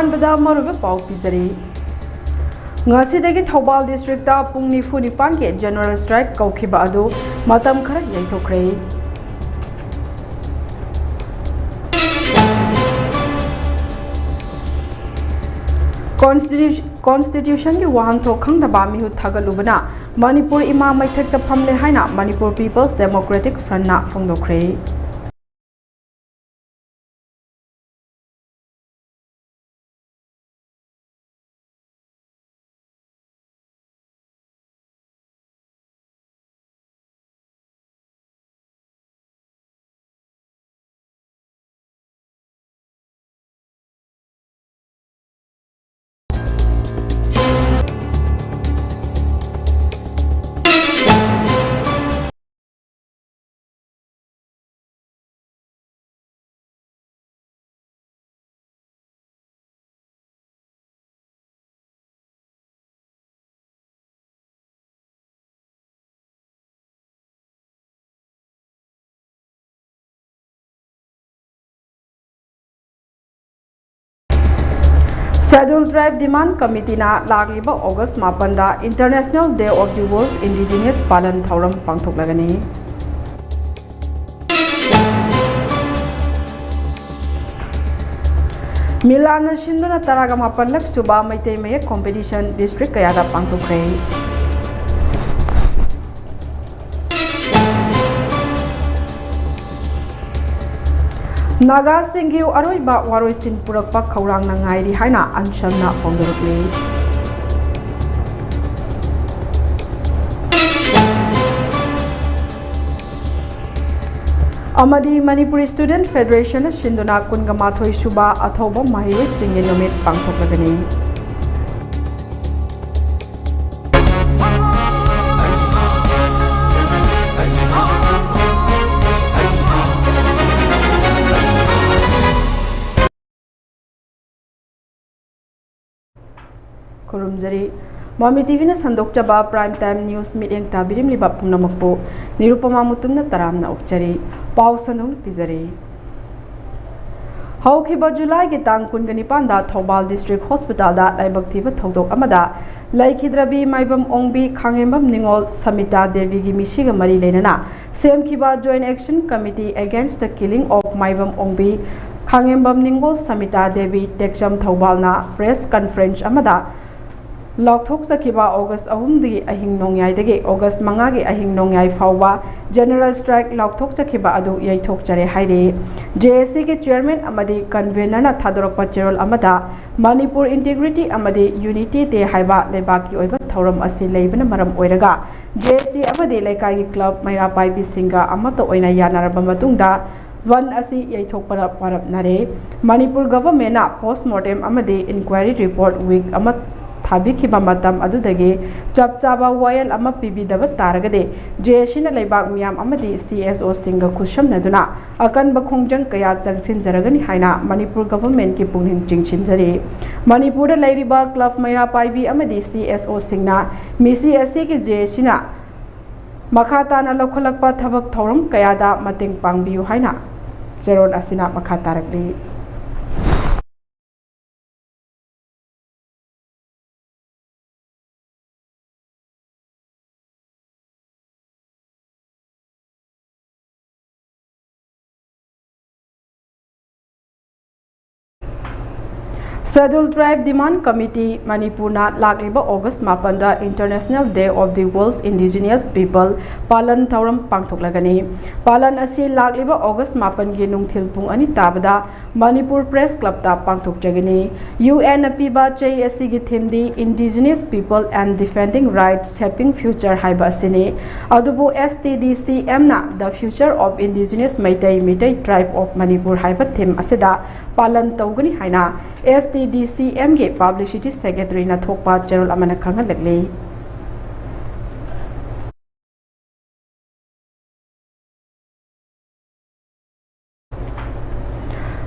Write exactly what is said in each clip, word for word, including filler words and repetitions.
ꯑꯍꯥꯟꯕꯗ ꯃꯔꯨꯑꯣꯏꯕ ꯄꯥꯎ ꯄꯤꯖꯔꯤ꯫ ꯉꯁꯤꯗꯒꯤ ꯊꯧꯕꯥꯜ ꯗꯤꯁꯇ꯭ꯔꯤꯛꯇ ꯄꯨꯡ ꯅꯤꯐꯨ ꯅꯤꯄꯥꯟꯒꯤ ꯖꯦꯅꯔꯦꯜ ꯁ꯭ꯇ꯭ꯔꯥꯏꯛ ꯀꯧꯈꯤꯕ ꯑꯗꯨ ꯃꯇꯝ ꯈꯔ ꯌꯩꯊꯣꯛꯈ꯭ꯔꯦ꯫ ꯀꯣꯟꯁꯇꯤꯇ꯭ꯌꯨ-, ꯀꯣꯟꯁꯇꯤꯇ꯭ꯌꯨꯁꯟꯒꯤ ꯋꯥꯍꯟꯊꯣꯛ ꯈꯪꯗꯕ ꯃꯤꯍꯨꯠ ꯊꯥꯒꯠꯂꯨꯕꯅ ꯃꯅꯤꯄꯨꯔ ꯏꯃꯥ ꯃꯩꯊꯛꯇ ꯐꯝꯂꯦ ꯍꯥꯏꯅ ꯃꯅꯤꯄꯨꯔ ꯄꯤꯄꯜꯁ ꯗꯦꯃꯣꯀ꯭ꯔꯦꯇꯤꯛ ꯐ꯭ꯔꯟꯠꯅ ꯐꯣꯡꯗꯣꯛꯈ꯭ꯔꯦ꯫ Scheduled Tribe Demand Committeeꯅ ꯂꯥꯛꯂꯤꯕ ꯑꯣꯒꯁ ꯃꯥꯄꯟꯗ International Day of the World Indigenous ꯄꯥꯂꯟ ꯊꯧꯔꯝ ꯄꯥꯡꯊꯣꯛꯂꯒꯅꯤ꯫ ꯃꯤꯂꯥꯟꯅ ꯁꯤꯟꯗꯨꯅ ꯇꯔꯥꯒ ꯃꯥꯄꯜꯂꯛ ꯁꯨꯕ ꯃꯩꯇꯩ ꯃꯌꯦꯛ ꯀꯣꯝꯄꯤꯇꯤꯁꯟ ꯗꯤꯁꯇ꯭ꯔꯤꯛ ꯀꯌꯥꯗ ꯄꯥꯡꯊꯣꯛꯈ꯭ꯔꯦ꯫ ꯅꯥꯒꯥꯁꯤꯡꯒꯤ ꯑꯔꯣꯏꯕ ꯋꯥꯔꯣꯏꯁꯤꯟ ꯄꯨꯔꯛꯄ ꯈꯧꯔꯥꯡꯅ ꯉꯥꯏꯔꯤ ꯍꯥꯏꯅ ꯑꯟꯁꯝꯅ ꯐꯣꯡꯗꯣꯔꯛꯂꯤ꯫ ꯑꯃꯗꯤ ꯃꯅꯤꯄꯨꯔꯤ ꯁ꯭ꯇꯨꯗꯦꯟꯠ ꯐꯦꯗꯔꯦꯁꯟꯅ ꯁꯤꯟꯗꯨꯅ ꯀꯨꯟꯒ ꯃꯥꯊꯣꯏ ꯁꯨꯕ ꯑꯊꯧꯕ ꯃꯍꯩꯔꯣꯏꯁꯤꯡꯒꯤ ꯅꯨꯃꯤꯠ ꯄꯥꯡꯊꯣꯛꯂꯒꯅꯤ꯫ ꯈꯨꯔꯨꯝꯖꯔꯤ꯫ ꯃꯃꯤ ꯇꯤꯚꯤꯅ ꯁꯟꯗꯣꯛꯆꯕ Prime Time News ꯃꯤꯠꯌꯦꯡ ꯇꯥꯕꯤꯔꯝꯂꯤꯕ ꯄꯨꯝꯅꯃꯛꯄꯨ ꯅꯤꯔꯨꯄꯃꯥ ꯃꯨꯇꯨꯝꯅ ꯇꯔꯥꯝꯅ ꯑꯣꯛꯆꯔꯤ꯫ ꯄꯥꯎ ꯁꯟꯗꯣꯛꯅ ꯄꯤꯖꯔꯤ꯫ ꯍꯧꯈꯤꯕ ꯖꯨꯂꯥꯏꯒꯤ ꯇꯥꯡ ꯀꯨꯟꯒ ꯅꯤꯄꯥꯟꯗ ꯊꯧꯕꯥꯜ ꯗꯤꯁꯇ꯭ꯔꯤꯛ ꯍꯣꯁꯄꯤꯇꯥꯜꯗ ꯂꯥꯏꯕꯛ ꯊꯤꯕ ꯊꯧꯗꯣꯛ ꯑꯃꯗ ꯂꯩꯈꯤꯗ꯭ꯔꯕꯤ ꯃꯥꯏꯕꯝ ꯑꯣꯡꯕꯤ ꯈꯥꯉꯦꯝꯕꯝ ꯅꯤꯉꯣꯜ ꯁꯃꯤꯇꯥ ꯗꯦꯕꯤꯒꯤ ꯃꯤꯁꯤꯒ ꯃꯔꯤ ꯂꯩꯅꯅ ꯁꯦꯝꯈꯤꯕ Joint Action Committee Against the Killing of ꯃꯥꯏꯕꯝ ꯑꯣꯡꯕꯤ ꯈꯥꯉꯦꯝꯕꯝ ꯅꯤꯉꯣꯜ ꯁꯃꯤꯇꯥ ꯗꯦꯕꯤ ꯇꯦꯛꯆꯝ ꯊꯧꯕꯥꯜꯅ ꯄ꯭ꯔꯦꯁ ꯀꯟꯐꯔꯦꯟꯁ ꯑꯃꯗ ꯂꯥꯎꯊꯣꯛꯆꯈꯤꯕ ꯑꯣꯒꯁ ꯑꯍꯨꯝꯒꯤ ꯑꯍꯤꯡ ꯅꯣꯡꯌꯥꯏꯗꯒꯤ ꯑꯣꯒꯁ ꯃꯉꯥꯒꯤ ꯑꯍꯤꯡ ꯅꯣꯡꯌꯥꯏ ꯐꯥꯎꯕ ꯖꯦꯅꯔꯦꯜ ꯁ꯭ꯇ꯭ꯔꯥꯏꯛ ꯂꯥꯎꯊꯣꯛꯆꯈꯤꯕ ꯑꯗꯨ ꯌꯩꯊꯣꯛꯆꯔꯦ ꯍꯥꯏꯔꯤ꯫ ꯖꯦ ꯑꯦ ꯁꯤꯒꯤ ꯆꯤꯌꯔꯃꯦꯟ ꯑꯃꯗꯤ ꯀꯟꯚꯦꯅꯔꯅ ꯊꯥꯗꯣꯔꯛꯄ ꯆꯦꯔꯣꯜ ꯑꯃꯗ ꯃꯅꯤꯄꯨꯔ ꯏꯟꯇꯤꯒ꯭ꯔꯤꯇꯤ ꯑꯃꯗꯤ ꯌꯨꯅꯤꯇꯤ ꯗꯦ ꯍꯥꯏꯕ ꯂꯩꯕꯥꯛꯀꯤ ꯑꯣꯏꯕ ꯊꯧꯔꯝ ꯑꯁꯤ ꯂꯩꯕꯅ ꯃꯔꯝ ꯑꯣꯏꯔꯒ ꯖꯦ ꯑꯦ ꯁꯤ ꯑꯃꯗꯤ ꯂꯩꯀꯥꯏꯒꯤ ꯀ꯭ꯂꯕ ꯃꯩꯔꯥ ꯄꯥꯏꯕꯤꯁꯤꯡꯒ ꯑꯃꯠꯇ ꯑꯣꯏꯅ ꯌꯥꯅꯔꯕ ꯃꯇꯨꯡꯗ ꯕꯟ ꯑꯁꯤ ꯌꯩꯊꯣꯛꯄꯗ ꯄꯥꯔꯞꯅꯔꯦ꯫ ꯃꯅꯤꯄꯨꯔ ꯒꯚꯔꯟꯃꯦꯟꯠꯅ ꯄꯣꯁꯠꯃꯣꯔꯇꯦꯝ ꯑꯃꯗꯤ ꯏꯟꯀ꯭ꯋꯥꯏꯔꯤ ꯔꯤꯄꯣꯔꯠ ꯋꯤꯛ ꯑꯃ ꯊꯥꯕꯤꯈꯤꯕ ꯃꯇꯝ ꯑꯗꯨꯗꯒꯤ ꯆꯞ ꯆꯥꯕ ꯋꯥꯌꯦꯜ ꯑꯃ ꯄꯤꯕꯤꯗꯕ ꯇꯥꯔꯒꯗꯤ ꯖꯦ ꯑꯦ ꯁꯤꯅ ꯂꯩꯕꯥꯛ ꯃꯤꯌꯥꯝ ꯑꯃꯗꯤ ꯁꯤ ꯑꯦꯁ ꯑꯣꯁꯤꯡꯒ ꯈꯨꯠꯁꯝꯅꯗꯨꯅ ꯑꯀꯟꯕ ꯈꯣꯡꯖꯪ ꯀꯌꯥ ꯆꯪꯁꯤꯟꯖꯔꯒꯅꯤ ꯍꯥꯏꯅ ꯃꯅꯤꯄꯨꯔ ꯒꯚꯔꯟꯃꯦꯟꯠꯀꯤ ꯄꯨꯛꯅꯤꯡ ꯆꯤꯡꯁꯤꯟꯖꯔꯤ꯫ ꯃꯅꯤꯄꯨꯔꯗ ꯂꯩꯔꯤꯕ ꯀ꯭ꯂꯕ ꯃꯩꯔꯥ ꯄꯥꯏꯕꯤ ꯑꯃꯗꯤ ꯁꯤ ꯑꯦꯁ ꯑꯣꯁꯤꯡꯅ ꯃꯤꯁꯤ ꯑꯁꯤꯒꯤ ꯖꯦ ꯑꯦ ꯁꯤꯅ ꯃꯈꯥ ꯇꯥꯅ ꯂꯧꯈꯠꯂꯛꯄ ꯊꯕꯛ ꯊꯧꯔꯝ ꯀꯌꯥꯗ ꯃꯇꯦꯡ ꯄꯥꯡꯕꯤꯌꯨ ꯍꯥꯏꯅ ꯆꯦꯔꯣꯜ ꯑꯁꯤꯅ ꯃꯈꯥ ꯇꯥꯔꯛꯂꯤ꯫ Scheduled Tribe Demand Committee ꯃꯅꯤꯄꯨꯔꯅ ꯂꯥꯛꯂꯤꯕ ꯑꯣꯒꯁ ꯃꯥꯄꯟꯗ International Day of the World's Indigenous People ꯄꯥꯂꯟ ꯊꯧꯔꯝ ꯄꯥꯡꯊꯣꯛꯂꯒꯅꯤ꯫ ꯄꯥꯂꯟ ꯑꯁꯤ ꯂꯥꯛꯂꯤꯕ ꯑꯣꯒꯁ ꯃꯥꯄꯟꯒꯤ ꯅꯨꯡꯊꯤꯜ ꯄꯨꯡ ꯑꯅꯤ ꯇꯥꯕꯗ ꯃꯅꯤꯄꯨꯔ ꯄ꯭ꯔꯦꯁ ꯀ꯭ꯂꯕꯇ ꯄꯥꯡꯊꯣꯛꯆꯒꯅꯤ꯫ ꯌꯨ ꯑꯦꯟꯅ ꯄꯤꯕ ꯆꯩ ꯑꯁꯤꯒꯤ ꯊꯤꯝꯗꯤ Indigenous People and Defending Rights, Shaping Future ꯍꯥꯏꯕ ꯑꯁꯤꯅꯤ꯫ ꯑꯗꯨꯕꯨ ꯑꯦꯁ ꯇꯤ ꯗꯤ ꯁꯤ ꯑꯦꯝꯅ The Future of Indigenous Meitei, Meitei Tribe of Manipur ꯍꯥꯏꯕ ꯊꯤꯝ ꯑꯁꯤꯗ ꯄꯥꯂꯟ ꯇꯧꯒꯅꯤ ꯍꯥꯏꯅ ꯑꯦꯁ ꯇꯤ ꯗꯤ ꯁꯤ ꯑꯦꯝꯒꯤ ꯄꯕ꯭ꯂꯤꯁꯤꯇꯤ ꯁꯦꯀ꯭ꯔꯦꯇꯔꯤꯅ ꯊꯣꯛꯄ ꯆꯦꯔꯣꯜ ꯑꯃꯅ ꯈꯪꯍꯜꯂꯛꯂꯤ꯫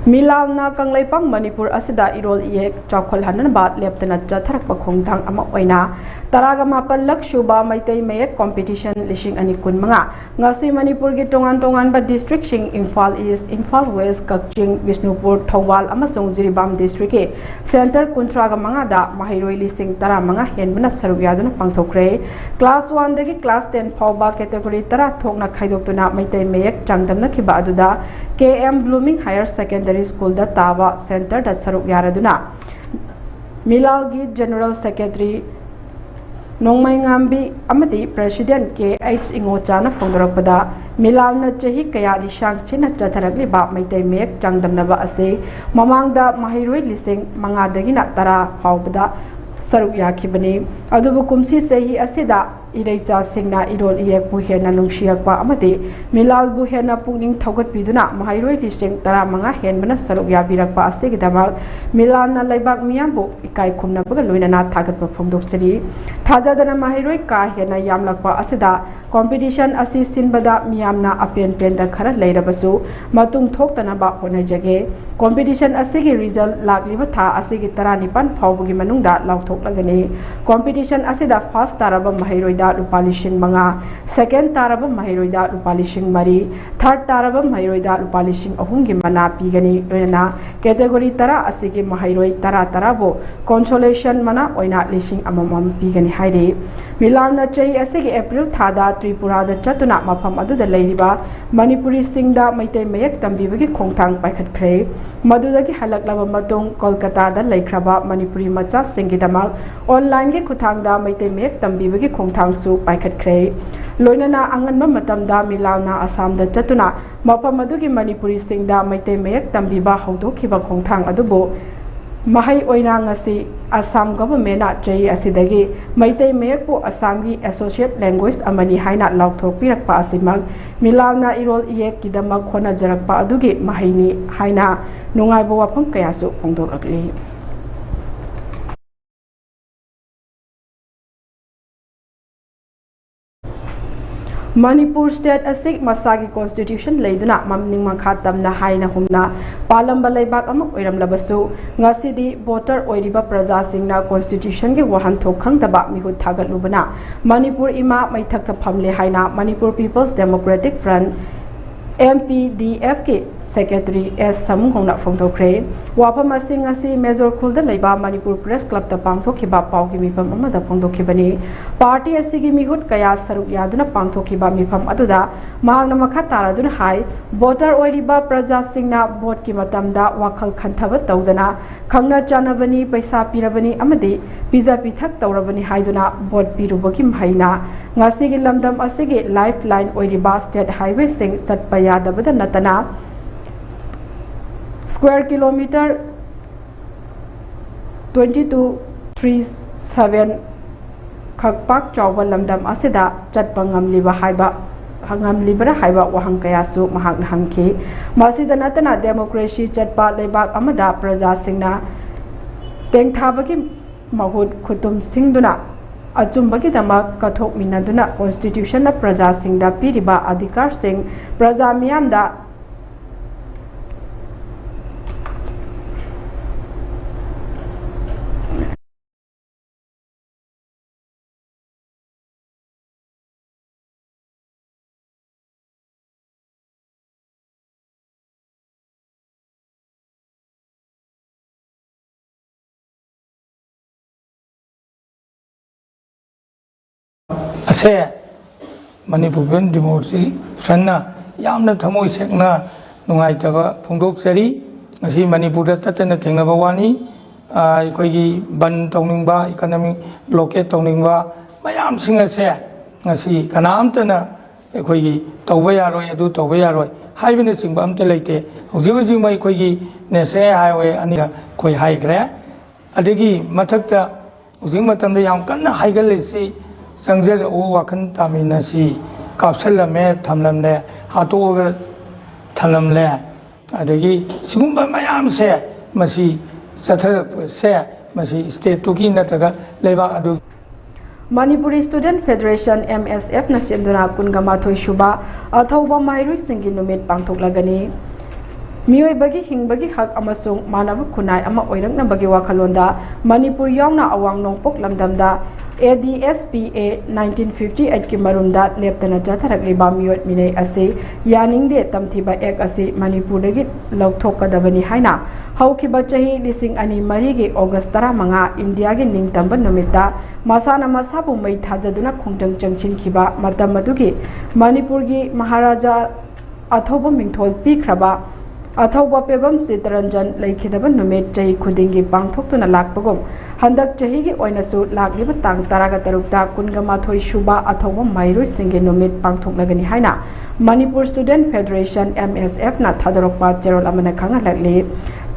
ꯃꯤꯂꯥꯜꯅ ꯀꯪꯂꯩꯄꯥꯛ ꯃꯅꯤꯄꯨꯔ ꯑꯁꯤꯗ ꯏꯔꯣꯜ ꯏꯌꯦꯛ ꯆꯥꯎꯈꯠꯍꯟꯅꯕ ꯂꯦꯞꯇꯅ ꯆꯠꯊꯔꯛꯄ ꯈꯣꯡꯊꯥꯡ ꯑꯃ ꯑꯣꯏꯅ ꯇꯔꯥꯒ ꯃꯥꯄꯜꯂꯛ ꯁꯨꯕ ꯃꯩꯇꯩ ꯃꯌꯦꯛ ꯀꯣꯝꯄꯤꯇꯤꯁꯟ ꯂꯤꯁꯤꯡ ꯑꯅꯤ ꯀꯨꯟꯃꯉꯥ ꯉꯁꯤ ꯃꯅꯤꯄꯨꯔꯒꯤ ꯇꯣꯉꯥꯟ ꯇꯣꯉꯥꯟꯕ ꯗꯤꯁꯇ꯭ꯔꯤꯛꯁꯤꯡ ꯏꯝꯐꯥꯜ ꯏꯁ, ꯏꯝꯐꯥꯜ ꯋꯦꯁ, ꯀꯛꯆꯤꯡ, ꯕꯤꯁꯅꯨꯄꯨꯔ, ꯊꯧꯕꯥꯜ ꯑꯃꯁꯨꯡ ꯖꯤꯔꯤꯕꯥꯝ ꯗꯤꯁꯇ꯭ꯔꯤꯛꯀꯤ ꯁꯦꯟꯇꯔ ꯀꯨꯟꯊ꯭ꯔꯥꯒ ꯃꯉꯥꯗ ꯃꯍꯩꯔꯣꯏ ꯂꯤꯁꯤꯡ ꯇꯔꯥꯃꯉꯥ ꯍꯦꯟꯕꯅ ꯁꯔꯨꯛ ꯌꯥꯗꯨꯅ ꯄꯥꯡꯊꯣꯛꯈ꯭ꯔꯦ꯫ ꯀ꯭ꯂꯥꯁ ꯋꯥꯟꯗꯒꯤ ꯀ꯭ꯂꯥꯁ ꯇꯦꯟ ꯐꯥꯎꯕ ꯀꯦꯇꯦꯒꯣꯔꯤ ꯇꯔꯥ ꯊꯣꯛꯅ ꯈꯥꯏꯗꯣꯛꯇꯨꯅ ꯃꯩꯇꯩ ꯃꯌꯦꯛ ꯆꯥꯡꯗꯝꯅꯈꯤꯕ ꯑꯗꯨꯗ ꯀꯦ ꯑꯦꯝ ꯕ꯭ꯂꯨꯃꯤꯡ ꯍꯥꯌꯔ ꯁꯦꯀꯦꯟꯗꯔꯤ ꯁ꯭ꯀꯨꯜꯗ ꯇꯥꯕ ꯁꯦꯟꯇꯔꯗ ꯁꯔꯨꯛ ꯌꯥꯔꯗꯨꯅ ꯃꯤꯂꯥꯜꯒꯤ ꯖꯦꯅꯔꯦꯜ ꯁꯦꯀ꯭ꯔꯦꯇꯔꯤ ꯅꯣꯡꯃꯩꯉꯥꯝꯕꯤ ꯑꯃꯗꯤ ꯄ꯭ꯔꯦꯁꯤꯗꯦꯟꯠ ꯀꯦ ꯑꯩꯆ ꯏꯉꯣꯆꯥꯅ ꯐꯣꯡꯗꯣꯔꯛꯄꯗ, ꯃꯤꯂꯥꯜꯅ ꯆꯍꯤ ꯀꯌꯥ ꯂꯤꯁꯥꯡ ꯁꯤꯟꯅ ꯆꯠꯊꯔꯛꯂꯤꯕ ꯃꯩꯇꯩ ꯃꯌꯦꯛ ꯆꯥꯡꯗꯝꯅꯕ ꯑꯁꯤ ꯃꯃꯥꯡꯗ ꯃꯍꯩꯔꯣꯏ ꯂꯤꯁꯤꯡ ꯃꯉꯥꯗꯒꯤꯅ ꯇꯔꯥ ꯐꯥꯎꯕꯗ ꯁꯔꯨꯛ ꯌꯥꯈꯤꯕꯅꯤ꯫ ꯑꯗꯨꯕꯨ ꯀꯨꯝꯁꯤ ꯆꯍꯤ ꯑꯁꯤꯗ ꯏꯔꯩꯆꯥꯁꯤꯡꯅ ꯏꯔꯣꯜ ꯏꯌꯦꯛꯄꯨ ꯍꯦꯟꯅ ꯅꯨꯡꯁꯤꯔꯛꯄ ꯑꯃꯗꯤ ꯃꯤꯂꯥꯜꯕꯨ ꯍꯦꯟꯅ ꯄꯨꯛꯅꯤꯡ ꯊꯧꯒꯠꯄꯤꯗꯨꯅ ꯃꯍꯩꯔꯣꯏ ꯂꯤꯁꯤꯡ ꯇꯔꯥꯃꯉꯥ ꯍꯦꯟꯕꯅ ꯁꯔꯨꯛ ꯌꯥꯕꯤꯔꯛꯄ ꯑꯁꯤꯒꯤꯗꯃꯛ ꯃꯤꯂꯥꯜꯅ ꯂꯩꯕꯥꯛ ꯃꯤꯌꯥꯝꯕꯨ ꯏꯀꯥꯏ ꯈꯨꯝꯅꯕꯒ ꯂꯣꯏꯅꯅ ꯊꯥꯒꯠꯄ ꯐꯣꯡꯗꯣꯛꯆꯔꯤ꯫ ꯊꯥꯖꯗꯅ ꯃꯍꯩꯔꯣꯏ ꯀꯥ ꯍꯦꯟꯅ ꯌꯥꯝꯂꯛꯄ ꯑꯁꯤꯗ ꯀꯣꯝꯄꯤꯇꯤꯁꯟ ꯑꯁꯤ ꯁꯤꯟꯕꯗ ꯃꯤꯌꯥꯝꯅ ꯑꯄꯦꯟ ꯄꯦꯟꯗ ꯈꯔ ꯂꯩꯔꯕꯁꯨ ꯃꯇꯨꯡ ꯊꯣꯛꯇꯅꯕ ꯍꯣꯠꯅꯖꯒꯦ꯫ ꯀꯣꯝꯄꯤꯇꯤꯁꯟ ꯑꯁꯤꯒꯤ ꯔꯤꯖꯜ ꯂꯥꯛꯂꯤꯕ ꯊꯥ ꯑꯁꯤꯒꯤ ꯇꯔꯥꯅꯤꯄꯥꯟ ꯐꯥꯎꯕꯒꯤ ꯃꯅꯨꯡꯗ ꯂꯥꯎꯊꯣꯛꯂꯒꯅꯤ꯫ ꯀꯣꯝꯄꯤꯇꯤꯁꯟ ꯑꯁꯤꯗ ꯐꯥꯔꯁ ꯇꯥꯔꯕ ꯃꯍꯩꯔꯣꯏꯗ ꯂꯨꯄꯥ ꯂꯤꯁꯤꯡ ꯃꯉꯥ, ꯁꯦꯀꯦꯟ ꯇꯥꯔꯕ ꯃꯍꯩꯔꯣꯏꯗ ꯂꯨꯄꯥ ꯂꯤꯁꯤꯡ ꯃꯔꯤ, ꯊꯥꯔꯠ ꯇꯥꯔꯕ ꯃꯍꯩꯔꯣꯏꯗ ꯂꯨꯄꯥ ꯂꯤꯁꯤꯡ ꯑꯍꯨꯝꯒꯤ ꯃꯅꯥ ꯄꯤꯒꯅꯤ꯫ ꯂꯣꯏꯅꯅ ꯀꯦꯇꯦꯒꯣꯔꯤ ꯇꯔꯥ ꯑꯁꯤꯒꯤ ꯃꯍꯩꯔꯣꯏ ꯇꯔꯥ ꯇꯔꯥꯕꯨ ꯀꯣꯟꯁꯣꯂꯦꯁꯟ ꯃꯅꯥ ꯑꯣꯏꯅ ꯂꯤꯁꯤꯡ ꯑꯃꯃꯝ ꯄꯤꯒꯅꯤ ꯍꯥꯏꯔꯤ꯫ ꯃꯤꯂꯥꯜꯅ ꯆꯍꯤ ꯑꯁꯤꯒꯤ ꯑꯦꯄ꯭ꯔꯤꯜ ꯊꯥꯗ ꯇ꯭ꯔꯤꯄꯨꯔꯥꯗ ꯆꯠꯇꯨꯅ ꯃꯐꯝ ꯑꯗꯨꯗ ꯂꯩꯔꯤꯕ ꯃꯅꯤꯄꯨꯔꯤꯁꯤꯡꯗ ꯃꯩꯇꯩ ꯃꯌꯦꯛ ꯇꯝꯕꯤꯕꯒꯤ ꯈꯣꯡꯊꯥꯡ ꯄꯥꯏꯈꯠꯈ꯭ꯔꯦ꯫ ꯃꯗꯨꯗꯒꯤ ꯍꯜꯂꯛꯂꯕ ꯃꯇꯨꯡ ꯀꯣꯜꯀꯇꯥꯗ ꯂꯩꯈ꯭ꯔꯕ ꯃꯅꯤꯄꯨꯔꯤ ꯃꯆꯥꯁꯤꯡꯒꯤꯗꯃꯛ ꯑꯣꯟꯂꯥꯏꯟꯒꯤ ꯈꯨꯠꯊꯥꯡꯗ ꯃꯩꯇꯩ ꯃꯌꯦꯛ ꯇꯝꯕꯤꯕꯒꯤ ꯈꯣꯡꯊꯥꯡꯁꯨ ꯄꯥꯏꯈꯠꯈ꯭ꯔꯦ꯫ ꯂꯣꯏꯅꯅ ꯑꯉꯟꯕ ꯃꯇꯝꯗ ꯃꯤꯂꯥꯜꯅ ꯑꯁꯥꯝꯗ ꯆꯠꯇꯨꯅ ꯃꯐꯝ ꯑꯗꯨꯒꯤ ꯃꯅꯤꯄꯨꯔꯤꯁꯤꯡꯗ ꯃꯩꯇꯩ ꯃꯌꯦꯛ ꯇꯝꯕꯤꯕ ꯍꯧꯗꯣꯛꯈꯤꯕ ꯈꯣꯡꯊꯥꯡ ꯑꯗꯨꯕꯨ ꯃꯍꯩ ꯑꯣꯏꯅ ꯉꯁꯤ ꯑꯁꯥꯝ ꯒꯚꯔꯟꯃꯦꯟꯠꯅ ꯆꯍꯤ ꯑꯁꯤꯗꯒꯤ ꯃꯩꯇꯩ ꯃꯌꯦꯛꯄꯨ ꯑꯁꯥꯝꯒꯤ ꯑꯦꯁꯣꯁꯤꯌꯦꯠ ꯂꯦꯡꯒ꯭ꯋꯦꯖ ꯑꯃꯅꯤ ꯍꯥꯏꯅ ꯂꯥꯎꯊꯣꯛꯄꯤꯔꯛꯄ ꯑꯁꯤꯃꯛ ꯃꯤꯂꯥꯜꯅ ꯏꯔꯣꯜ ꯏꯌꯦꯛꯀꯤꯗꯃꯛ ꯍꯣꯠꯅꯖꯔꯛꯄ ꯑꯗꯨꯒꯤ ꯃꯍꯩꯅꯤ ꯍꯥꯏꯅ ꯅꯨꯡꯉꯥꯏꯕ ꯋꯥꯐꯝ ꯀꯌꯥꯁꯨ ꯐꯣꯡꯗꯣꯔꯛꯂꯤ꯫ ꯃꯅꯤꯄꯨꯔ ꯁ꯭ꯇꯦꯠ ꯑꯁꯤ ꯃꯁꯥꯒꯤ ꯀꯣꯟꯁꯇꯤꯇ꯭ꯌꯨꯁꯟ ꯂꯩꯗꯨꯅ ꯃꯅꯤꯡ ꯃꯈꯥ ꯇꯝꯅ ꯍꯥꯏꯅ ꯍꯨꯝꯅ ꯄꯥꯜꯂꯝꯕ ꯂꯩꯕꯥꯛ ꯑꯃ ꯑꯣꯏꯔꯝꯂꯕꯁꯨ, ꯉꯁꯤꯗꯤ ꯚꯣꯇꯔ ꯑꯣꯏꯔꯤꯕ ꯄ꯭ꯔꯖꯥꯁꯤꯡꯅ ꯀꯣꯟꯁꯇꯤꯇ꯭ꯌꯨꯁꯟꯒꯤ ꯋꯥꯍꯟꯊꯣꯛ ꯈꯪꯗꯕ ꯃꯤꯍꯨꯠ ꯊꯥꯒꯠꯂꯨꯕꯅ ꯃꯅꯤꯄꯨꯔ ꯏꯃꯥ ꯃꯩꯊꯛꯇ ꯐꯝꯂꯦ ꯍꯥꯏꯅ Manipur peoples democratic front, M P D ꯑꯦꯐꯀꯤ ꯁꯦꯀ꯭ꯔꯦꯇꯔꯤ ꯑꯦꯁ ꯁꯃꯨꯒꯧꯅ ꯐꯣꯡꯗꯣꯛꯈ꯭ꯔꯦ꯫ ꯋꯥꯐꯝ ꯑꯁꯤ ꯉꯁꯤ ꯃꯦꯖꯣꯔ ꯈꯨꯜꯗ ꯂꯩꯕ ꯃꯅꯤꯄꯨꯔ ꯄ꯭ꯔꯦꯁ ꯀ꯭ꯂꯕꯇ ꯄꯥꯡꯊꯣꯛꯈꯤꯕ ꯄꯥꯎꯒꯤ ꯃꯤꯐꯝ ꯑꯃꯗ ꯐꯣꯡꯗꯣꯛꯈꯤꯕꯅꯤ꯫ ꯄꯥꯔꯇꯤ ꯑꯁꯤꯒꯤ ꯃꯤꯍꯨꯠ ꯀꯌꯥ ꯁꯔꯨꯛ ꯌꯥꯗꯨꯅ ꯄꯥꯡꯊꯣꯛꯈꯤꯕ ꯃꯤꯐꯝ ꯑꯗꯨꯗ ꯃꯍꯥꯛꯅ ꯃꯈꯥ ꯇꯥꯔꯗꯨꯅ ꯍꯥꯏ, ꯚꯣꯇꯔ ꯑꯣꯏꯔꯤꯕ ꯄ꯭ꯔꯖꯥꯁꯤꯡꯅ ꯚꯣꯠꯀꯤ ꯃꯇꯝꯗ ꯋꯥꯈꯜ ꯈꯟꯊꯕ ꯇꯧꯗꯅ ꯈꯪꯅ ꯆꯥꯟꯅꯕꯅꯤ, ꯄꯩꯁꯥ ꯄꯤꯔꯕꯅꯤ ꯑꯃꯗꯤ ꯄꯤꯖ ꯄꯤꯊꯛ ꯇꯧꯔꯕꯅꯤ ꯍꯥꯏꯗꯨꯅ ꯚꯣꯠ ꯄꯤꯔꯨꯕꯒꯤ ꯃꯍꯩꯅ ꯉꯁꯤꯒꯤ ꯂꯝꯗꯝ ꯑꯁꯤꯒꯤ ꯂꯥꯏꯐ ꯂꯥꯏꯟ ꯑꯣꯏꯔꯤꯕ ꯁ꯭ꯇꯦꯠ ꯍꯥꯏꯋꯦꯁꯤꯡ ꯆꯠꯄ ꯌꯥꯗꯕꯗ ꯅꯠꯇꯅ square kilometre twenty two three seven ꯈꯛ ꯄꯥꯛ ꯆꯥꯎꯕ ꯂꯝꯗꯝ ꯑꯁꯤꯗ ꯆꯠꯄ ꯉꯝꯂꯤꯕ ꯍꯥꯏꯕ, ꯉꯝꯂꯤꯕ꯭ꯔꯥ ꯍꯥꯏꯕ ꯋꯥꯍꯪ ꯀꯌꯥꯁꯨ ꯃꯍꯥꯛꯅ ꯍꯪꯈꯤ꯫ ꯃꯁꯤꯗ ꯅꯠꯇꯅ ꯗꯦꯃꯣꯀ꯭ꯔꯦꯁꯤ ꯆꯠꯄ ꯂꯩꯕꯥꯛ ꯑꯃꯗ ꯄ꯭ꯔꯖꯥꯁꯤꯡꯅ ꯇꯦꯡꯊꯥꯕꯒꯤ ꯃꯍꯨꯠ ꯈꯨꯠꯇꯨꯝ ꯁꯤꯡꯗꯨꯅ ꯑꯆꯨꯝꯕꯒꯤꯗꯃꯛ ꯀꯠꯊꯣꯛꯃꯤꯟꯅꯗꯨꯅ ꯀꯣꯟꯁꯇꯤꯇ꯭ꯌꯨꯁꯟꯅ ꯄ꯭ꯔꯖꯥꯁꯤꯡꯗ ꯄꯤꯔꯤꯕ ꯑꯙꯤꯀꯥꯔꯁꯤꯡ ꯄ꯭ꯔꯖꯥ ꯃꯤꯌꯥꯝꯗ ꯑꯁꯦ ꯃꯅꯤꯄꯨꯔ ꯄꯤꯄꯜ ꯗꯦꯃꯣꯀ꯭ꯔꯦꯁꯤ ꯐ꯭ꯔꯟꯅ ꯌꯥꯝꯅ ꯊꯃꯣꯏ ꯁꯦꯡꯅ ꯅꯨꯡꯉꯥꯏꯇꯕ ꯐꯣꯡꯗꯣꯛꯆꯔꯤ꯫ ꯉꯁꯤ ꯃꯅꯤꯄꯨꯔꯗ ꯇꯠꯇꯅ ꯊꯦꯡꯅꯕ ꯋꯥꯅꯤ꯫ ꯑ, ꯑꯩꯈꯣꯏꯒꯤ ꯕꯟ ꯇꯧꯅꯤꯡꯕ, ꯏꯀꯣꯅꯣꯃꯤꯛ ꯕ꯭ꯂꯣꯀꯦꯠ ꯇꯧꯅꯤꯡꯕ ꯃꯌꯥꯝꯁꯤꯡ ꯑꯁꯦ ꯉꯁꯤ ꯀꯅꯥꯝꯇꯅ ꯑꯩꯈꯣꯏꯒꯤ ꯇꯧꯕ ꯌꯥꯔꯣꯏ, ꯑꯗꯨ ꯇꯧꯕ ꯌꯥꯔꯣꯏ ꯍꯥꯏꯕꯅꯆꯤꯡꯕ ꯑꯝꯇ ꯂꯩꯇꯦ꯫ ꯍꯧꯖꯤꯛ ꯍꯧꯖꯤꯛꯃꯛ ꯑꯩꯈꯣꯏꯒꯤ ꯅꯦꯁꯅꯦꯜ ꯍꯥꯏꯋꯦ ꯑꯅꯤꯗ ꯑꯩꯈꯣꯏ ꯍꯥꯏꯈ꯭ꯔꯦ꯫ ꯑꯗꯒꯤ ꯃꯊꯛꯇ ꯍꯧꯖꯤꯛ ꯃꯇꯝꯗ ꯌꯥꯝ ꯀꯟꯅ ꯍꯥꯏꯒꯠꯂꯤꯁꯤ, "ꯆꯪꯖꯔꯛꯎ, ꯋꯥꯈꯜ ꯇꯥꯃꯤꯟꯅꯁꯤ", ꯀꯥꯞꯁꯜꯂꯝꯃꯦ, ꯊꯝꯂꯝꯂꯦ, ꯍꯥꯠꯇꯣꯛꯑꯒ ꯊꯝꯂꯝꯂꯦ꯫ ꯑꯗꯒꯤ ꯁꯤꯒꯨꯝꯕ ꯃꯌꯥꯝꯁꯦ, ꯃꯁꯤ ꯆꯠꯊꯔꯛꯄꯁꯦ, ꯃꯁꯤ ꯁ꯭ꯇꯦꯠꯇꯨꯒꯤ ꯅꯠꯇ꯭ꯔꯒ ꯂꯩꯕꯥꯛ ꯑꯗꯨ Manipuri Student Federation, M S F ꯅ ꯁꯤꯟꯗꯨꯅ ꯀꯨꯟꯒ ꯃꯥꯊꯣꯏ ꯁꯨꯕ ꯑꯊꯧꯕ ꯃꯍꯩꯔꯣꯏꯁꯤꯡꯒꯤ ꯅꯨꯃꯤꯠ ꯄꯥꯡꯊꯣꯛꯂꯒꯅꯤ꯫ ꯃꯤꯑꯣꯏꯕꯒꯤ ꯍꯤꯡꯕꯒꯤ ꯍꯛ ꯑꯃꯁꯨꯡ ꯃꯥꯟꯅꯕ ꯈꯨꯟꯅꯥꯏ ꯑꯃ ꯑꯣꯏꯔꯛꯅꯕꯒꯤ ꯋꯥꯈꯜꯂꯣꯟꯗ ꯃꯅꯤꯄꯨꯔ ꯌꯥꯎꯅ ꯑꯋꯥꯡ ꯅꯣꯡꯄꯣꯛ ꯂꯝꯗꯝꯗ A D S P A nineteen fifty eight ꯀꯤ ꯃꯔꯨꯝꯗ ꯂꯦꯞꯇꯅ ꯆꯠꯊꯔꯛꯂꯤꯕ ꯃꯤꯑꯣꯠ ꯃꯤꯅꯩ ꯑꯁꯤ ꯌꯥꯅꯤꯡꯗꯦ, ꯇꯝꯊꯤꯕ act ꯑꯁꯤ ꯃꯅꯤꯄꯨꯔꯗꯒꯤ ꯂꯧꯊꯣꯛꯀꯗꯕꯅꯤ ꯍꯥꯏꯅ ꯍꯧꯈꯤꯕ ꯆꯍꯤ ꯂꯤꯁꯤꯡ ꯑꯅꯤ ꯃꯔꯤꯒꯤ August ꯇꯔꯥꯃꯉꯥ, ꯏꯟꯗꯤꯌꯥꯒꯤ ꯅꯤꯡꯇꯝꯕ ꯅꯨꯃꯤꯠꯇ ꯃꯁꯥꯅ ꯃꯁꯥꯕꯨ ꯃꯩ ꯊꯥꯖꯗꯨꯅ ꯈꯣꯡꯖꯪ ꯆꯪꯁꯤꯟꯈꯤꯕ ꯃꯇꯝ ꯑꯗꯨꯒꯤ ꯃꯅꯤꯄꯨꯔꯒꯤ ꯃꯍꯥꯔꯥꯖꯥ ꯑꯊꯧꯕ ꯃꯤꯡꯊꯣꯜ ꯄꯤꯈ꯭ꯔꯕ ꯑꯊꯧꯕ ꯄꯦꯕꯝ ꯆꯤꯠꯇꯔꯟꯖꯟ ꯂꯩꯈꯤꯗꯕ ꯅꯨꯃꯤꯠ ꯆꯍꯤ ꯈꯨꯗꯤꯡꯒꯤ ꯄꯥꯡꯊꯣꯛꯇꯨꯅ ꯂꯥꯛꯄꯒꯨꯝ, ꯍꯟꯗꯛ ꯆꯍꯤꯒꯤ ꯑꯣꯏꯅꯁꯨ ꯂꯥꯛꯂꯤꯕ ꯇꯥꯡ ꯇꯔꯥꯒ ꯇꯔꯨꯛꯇ ꯀꯨꯟꯒ ꯃꯥꯊꯣꯏ ꯁꯨꯕ ꯑꯊꯧꯕ ꯃꯍꯩꯔꯣꯏꯁꯤꯡꯒꯤ ꯅꯨꯃꯤꯠ ꯄꯥꯡꯊꯣꯛꯂꯒꯅꯤ ꯍꯥꯏꯅ Manipur Student Federation, M S F ꯅ ꯊꯥꯗꯣꯔꯛꯄ ꯆꯦꯔꯣꯜ ꯑꯃꯅ ꯈꯪꯍꯜꯂꯛꯂꯤ꯫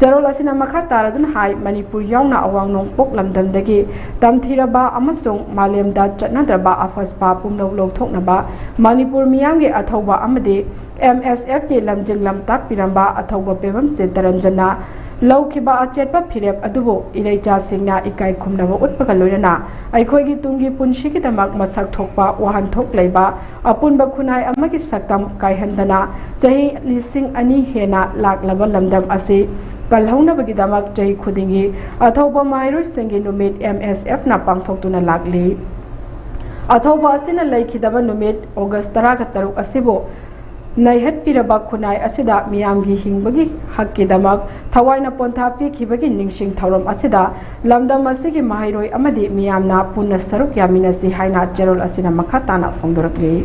ꯆꯦꯔꯣꯜ ꯑꯁꯤꯅ ꯃꯈꯥ ꯇꯥꯔꯗꯨꯅ ꯍꯥꯏ, ꯃꯅꯤꯄꯨꯔ ꯌꯥꯎꯅ ꯑꯋꯥꯡ ꯅꯣꯡꯄꯣꯛ ꯂꯝꯗꯝꯗꯒꯤ ꯇꯝꯊꯤꯔꯕ ꯑꯃꯁꯨꯡ ꯃꯥꯂꯦꯝꯗ ꯆꯠꯅꯗ꯭ꯔꯕ ꯑꯐꯁꯄꯥ ꯄꯨꯝꯅꯃꯛ ꯂꯧꯊꯣꯛꯅꯕ ꯃꯅꯤꯄꯨꯔ ꯃꯤꯌꯥꯝꯒꯤ ꯑꯊꯧꯕ ꯑꯃꯗꯤ M S F ꯀꯤ ꯂꯝꯖꯤꯡ ꯂꯝꯇꯥꯛꯄꯤꯔꯝꯕ ꯑꯊꯧꯕ ꯄꯦꯕꯝ ꯆꯤꯠꯇꯔꯟꯖꯟꯅ ꯂꯧꯈꯤꯕ ꯑꯆꯦꯠꯄ ꯐꯤꯔꯦꯞ ꯑꯗꯨꯕꯨ ꯏꯔꯩꯆꯥꯁꯤꯡꯅ ꯏꯀꯥꯏ ꯈꯨꯝꯅꯕ ꯎꯠꯄꯒ ꯂꯣꯏꯅꯅ ꯑꯩꯈꯣꯏꯒꯤ ꯇꯨꯡꯒꯤ ꯄꯨꯟꯁꯤꯒꯤꯗꯃꯛ ꯃꯁꯛ ꯊꯣꯛꯄ ꯋꯥꯍꯟꯊꯣꯛ ꯂꯩꯕ ꯑꯄꯨꯟꯕ ꯈꯨꯟꯅꯥꯏ ꯑꯃꯒꯤ ꯁꯛꯇꯝ ꯀꯥꯏꯍꯟꯗꯅ ꯆꯍꯤ ꯂꯤꯁꯤꯡ ꯑꯅꯤ ꯍꯦꯟꯅ ꯂꯥꯛꯂꯕ ꯂꯝꯗꯝ ꯑꯁꯤ ꯀꯜꯍꯧꯅꯕꯒꯤꯗꯃꯛ ꯆꯍꯤ ꯈꯨꯗꯤꯡꯒꯤ ꯑꯊꯧꯕ ꯃꯍꯩꯔꯣꯏꯁꯤꯡꯒꯤ ꯅꯨꯃꯤꯠ M S F ꯅ ꯄꯥꯡꯊꯣꯛꯇꯨꯅ ꯂꯥꯛꯂꯤ꯫ ꯑꯊꯧꯕ ꯑꯁꯤꯅ ꯂꯩꯈꯤꯗꯕ ꯅꯨꯃꯤꯠ August ꯇꯔꯥꯒ ꯇꯔꯨꯛ ꯑꯁꯤꯕꯨ ꯅꯩꯍꯠꯄꯤꯔꯕ ꯈꯨꯟꯅꯥꯏ ꯑꯁꯤꯗ ꯃꯤꯌꯥꯝꯒꯤ ꯍꯤꯡꯕꯒꯤ ꯍꯛꯀꯤꯗꯃꯛ ꯊꯋꯥꯏꯅ ꯄꯣꯟꯊꯥ ꯄꯤꯈꯤꯕꯒꯤ ꯅꯤꯡꯁꯤꯡ ꯊꯧꯔꯝ ꯑꯁꯤꯗ ꯂꯝꯗꯝ ꯑꯁꯤꯒꯤ ꯃꯍꯩꯔꯣꯏ ꯑꯃꯗꯤ ꯃꯤꯌꯥꯝꯅ ꯄꯨꯟꯅ ꯁꯔꯨꯛ ꯌꯥꯃꯤꯟꯅꯁꯤ ꯍꯥꯏꯅ ꯆꯦꯔꯣꯜ ꯑꯁꯤꯅ ꯃꯈꯥ ꯇꯥꯅ ꯐꯣꯡꯗꯣꯔꯛꯂꯤ꯫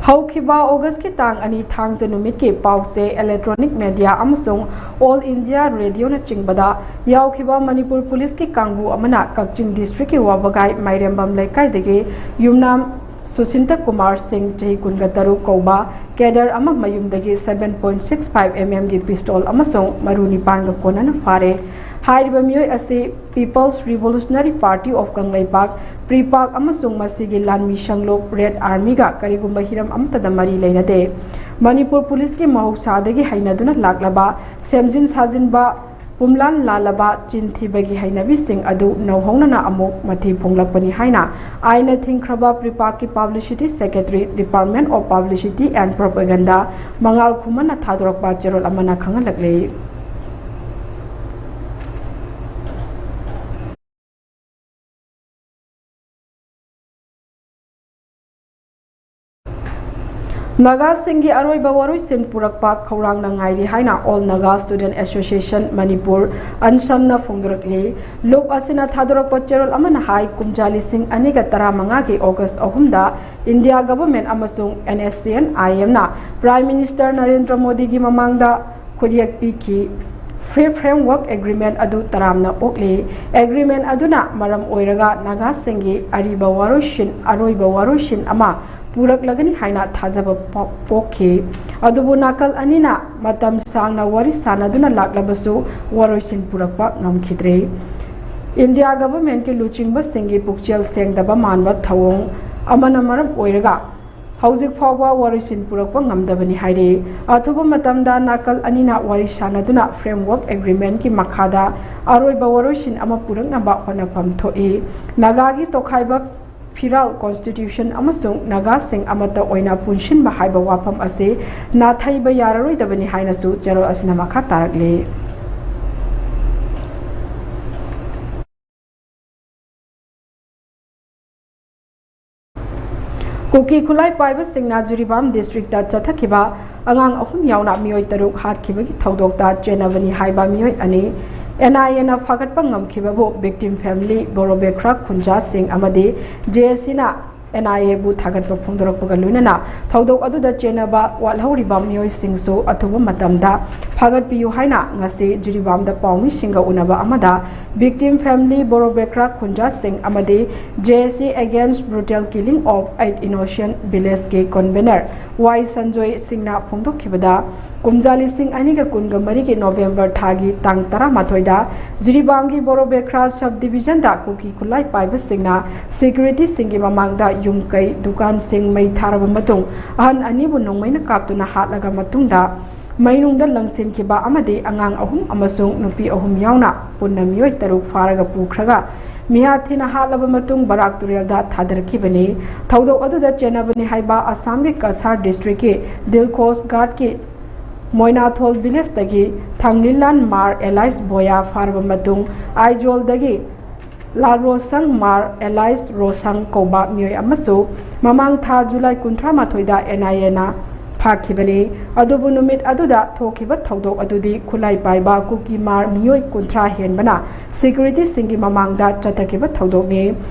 ꯍꯧꯈꯤꯕ August ꯀꯤ ꯇꯥꯡ ꯑꯅꯤ ꯊꯥꯡꯖ ꯅꯨꯃꯤꯠꯀꯤ ꯄꯥꯎ ꯆꯦ, electronic media ꯑꯃꯁꯨꯡ All India Radio ꯅꯆꯤꯡꯕꯗ ꯌꯥꯎꯈꯤꯕ ꯃꯅꯤꯄꯨꯔ ꯄꯨꯂꯤꯁꯀꯤ ꯀꯥꯡꯕꯨ ꯑꯃꯅ ꯀꯛꯆꯤꯡ district ꯀꯤ ꯋꯥꯕꯒꯥꯏ ꯃꯥꯏꯔꯦꯝꯕꯝ ꯂꯩꯀꯥꯏꯗꯒꯤ ꯌꯨꯝꯅꯥꯝ ꯁꯨꯁꯤꯟꯇ ꯀꯨꯃꯥꯔ ꯁꯤꯡ, ꯆꯍꯤ ꯀꯨꯟꯒ ꯇꯔꯨꯛ ꯀꯧꯕ cadre ꯑꯃ ꯃꯌꯨꯝꯗꯒꯤ seven point six five M M ꯒꯤ pistol ꯑꯃꯁꯨꯡ ꯃꯔꯨ ꯅꯤꯄꯥꯟꯒ ꯀꯣꯟꯅꯅ ꯐꯥꯔꯦ꯫ ꯍꯥꯏꯔꯤꯕ ꯃꯤꯑꯣꯏ ꯑꯁꯤ People's Revolutionary Party of Kangleipak, PREPAK, ꯑꯃꯁꯨꯡ ꯃꯁꯤꯒꯤ ꯂꯥꯟꯃꯤ ꯁꯪꯂꯨꯞ Red Army ꯒ ꯀꯔꯤꯒꯨꯝꯕ ꯍꯤꯔꯝ ꯑꯃꯠꯇꯗ ꯃꯔꯤ ꯂꯩꯅꯗꯦ꯫ ꯃꯅꯤꯄꯨꯔ ꯄꯨꯂꯤꯁꯀꯤ ꯃꯍꯧꯁꯥꯗꯒꯤ ꯍꯩꯅꯗꯨꯅ ꯂꯥꯛꯂꯕ ꯁꯦꯝꯖꯤꯟ ꯁꯥꯖꯤꯟꯕ, ꯄꯨꯝꯂꯥꯟ ꯂꯥꯜꯂꯕ ꯆꯤꯟ ꯊꯤꯕꯒꯤ ꯍꯩꯅꯕꯤꯁꯤꯡ ꯑꯗꯨ ꯅꯧꯍꯧꯅꯅ ꯑꯃꯨꯛ ꯃꯊꯤ ꯐꯣꯡꯂꯛꯄꯅꯤ ꯍꯥꯏꯅ ꯑꯥꯏꯟꯅ ꯊꯤꯡꯈ꯭ꯔꯕ ꯄ꯭ꯔꯤꯄꯥꯛꯀꯤ Publicity Secretary, Department of Publicity and Propaganda, ꯃꯉꯥꯜ ꯈꯨꯃꯟꯅ ꯊꯥꯗꯣꯔꯛꯄ ꯆꯦꯔꯣꯜ ꯑꯃꯅ ꯈꯪꯍꯜꯂꯛꯂꯤ꯫ ꯅꯥꯒꯥꯁꯤꯡꯒꯤ ꯑꯔꯣꯏꯕ ꯋꯥꯔꯣꯏꯁꯤꯟ ꯄꯨꯔꯛꯄ ꯈꯧꯔꯥꯡꯅ ꯉꯥꯏꯔꯤ ꯍꯥꯏꯅ All Naga Student Association Manipur, ꯑꯟꯁꯝꯅ ꯐꯣꯡꯗꯣꯔꯛꯂꯤ꯫ ꯂꯨꯞ ꯑꯁꯤꯅ ꯊꯥꯗꯣꯔꯛꯄ ꯆꯦꯔꯣꯜ ꯑꯃꯅ ꯍꯥꯏ, ꯀꯨꯝꯖꯥ ꯂꯤꯁꯤꯡ ꯑꯅꯤꯒ ꯇꯔꯥꯃꯉꯥꯒꯤ August ꯑꯍꯨꯝꯗ India Government ꯑꯃꯁꯨꯡ N S C N I M ꯅ Prime Minister ꯅꯔꯦꯟꯗ꯭ꯔ ꯃꯣꯗꯤꯒꯤ ꯃꯃꯥꯡꯗ ꯈꯨꯠꯌꯦꯛ ꯄꯤꯈꯤ꯫ Free Framework Agreement ꯑꯗꯨ ꯇꯔꯥꯝꯅ ꯑꯣꯛꯂꯤ꯫ Agreement ꯑꯗꯨꯅ ꯃꯔꯝ ꯑꯣꯏꯔꯒ ꯅꯥꯒꯥꯁꯤꯡꯒꯤ ꯑꯔꯤꯕ ꯋꯥꯔꯣꯏꯁꯤꯟ, ꯑꯔꯣꯏꯕ ꯋꯥꯔꯣꯏꯁꯤꯟ ꯑꯃ ꯄꯨꯔꯛꯂꯒꯅꯤ ꯍꯥꯏꯅ ꯊꯥꯖꯕ ꯄꯣ-, ꯄꯣꯛꯈꯤ꯫ ꯑꯗꯨꯕꯨ ꯅꯥꯀꯜ ꯑꯅꯤꯅ ꯃꯇꯝ ꯁꯥꯡꯅ ꯋꯥꯔꯤ ꯁꯥꯅꯗꯨꯅ ꯂꯥꯛꯂꯕꯁꯨ ꯋꯥꯔꯣꯏꯁꯤꯟ ꯄꯨꯔꯛꯄ ꯉꯝꯈꯤꯗ꯭ꯔꯦ꯫ India Government ꯀꯤ ꯂꯨꯆꯤꯡꯕꯁꯤꯡꯒꯤ ꯄꯨꯛꯆꯦꯜ ꯁꯦꯡꯗꯕ ꯃꯥꯟꯕ ꯊꯧꯑꯣꯡ ꯑꯃꯅ ꯃꯔꯝ ꯑꯣꯏꯔꯒ ꯍꯧꯖꯤꯛ ꯐꯥꯎꯕ ꯋꯥꯔꯣꯏꯁꯤꯟ ꯄꯨꯔꯛꯄ ꯉꯝꯗꯕꯅꯤ ꯍꯥꯏꯔꯤ꯫ ꯑꯊꯨꯕ ꯃꯇꯝꯗ ꯅꯥꯀꯜ ꯑꯅꯤꯅ ꯋꯥꯔꯤ ꯁꯥꯅꯗꯨꯅ Framework Agreement ꯀꯤ ꯃꯈꯥꯗ ꯑꯔꯣꯏꯕ ꯋꯥꯔꯣꯏꯁꯤꯟ ꯑꯃ ꯄꯨꯔꯛꯅꯕ ꯍꯣꯠꯅꯐꯝ ꯊꯣꯛꯏ꯫ ꯅꯥꯒꯥꯒꯤ ꯇꯣꯈꯥꯏꯕ ꯐꯤꯔꯥꯜ, Constitution ꯑꯃꯁꯨꯡ ꯅꯥꯒꯥꯁꯤꯡ ꯑꯃꯠꯇ ꯑꯣꯏꯅ ꯄꯨꯟꯁꯤꯟꯕ ꯍꯥꯏꯕ ꯋꯥꯐꯝ ꯑꯁꯤ ꯅꯥꯊꯩꯕ ꯌꯥꯔꯔꯣꯏꯗꯕꯅꯤ ꯍꯥꯏꯅꯁꯨ ꯆꯦꯔꯣꯜ ꯑꯁꯤꯅ ꯃꯈꯥ ꯇꯥꯔꯛꯂꯤ꯫ ꯀꯨꯀꯤ ꯈꯨꯠꯂꯥꯏ ꯄꯥꯏꯕꯁꯤꯡꯅ ꯖꯤꯔꯤꯕꯥꯝ district ꯇ ꯆꯠꯊꯈꯤꯕ ꯑꯉꯥꯡ ꯑꯍꯨꯝ ꯌꯥꯎꯅ ꯃꯤꯑꯣꯏ ꯇꯔꯨꯛ ꯍꯥꯠꯈꯤꯕꯒꯤ ꯊꯧꯗꯣꯛꯇ ꯆꯦꯟꯅꯕꯅꯤ ꯍꯥꯏꯕ ꯃꯤꯑꯣꯏ ꯑꯅꯤ N I A ꯅ ꯐꯥꯒꯠꯄ ꯉꯝꯈꯤꯕꯕꯨ victim family, ꯕꯣꯔꯣꯕꯦꯈ꯭ꯔꯥ ꯈꯨꯟꯖꯥꯁꯤꯡ ꯑꯃꯗꯤ J A C ꯅ N I A ꯕꯨ ꯊꯥꯒꯠꯄ ꯐꯣꯡꯗꯣꯔꯛꯄꯒ ꯂꯣꯏꯅꯅ ꯊꯧꯗꯣꯛ ꯑꯗꯨꯗ ꯆꯦꯟꯅꯕ ꯋꯥꯠꯍꯧꯔꯤꯕ ꯃꯤꯑꯣꯏꯁꯤꯡꯁꯨ ꯑꯊꯨꯕ ꯃꯇꯝꯗ ꯐꯥꯒꯠꯄꯤꯌꯨ ꯍꯥꯏꯅ ꯉꯁꯤ ꯖꯤꯔꯤꯕꯥꯝꯗ ꯄꯥꯎꯃꯤꯁꯤꯡꯒ ꯎꯅꯕ ꯑꯃꯗ victim family, ꯕꯣꯔꯣꯕꯦꯈ꯭ꯔꯥ ꯈꯨꯟꯖꯥꯁꯤꯡ ꯑꯃꯗꯤ J A C Against Brutal Killing of Eight Innocent Village ꯀꯤ convener ꯋꯥꯏ ꯁꯟꯖꯣꯏ ꯁꯤꯡꯅ ꯐꯣꯡꯗꯣꯛꯈꯤꯕꯗ, ꯀꯨꯝꯖꯥ ꯂꯤꯁꯤꯡ ꯑꯅꯤꯒ ꯀꯨꯟꯒ ꯃꯔꯤꯒꯤ ꯅꯣꯚꯦꯝꯕꯔ ꯊꯥꯒꯤ ꯇꯥꯡ ꯇꯔꯥꯃꯥꯊꯣꯏꯗ ꯖꯤꯔꯤꯕꯥꯝꯒꯤ ꯕꯣꯔꯣꯕꯦꯈ꯭ꯔꯥ ꯁꯕ ꯗꯤꯕꯤꯖꯟꯗ ꯀꯨꯀꯤ ꯈꯨꯠꯂꯥꯏ ꯄꯥꯏꯕꯁꯤꯡꯅ ꯁꯦꯀ꯭ꯌꯨꯔꯤꯇꯤꯁꯤꯡꯒꯤ ꯃꯃꯥꯡꯗ ꯌꯨꯝ ꯀꯩ, ꯗꯨꯀꯥꯟꯁꯤꯡ ꯃꯩ ꯊꯥꯔꯕ ꯃꯇꯨꯡ ꯑꯍꯟ ꯑꯅꯤꯕꯨ ꯅꯣꯡꯃꯩꯅ ꯀꯥꯞꯇꯨꯅ ꯍꯥꯠꯂꯒ ꯃꯇꯨꯡꯗ ꯃꯩꯅꯨꯡꯗ ꯂꯪꯁꯤꯟꯈꯤꯕ ꯑꯃꯗꯤ ꯑꯉꯥꯡ ꯑꯍꯨꯝ ꯑꯃꯁꯨꯡ ꯅꯨꯄꯤ ꯑꯍꯨꯝ ꯌꯥꯎꯅ ꯄꯨꯟꯅ ꯃꯤꯑꯣꯏ ꯇꯔꯨꯛ ꯐꯥꯔꯒ ꯄꯨꯈ꯭ꯔꯒ ꯃꯤꯍꯥꯠ ꯊꯤꯅ ꯍꯥꯠꯂꯕ ꯃꯇꯨꯡ ꯕꯔꯥꯛ ꯇꯨꯔꯦꯜꯗ ꯊꯥꯗꯔꯛꯈꯤꯕꯅꯤ꯫ ꯊꯧꯗꯣꯛ ꯑꯗꯨꯗ ꯆꯦꯟꯅꯕꯅꯤ ꯍꯥꯏꯕ ꯑꯁꯥꯝꯒꯤ ꯀꯁꯥꯔ ꯗꯤꯁꯇ꯭ꯔꯤꯛꯀꯤ ꯗꯤꯜꯈꯣꯁ ꯘꯥꯠꯀꯤ ꯃꯣꯏꯅꯥꯊꯣꯜ ꯚꯤꯂꯦꯖꯇꯒꯤ ꯊꯥꯡꯂꯤꯟꯂꯥꯟ ꯃꯥꯔ ꯑꯦꯂꯥꯏꯁ ꯕꯣꯌꯥ ꯐꯥꯔꯕ ꯃꯇꯨꯡ ꯑꯥꯏꯖꯣꯜꯗꯒꯤ ꯂꯥꯜꯔꯣꯁꯪ ꯃꯥꯔ ꯑꯦꯂꯥꯏꯁ ꯔꯣꯁꯪ ꯀꯧꯕ ꯃꯤꯑꯣꯏ ꯑꯃꯁꯨ ꯃꯃꯥꯡ ꯊꯥ ꯖꯨꯂꯥꯏ ꯀꯨꯟꯊ꯭ꯔꯥ ꯃꯥꯊꯣꯏꯗ ꯑꯦꯟ ꯑꯥꯏ ꯑꯦꯅ ꯐꯥꯈꯤꯕꯅꯤ꯫ ꯑꯗꯨꯕꯨ ꯅꯨꯃꯤꯠ ꯑꯗꯨꯗ ꯊꯣꯛꯈꯤꯕ ꯊꯧꯗꯣꯛ ꯑꯗꯨꯗꯤ ꯈꯨꯠꯂꯥꯏ ꯄꯥꯏꯕ ꯀꯨꯀꯤ ꯃꯥꯔ ꯃꯤꯑꯣꯏ ꯀꯨꯟꯊ꯭ꯔꯥ ꯍꯦꯟꯕꯅ ꯁꯦꯀ꯭ꯌꯨꯔꯤꯇꯤꯁꯤꯡꯒꯤ ꯃꯃꯥꯡꯗ ꯆꯠꯊꯈꯤꯕ ꯊꯧꯗꯣꯛꯅꯤ꯫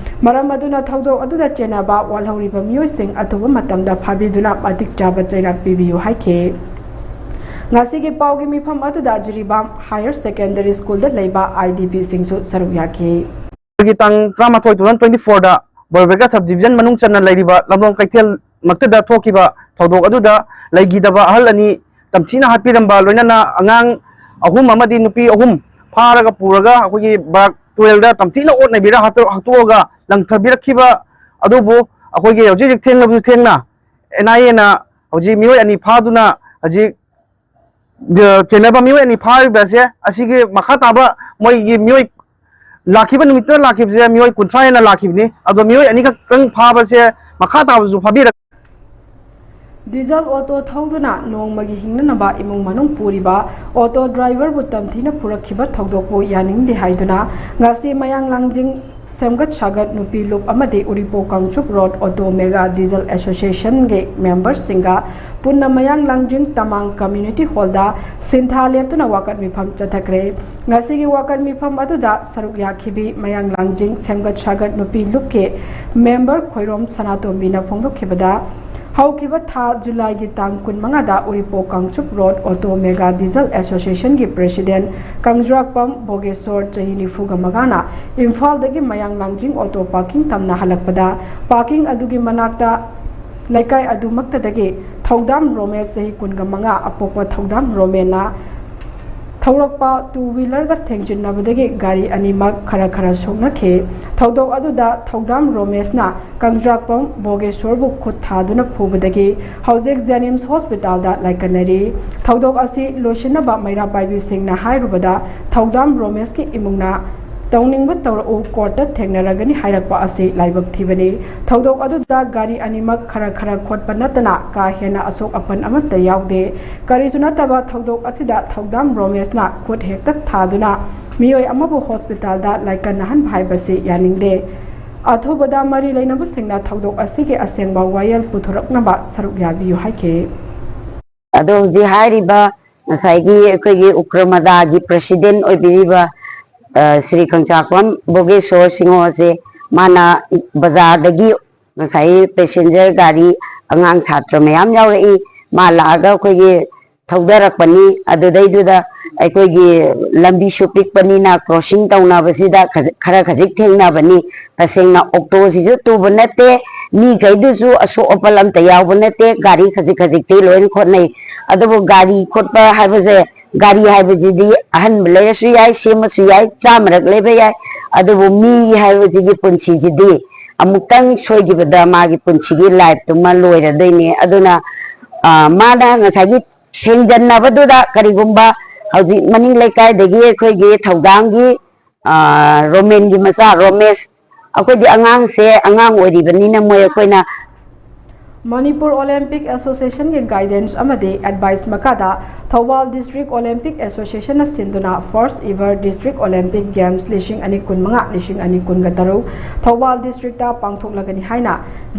ꯃꯔꯝ ꯑꯗꯨꯅ ꯊꯧꯗꯣꯛ ꯑꯗꯨꯗ ꯆꯦꯟꯅꯕ ꯋꯥꯜꯍꯧꯔꯤꯕ ꯃꯤꯑꯣꯏꯁꯤꯡ ꯑꯊꯨꯕ ꯃꯇꯝꯗ ꯐꯥꯕꯤꯗꯨꯅ ꯃꯇꯤꯛ ꯆꯥꯕ ꯆꯩꯔꯥꯛ ꯄꯤꯕꯤꯌꯨ ꯍꯥꯏꯈꯤ꯫ ꯉꯁꯤꯒꯤ ꯄꯥꯎꯒꯤ ꯃꯤꯐꯝ ꯑꯗꯨꯗ ꯖꯤꯔꯤꯕꯥꯝ ꯍꯥꯌꯔ ꯁꯦꯀꯦꯟꯗꯔꯤ ꯁ꯭ꯀꯨꯜꯗ ꯂꯩꯕ ꯑꯥꯏ ꯗꯤ ꯄꯤꯁꯤꯡꯁꯨ ꯁꯔꯨꯛ ꯌꯥꯈꯤ꯫ ꯒꯤ ꯇꯥꯡ ꯇꯔꯥꯃꯥꯊꯣꯏ, two thousand twenty four ꯗ ꯕꯣꯔꯕꯦꯀꯥ ꯁꯕ ꯗꯤꯕꯤꯖꯟ ꯃꯅꯨꯡ ꯆꯟꯅ ꯂꯩꯔꯤꯕ ꯂꯝꯂꯣꯡ ꯀꯩꯊꯦꯜ ꯃꯛꯇꯗ ꯊꯣꯛꯈꯤꯕ ꯊꯧꯗꯣꯛ ꯑꯗꯨꯗ ꯂꯩꯈꯤꯗꯕ ꯑꯍꯜ ꯑꯅꯤ ꯇꯝꯊꯤꯅ ꯍꯥꯠꯄꯤꯔꯝꯕ, ꯂꯣꯏꯅꯅ ꯑꯉꯥꯡ ꯑꯍꯨꯝ ꯑꯃꯗꯤ ꯅꯨꯄꯤ ꯑꯍꯨꯝ ꯐꯥꯔꯒ ꯄꯨꯔꯒ ꯑꯩꯈꯣꯏꯒꯤ ꯕꯔꯥꯛ ꯇꯨꯔꯦꯜꯗ ꯇꯝꯊꯤꯅ ꯑꯣꯠꯅꯕꯤꯔ ꯍꯥꯠꯇꯣ-, ꯍꯥꯠꯇꯣꯛꯑꯒ ꯂꯪꯊꯕꯤꯔꯛꯈꯤꯕ ꯑꯗꯨꯕꯨ ꯑꯩꯈꯣꯏꯒꯤ ꯍꯧꯖꯤꯛ ꯍꯧꯖꯤꯛ ꯊꯦꯡꯂꯕꯁꯨ ꯊꯦꯡꯅ ꯑꯦꯟ ꯑꯥꯏ ꯑꯦꯅ ꯍꯧꯖꯤꯛ ꯃꯤꯑꯣꯏ ꯑꯅꯤ ꯐꯥꯗꯨꯅ ꯍꯧꯖꯤꯛ ꯖ-, ꯆꯦꯟꯅꯕ ꯃꯤꯑꯣꯏ ꯑꯅꯤ ꯐꯥꯔꯤꯕ ꯑꯁꯦ, ꯑꯁꯤꯒꯤ ꯃꯈꯥ ꯇꯥꯕ ꯃꯣꯏꯒꯤ ꯃꯤꯑꯣꯏ ꯂꯥꯛꯈꯤꯕ ꯅꯨꯃꯤꯠꯇ ꯂꯥꯛꯈꯤꯕꯁꯦ ꯃꯤꯑꯣꯏ ꯀꯨꯟꯊ꯭ꯔꯥ ꯍꯦꯟꯅ ꯂꯥꯛꯈꯤꯕꯅꯤ꯫ ꯑꯗꯣ ꯃꯤꯑꯣꯏ ꯑꯅꯤꯈꯛꯇꯪ ꯐꯥꯕꯁꯦ ꯃꯈꯥ ꯇꯥꯕꯁꯨ ꯐꯥꯕꯤꯔꯛ ꯗꯤꯖꯜ ꯑꯣꯇꯣ ꯊꯧꯗꯨꯅ ꯅꯣꯡꯃꯒꯤ ꯍꯤꯡꯅꯅꯕ ꯏꯃꯨꯡ ꯃꯅꯨꯡ ꯄꯨꯔꯤꯕ ꯑꯣꯇꯣ ꯗ꯭ꯔꯥꯏꯚꯔꯕꯨ ꯇꯝꯊꯤꯅ ꯐꯨꯔꯛꯈꯤꯕ ꯊꯧꯗꯣꯛꯄꯨ ꯌꯥꯅꯤꯡꯗꯦ ꯍꯥꯏꯗꯨꯅ ꯉꯁꯤ ꯃꯌꯥꯡ ꯂꯥꯡꯖꯤꯡ ꯁꯦꯝꯒꯠ ꯁꯥꯒꯠ ꯅꯨꯄꯤ ꯂꯨꯞ ꯑꯃꯗꯤ ꯎꯔꯤꯄꯣꯛ Kangchup road auto mega diesel ꯑꯦꯁꯣꯁꯤꯌꯦꯁꯟꯒꯤ ꯃꯦꯝꯕꯔꯁꯤꯡꯒ ꯄꯨꯟꯅ ꯃꯌꯥꯡ ꯂꯥꯡꯖꯤꯡ ꯇꯃꯥꯡ ꯀꯝꯃ꯭ꯌꯨꯅꯤꯇꯤ ꯍꯣꯜꯗ ꯁꯤꯟꯊꯥ ꯂꯦꯞꯇꯨꯅ ꯋꯥꯀꯠ ꯃꯤꯐꯝ ꯆꯠꯊꯈ꯭ꯔꯦ꯫ ꯉꯁꯤꯒꯤ ꯋꯥꯀꯠ ꯃꯤꯐꯝ ꯑꯗꯨꯗ ꯁꯔꯨꯛ ꯌꯥꯈꯤꯕꯤ ꯃꯌꯥꯡ ꯂꯥꯡꯖꯤꯡ ꯁꯦꯝꯒꯠ ꯁꯥꯒꯠ ꯅꯨꯄꯤ ꯂꯨꯞꯀꯤ ꯃꯦꯝꯕꯔ ꯈꯣꯏꯔꯣꯝ ꯁꯅꯥꯇꯣꯝꯕꯤꯅ ꯐꯣꯡꯗꯣꯛꯈꯤꯕꯗ, ꯍꯧꯈꯤꯕ ꯊꯥ ꯖꯨꯂꯥꯏꯒꯤ ꯇꯥꯡ ꯀꯨꯟꯃꯉꯥꯗ Uripok Kangchup road auto mega diesel ꯑꯦꯁꯣꯁꯤꯌꯦꯁꯟꯒꯤ ꯄ꯭ꯔꯦꯁꯤꯗꯦꯟꯠ ꯀꯪꯖ꯭ꯔꯥꯛꯄꯝ ꯚꯣꯒꯦꯁꯣꯔ, ꯆꯍꯤ ꯅꯤꯐꯨꯒ ꯃꯉꯥꯅ ꯏꯝꯐꯥꯜꯗꯒꯤ ꯃꯌꯥꯡ ꯂꯥꯡꯖꯤꯡ ꯑꯣꯇꯣ ꯄꯥꯔꯀꯤꯡ ꯇꯝꯅ ꯍꯜꯂꯛꯄꯗ, ꯄꯥꯔꯀꯤꯡ ꯑꯗꯨꯒꯤ ꯃꯅꯥꯛꯇ ꯂꯩꯀꯥꯏ ꯑꯗꯨꯃꯛꯇꯗꯒꯤ ꯊꯧꯗꯥꯝ ꯔꯣꯃꯦꯁ, ꯆꯍꯤ ꯀꯨꯟꯒ ꯃꯉꯥ, ꯑꯄꯣꯛꯄ ꯊꯧꯗꯥꯝ ꯔꯣꯃꯦꯟꯅ ꯊꯧꯔꯛꯄ ꯇꯨ ꯋꯤꯂꯔꯒ ꯊꯦꯡꯖꯤꯟꯅꯕꯗꯒꯤ ꯒꯥꯔꯤ ꯑꯅꯤꯃꯛ ꯈꯔ ꯈꯔ ꯁꯣꯛꯅꯈꯤ꯫ ꯊꯧꯗꯣꯛ ꯑꯗꯨꯗ ꯊꯧꯗꯥꯝ ꯔꯣꯃꯦꯁꯅ ꯀꯪꯖ꯭ꯔꯥꯛꯄꯝ ꯕꯣꯒꯦꯁꯣꯔꯕꯨ ꯈꯨꯠ ꯊꯥꯗꯨꯅ ꯐꯨꯕꯗꯒꯤ ꯍꯧꯖꯤꯛ ꯖꯦꯅꯤꯝꯁ ꯍꯣꯁꯄꯤꯇꯥꯜꯗ ꯂꯥꯏꯀꯠꯅꯔꯤ꯫ ꯊꯧꯗꯣꯛ ꯑꯁꯤ ꯂꯣꯏꯁꯤꯟꯅꯕ ꯃꯩꯔꯥ ꯄꯥꯏꯕꯤꯁꯤꯡꯅ ꯍꯥꯏꯔꯨꯕꯗ, ꯊꯧꯗꯥꯝ ꯔꯣꯃꯦꯁꯀꯤ ꯏꯃꯨꯡꯅ ꯇꯧꯅꯤꯡꯕ ꯇꯧꯔꯛꯎ, ꯀꯣꯔꯠꯇ ꯊꯦꯡꯅꯔꯒꯅꯤ ꯍꯥꯏꯔꯛꯄ ꯑꯁꯤ ꯂꯥꯏꯕꯛ ꯊꯤꯕꯅꯤ꯫ ꯊꯧꯗꯣꯛ ꯑꯗꯨꯗ ꯒꯥꯔꯤ ꯑꯅꯤꯃꯛ ꯈꯔ ꯈꯔ ꯈꯣꯠꯄ ꯅꯠꯇꯅ ꯀꯥ ꯍꯦꯟꯅ ꯑꯁꯣꯛ ꯑꯄꯟ ꯑꯃꯠꯇ ꯌꯥꯎꯗꯦ꯫ ꯀꯔꯤꯁꯨ ꯅꯠꯇꯕ ꯊꯧꯗꯣꯛ ꯑꯁꯤꯗ ꯊꯧꯗꯥꯝ ꯔꯣꯃꯦꯁꯅ ꯈꯨꯠ ꯍꯦꯛꯇ ꯊꯥꯗꯨꯅ ꯃꯤꯑꯣꯏ ꯑꯃꯕꯨ ꯍꯣꯁꯄꯤꯇꯥꯜꯗ ꯂꯥꯏꯀꯠꯅꯍꯟꯕ ꯍꯥꯏꯕꯁꯤ ꯌꯥꯅꯤꯡꯗꯦ꯫ ꯑꯊꯨꯕꯗ ꯃꯔꯤ ꯂꯩꯅꯕꯁꯤꯡꯅ ꯊꯧꯗꯣꯛ ꯑꯁꯤꯒꯤ ꯑꯁꯦꯡꯕ ꯋꯥꯌꯦꯜ ꯄꯨꯊꯣꯔꯛꯅꯕ ꯁꯔꯨꯛ ꯌꯥꯕꯤꯌꯨ ꯍꯥꯏꯈꯤ꯫ ꯑꯗꯣ ꯍꯧꯖꯤꯛ ꯍꯥꯏꯔꯤꯕ ꯉꯁꯥꯏꯒꯤ ꯑꯩꯈꯣꯏꯒꯤ ꯎꯒ꯭ꯔꯃꯗꯥꯒꯤ ꯄ꯭ꯔꯦꯁꯤꯗꯦꯟ ꯑꯣꯏꯕꯤꯔꯤꯕ, ꯑ, ꯁ꯭ꯔꯤ ꯀꯪꯆꯥꯛꯄꯝ ꯕꯣꯒꯦꯁꯣꯔ ꯁꯤꯡꯍꯣꯁꯦ, ꯃꯥꯅ ꯕꯖꯥꯔꯗꯒꯤ ꯉꯁꯥꯏ ꯄꯦꯁꯦꯟꯖꯔ ꯒꯥꯔꯤ, ꯑꯉꯥꯡ ꯁꯥꯇ꯭ꯔ ꯃꯌꯥꯝ ꯌꯥꯎꯔꯛꯏ, ꯃꯥ ꯂꯥꯛꯑꯒ ꯑꯩꯈꯣꯏꯒꯤ ꯊꯧꯗꯔꯛꯄꯅꯤ꯫ ꯑꯗꯨꯗꯩꯗꯨꯗ ꯑꯩꯈꯣꯏꯒꯤ ꯂꯝꯕꯤꯁꯨ ꯄꯤꯛꯄꯅꯤꯅ ꯀ꯭ꯔꯣꯁꯤꯡ ꯇꯧꯅꯕꯁꯤꯗ ꯈꯖ-, ꯈꯔ ꯈꯖꯤꯛ ꯊꯦꯡꯅꯕꯅꯤ꯫ ꯇꯁꯦꯡꯅ ꯑꯣꯛꯇꯣꯁꯤꯁꯨ ꯇꯨꯕ ꯅꯠꯇꯦ, ꯃꯤꯈꯩꯗꯨꯁꯨ ꯑꯁꯣꯛ ꯑꯄꯟ ꯑꯝꯇ ꯌꯥꯎꯕ ꯅꯠꯇꯦ, ꯒꯥꯔꯤ ꯈꯖꯤꯛ ꯈꯖꯤꯛꯇꯤ ꯂꯣꯏꯅ ꯈꯣꯠꯅꯩ꯫ ꯑꯗꯨꯕꯨ ꯒꯥꯔꯤ ꯈꯣꯠꯄ ꯍꯥꯏꯕꯁꯦ, ꯒꯥꯔꯤ ꯍꯥꯏꯕꯁꯤꯗꯤ ꯑꯍꯟꯕ ꯂꯩꯔꯁꯨ ꯌꯥꯏ, ꯁꯦꯝꯃꯁꯨ ꯌꯥꯏ, ꯆꯥꯝꯃꯔꯛ ꯂꯩꯕ ꯌꯥꯏ꯫ ꯑꯗꯨꯕꯨ ꯃꯤ ꯍꯥꯏꯕꯁꯤꯒꯤ ꯄꯨꯟꯁꯤꯁꯤꯗꯤ ꯑꯃꯨꯛꯇꯪ ꯁꯣꯏꯈꯤꯕꯗ ꯃꯥꯒꯤ ꯄꯨꯟꯁꯤꯒꯤ ꯂꯥꯏꯐꯇꯨꯃ ꯂꯣꯏꯔꯗꯣꯏꯅꯦ꯫ ꯑꯗꯨꯅ, ꯑ, ꯃꯥꯅ ꯉꯁꯥꯏꯒꯤ ꯊꯦꯡꯖꯟꯅꯕꯗꯨꯗ ꯀꯔꯤꯒꯨꯝꯕ ꯍꯧꯖꯤꯛ ꯃꯅꯤꯡ ꯂꯩꯀꯥꯏꯗꯒꯤ ꯑꯩꯈꯣꯏꯒꯤ ꯊꯧꯗꯥꯝꯒꯤ, ꯑ, ꯔꯣꯃꯦꯟꯒꯤ ꯃꯆꯥ ꯔꯣꯃꯦꯁ, ꯑꯩꯈꯣꯏꯗꯤ ꯑꯉꯥꯡꯁꯦ ꯑꯉꯥꯡ ꯑꯣꯏꯔꯤꯕꯅꯤꯅ ꯃꯣꯏ ꯑꯩꯈꯣꯏꯅ ꯃꯅꯤꯄꯨꯔ ꯑꯣꯂꯦꯝꯄꯤꯛ ꯑꯦꯁꯣꯁꯤꯌꯦꯁꯟꯒꯤ ꯒꯥꯏꯗꯦꯟꯁ ꯑꯃꯗꯤ ꯑꯦꯗꯚꯥꯏꯁ ꯃꯈꯥꯗ ꯊꯧꯕꯥꯜ ꯗꯤꯁꯇ꯭ꯔꯤꯛ ꯑꯣꯂꯦꯝꯄꯤꯛ ꯑꯦꯁꯣꯁꯤꯌꯦꯁꯟꯅ ꯁꯤꯟꯗꯨꯅ first ever District Olympic Games ꯂꯤꯁꯤꯡ ꯑꯅꯤ ꯀꯨꯟꯃꯉꯥ, ꯂꯤꯁꯤꯡ ꯑꯅꯤ ꯀꯨꯟꯒ ꯇꯔꯨꯛ ꯊꯧꯕꯥꯜ ꯗꯤꯁꯇ꯭ꯔꯤꯛꯇ ꯄꯥꯡꯊꯣꯛꯂꯒꯅꯤ ꯍꯥꯏꯅ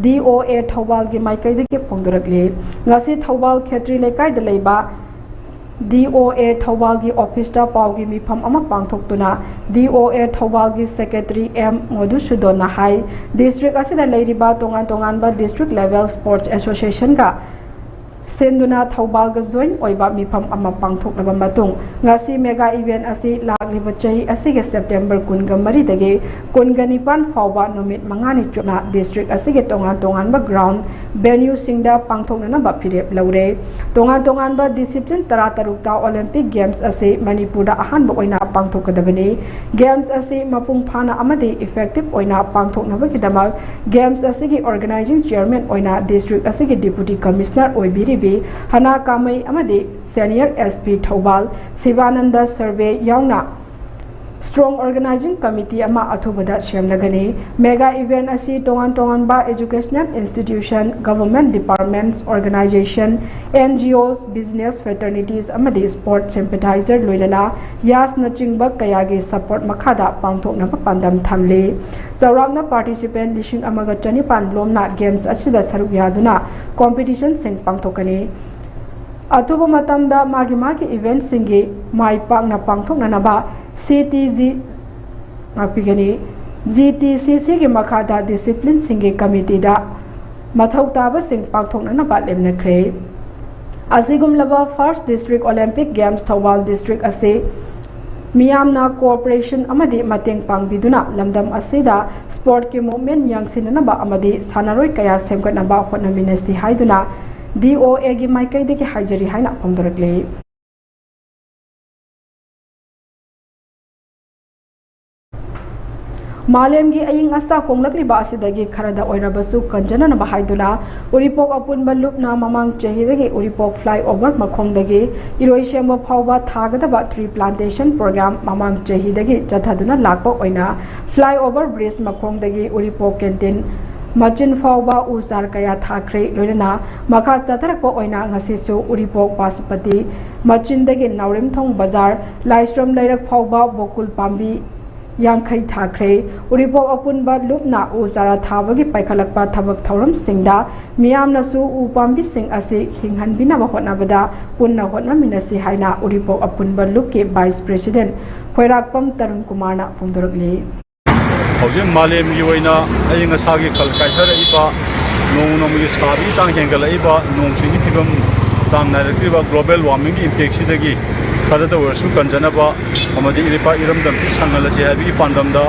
ꯗꯤ ꯑꯣ ꯑꯦ ꯊꯧꯕꯥꯜꯒꯤ ꯃꯥꯏꯀꯩꯗꯒꯤ ꯐꯣꯡꯗꯣꯔꯛꯂꯤ꯫ ꯉꯁꯤ ꯊꯧꯕꯥꯜ ꯈꯦꯇ꯭ꯔꯤ ꯂꯩꯀꯥꯏꯗ ꯂꯩꯕ ꯗꯤ ꯑꯣ ꯑꯦ ꯊꯧꯕꯥꯜꯒꯤ ꯑꯣꯐꯤꯁꯇ ꯄꯥꯎꯒꯤ ꯃꯤꯐꯝ ꯑꯃ ꯄꯥꯡꯊꯣꯛꯇꯨꯅ ꯗꯤ ꯑꯣ ꯑꯦ ꯊꯧꯕꯥꯜꯒꯤ ꯁꯦꯀ꯭ꯔꯦꯇꯔꯤ ꯑꯦꯝ ꯃꯣꯙꯨꯁꯨꯗꯣꯟꯅ ꯍꯥꯏ, ꯗꯤꯁꯇ꯭ꯔꯤꯛ ꯑꯁꯤꯗ ꯂꯩꯔꯤꯕ ꯇꯣꯉꯥꯟ ꯇꯣꯉꯥꯟꯕ ꯗꯤꯁꯇ꯭ꯔꯤꯛ ꯂꯦꯚꯦꯜ ꯁ꯭ꯄꯣꯔꯠꯁ ꯑꯦꯁꯣꯁꯤꯌꯦꯁꯟꯒ ꯁꯤꯟꯗꯨꯅ ꯊꯧꯕꯥꯜꯒ join ꯑꯣꯏꯕ ꯃꯤꯐꯝ ꯑꯃ ꯄꯥꯡꯊꯣꯛꯂꯕ ꯃꯇꯨꯡ, ꯉꯁꯤ mega event ꯑꯁꯤ ꯂꯥꯛꯂꯤꯕ ꯆꯍꯤ ꯑꯁꯤꯒꯤ September ꯀꯨꯟꯒ ꯃꯔꯤꯗꯒꯤ ꯀꯨꯟꯒ ꯅꯤꯄꯥꯟ ꯐꯥꯎꯕ ꯅꯨꯃꯤꯠ ꯃꯉꯥꯅꯤ ꯆꯨꯞꯅ district ꯑꯁꯤꯒꯤ ꯇꯣꯉꯥꯟ ꯇꯣꯉꯥꯟꯕ ground venue ꯁꯤꯡꯗ ꯄꯥꯡꯊꯣꯛꯅꯅꯕ ꯐꯤꯔꯦꯞ ꯂꯧꯔꯦ꯫ ꯇꯣꯉꯥꯟ ꯇꯣꯉꯥꯟꯕ discipline ꯇꯔꯥꯇꯔꯨꯛꯇ Olympic Games ꯑꯁꯤ ꯃꯅꯤꯄꯨꯔꯗ ꯑꯍꯥꯟꯕ ꯑꯣꯏꯅ ꯄꯥꯡꯊꯣꯛꯀꯗꯕꯅꯤ꯫ Games ꯑꯁꯤ ꯃꯄꯨꯡ ꯐꯥꯅ ꯑꯃꯗꯤ effective ꯑꯣꯏꯅ ꯄꯥꯡꯊꯣꯛꯅꯕꯒꯤꯗꯃꯛ Games ꯑꯁꯤꯒꯤ organizing chairman ꯑꯣꯏꯅ district ꯑꯁꯤꯒꯤ Deputy Commissioner ꯑꯣꯏꯕꯤꯔꯤꯕꯤ ꯍꯅꯥ ꯀꯥꯃꯩ ꯑꯃꯗꯤ Senior S P ꯊꯧꯕꯥꯜ ꯁꯤꯕꯥꯅꯟꯗ ꯁꯔꯚꯦ ꯌꯥꯎꯅ strong organizing committee ꯑꯃ ꯑꯊꯨꯕꯗ ꯁꯦꯝꯂꯒꯅꯤ꯫ Mega event ꯑꯁꯤ ꯇꯣꯉꯥꯟ ꯇꯣꯉꯥꯟꯕ educational institution, government departments, organization, N G Os, business fraternities ꯑꯃꯗꯤ sport sympathizer ꯂꯣꯏꯅꯅ ꯌꯥꯁꯅꯆꯤꯡꯕ ꯀꯌꯥꯒꯤ support ꯃꯈꯥꯗ ꯄꯥꯡꯊꯣꯛꯅꯕ ꯄꯥꯟꯗꯝ ꯊꯝꯂꯤ꯫ ꯆꯥꯎꯔꯥꯛꯅ participant ꯂꯤꯁꯤꯡ ꯑꯃꯒ ꯆꯅꯤꯄꯥꯟ ꯂꯣꯝꯅ Games ꯑꯁꯤꯗ ꯁꯔꯨꯛ ꯌꯥꯗꯨꯅ competition ꯁꯤꯡ ꯄꯥꯡꯊꯣꯛꯀꯅꯤ꯫ ꯑꯊꯨꯕ ꯃꯇꯝꯗ ꯃꯥꯒꯤ ꯃꯥꯒꯤ event ꯁꯤꯡꯒꯤ ꯃꯥꯏ ꯄꯥꯛꯅ ꯄꯥꯡꯊꯣꯛꯅꯅꯕ C T G ꯉꯥꯛꯄꯤꯒꯅꯤ꯫ G T C C ꯒꯤ ꯃꯈꯥꯗ discipline ꯁꯤꯡꯒꯤ committee ꯗ ꯃꯊꯧ ꯇꯥꯕꯁꯤꯡ ꯄꯥꯡꯊꯣꯛꯅꯅꯕ ꯂꯦꯞꯅꯈ꯭ꯔꯦ꯫ ꯑꯁꯤꯒꯨꯝꯂꯕ First District Olympic Games Thoubal district ꯑꯁꯤ ꯃꯤꯌꯥꯝꯅ cooperation ꯑꯃꯗꯤ ꯃꯇꯦꯡ ꯄꯥꯡꯕꯤꯗꯨꯅ ꯂꯝꯗꯝ ꯑꯁꯤꯗ sport ꯀꯤ movement ꯌꯥꯡꯁꯤꯟꯅꯅꯕ ꯑꯃꯗꯤ ꯁꯥꯟꯅꯔꯣꯏ ꯀꯌꯥ ꯁꯦꯝꯒꯠꯅꯕ ꯍꯣꯠꯅꯃꯤꯟꯅꯁꯤ ꯍꯥꯏꯗꯨꯅ D O A ꯒꯤ ꯃꯥꯏꯀꯩꯗꯒꯤ ꯍꯥꯏꯖꯔꯤ ꯍꯥꯏꯅ ꯐꯣꯡꯗꯣꯔꯛꯂꯤ꯫ ꯃꯥꯂꯦꯝꯒꯤ ꯑꯏꯪ ꯑꯁꯥ ꯍꯣꯡꯂꯛꯂꯤꯕ ꯑꯁꯤꯗꯒꯤ ꯈꯔꯗ ꯑꯣꯏꯔꯕꯁꯨ ꯀꯟꯖꯅꯅꯕ ꯍꯥꯏꯗꯨꯅ ꯎꯔꯤꯄꯣꯛ ꯑꯄꯨꯟꯕ ꯂꯨꯞꯅ ꯃꯃꯥꯡ ꯆꯍꯤꯗꯒꯤ ꯎꯔꯤꯄꯣꯛ flyover ꯃꯈꯣꯡꯗꯒꯤ ꯏꯔꯣꯏꯁꯦꯝꯕ ꯐꯥꯎꯕ ꯊꯥꯒꯗꯕ tree plantation program ꯃꯃꯥꯡ ꯆꯍꯤꯗꯒꯤ ꯆꯠꯊꯗꯨꯅ ꯂꯥꯛꯄ ꯑꯣꯏꯅ flyover bridge ꯃꯈꯣꯡꯗꯒꯤ ꯎꯔꯤꯄꯣꯛ canteen ꯃꯆꯤꯟ ꯐꯥꯎꯕ ꯎ ꯆꯥꯔ ꯀꯌꯥ ꯊꯥꯈ꯭ꯔꯦ꯫ ꯂꯣꯏꯅꯅ ꯃꯈꯥ ꯆꯠꯊꯔꯛꯄ ꯑꯣꯏꯅ ꯉꯁꯤꯁꯨ ꯎꯔꯤꯄꯣꯛ ꯄꯥꯁꯨꯄꯇꯤ ꯃꯆꯤꯟꯗꯒꯤ ꯅꯥꯎꯔꯦꯝꯊꯣꯡ ꯕꯖꯥꯔ ꯂꯥꯏꯁ꯭ꯔꯝ ꯂꯩꯔꯛ ꯐꯥꯎꯕ ꯕꯣꯀꯨꯜ ꯄꯥꯝꯕꯤ ꯌꯥꯡꯈꯩ ꯊꯥꯈ꯭ꯔꯦ꯫ ꯎꯔꯤꯄꯣꯛ ꯑꯄꯨꯟꯕ ꯂꯨꯞꯅ ꯎ ꯆꯥꯔꯥ ꯊꯥꯕꯒꯤ ꯄꯥꯏꯈꯠꯂꯛꯄ ꯊꯕꯛ ꯊꯧꯔꯝꯁꯤꯡꯗ ꯃꯤꯌꯥꯝꯅꯁꯨ ꯎ ꯄꯥꯝꯕꯤꯁꯤꯡ ꯑꯁꯤ ꯍꯤꯡꯍꯟꯕꯤꯅꯕ ꯍꯣꯠꯅꯕꯗ ꯄꯨꯟꯅ ꯍꯣꯠꯅꯃꯤꯟꯅꯁꯤ ꯍꯥꯏꯅ ꯎꯔꯤꯄꯣꯛ ꯑꯄꯨꯟꯕ ꯂꯨꯞꯀꯤ vice president ꯈꯣꯏꯔꯥꯛꯄꯝ ꯇꯔꯨꯟ ꯀꯨꯃꯥꯔꯅ ꯐꯣꯡꯗꯣꯔꯛꯂꯤ꯫ ꯍꯧꯖꯤꯛ ꯃꯥꯂꯦꯝꯒꯤ ꯑꯣꯏꯅ ꯑꯏꯪ ꯑꯁꯥꯒꯤ ꯈꯜ ꯀꯥꯏꯊꯔꯛꯏꯕ ꯅꯣꯡꯃ ꯅꯣꯡꯃꯒꯤ ꯁꯥꯕꯒꯤ ꯆꯥꯡ ꯍꯦꯟꯒꯠꯂꯛꯏꯕ, ꯅꯣꯡ ꯆꯤꯡꯒꯤ ꯐꯤꯕꯝ ꯆꯥꯡ ꯅꯥꯏꯔꯛꯇ꯭ꯔꯤꯕ global warmingꯒꯤ impactꯁꯤꯗꯒꯤ ꯈꯔꯗ ꯑꯣꯏꯔꯁꯨ ꯀꯟꯖꯅꯕ ꯑꯃꯗꯤ ꯏꯔꯩꯄꯥꯛ ꯏꯔꯝꯗꯝꯁꯤ ꯁꯪꯍꯜꯂꯁꯤ ꯍꯥꯏꯕꯒꯤ ꯄꯥꯟꯗꯝꯗ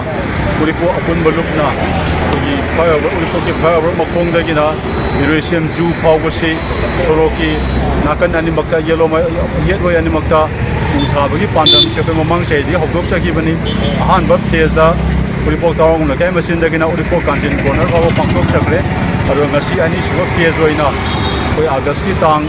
ꯎꯔꯤꯄꯣꯛ ꯑꯄꯨꯟꯕ ꯂꯨꯞꯅ ꯑꯩꯈꯣꯏꯒꯤ flyover, ꯎꯔꯤꯄꯣꯛꯀꯤ flyover ꯃꯈꯣꯡꯗꯒꯤꯅ ꯏꯔꯣꯏꯁꯦꯝ ꯖꯨ ꯐꯥꯎꯕꯁꯤ ꯁꯣꯔꯣꯛꯀꯤ ꯅꯥꯀꯟ ꯑꯅꯤꯃꯛꯇ yellow ꯃ-, ꯌꯦꯠ ꯑꯣꯏ ꯑꯅꯤꯃꯛꯇ ꯎ ꯊꯥꯕꯒꯤ ꯄꯥꯟꯗꯝꯁꯤ ꯑꯩꯈꯣꯏ ꯃꯃꯥꯡ ꯆꯍꯤꯗꯒꯤ ꯍꯧꯗꯣꯛꯆꯈꯤꯕꯅꯤ꯫ ꯑꯍꯥꯟꯕ phaseꯇ ꯎꯔꯤꯄꯣꯛ ꯇꯥꯋꯥꯡ ꯂꯩꯀꯥꯏ ꯃꯆꯤꯟꯗꯒꯤꯅ ꯎꯔꯤꯄꯣꯛ ꯀꯥꯟꯇꯤꯟ corner ꯐꯥꯎꯕ ꯄꯥꯡꯊꯣꯛꯆꯈ꯭ꯔꯦ꯫ ꯑꯗꯨꯒ ꯉꯁꯤ ꯑꯅꯤꯁꯨꯕ phase ꯑꯣꯏꯅ ꯑꯩꯈꯣꯏ Augustꯀꯤ ꯇꯥꯡ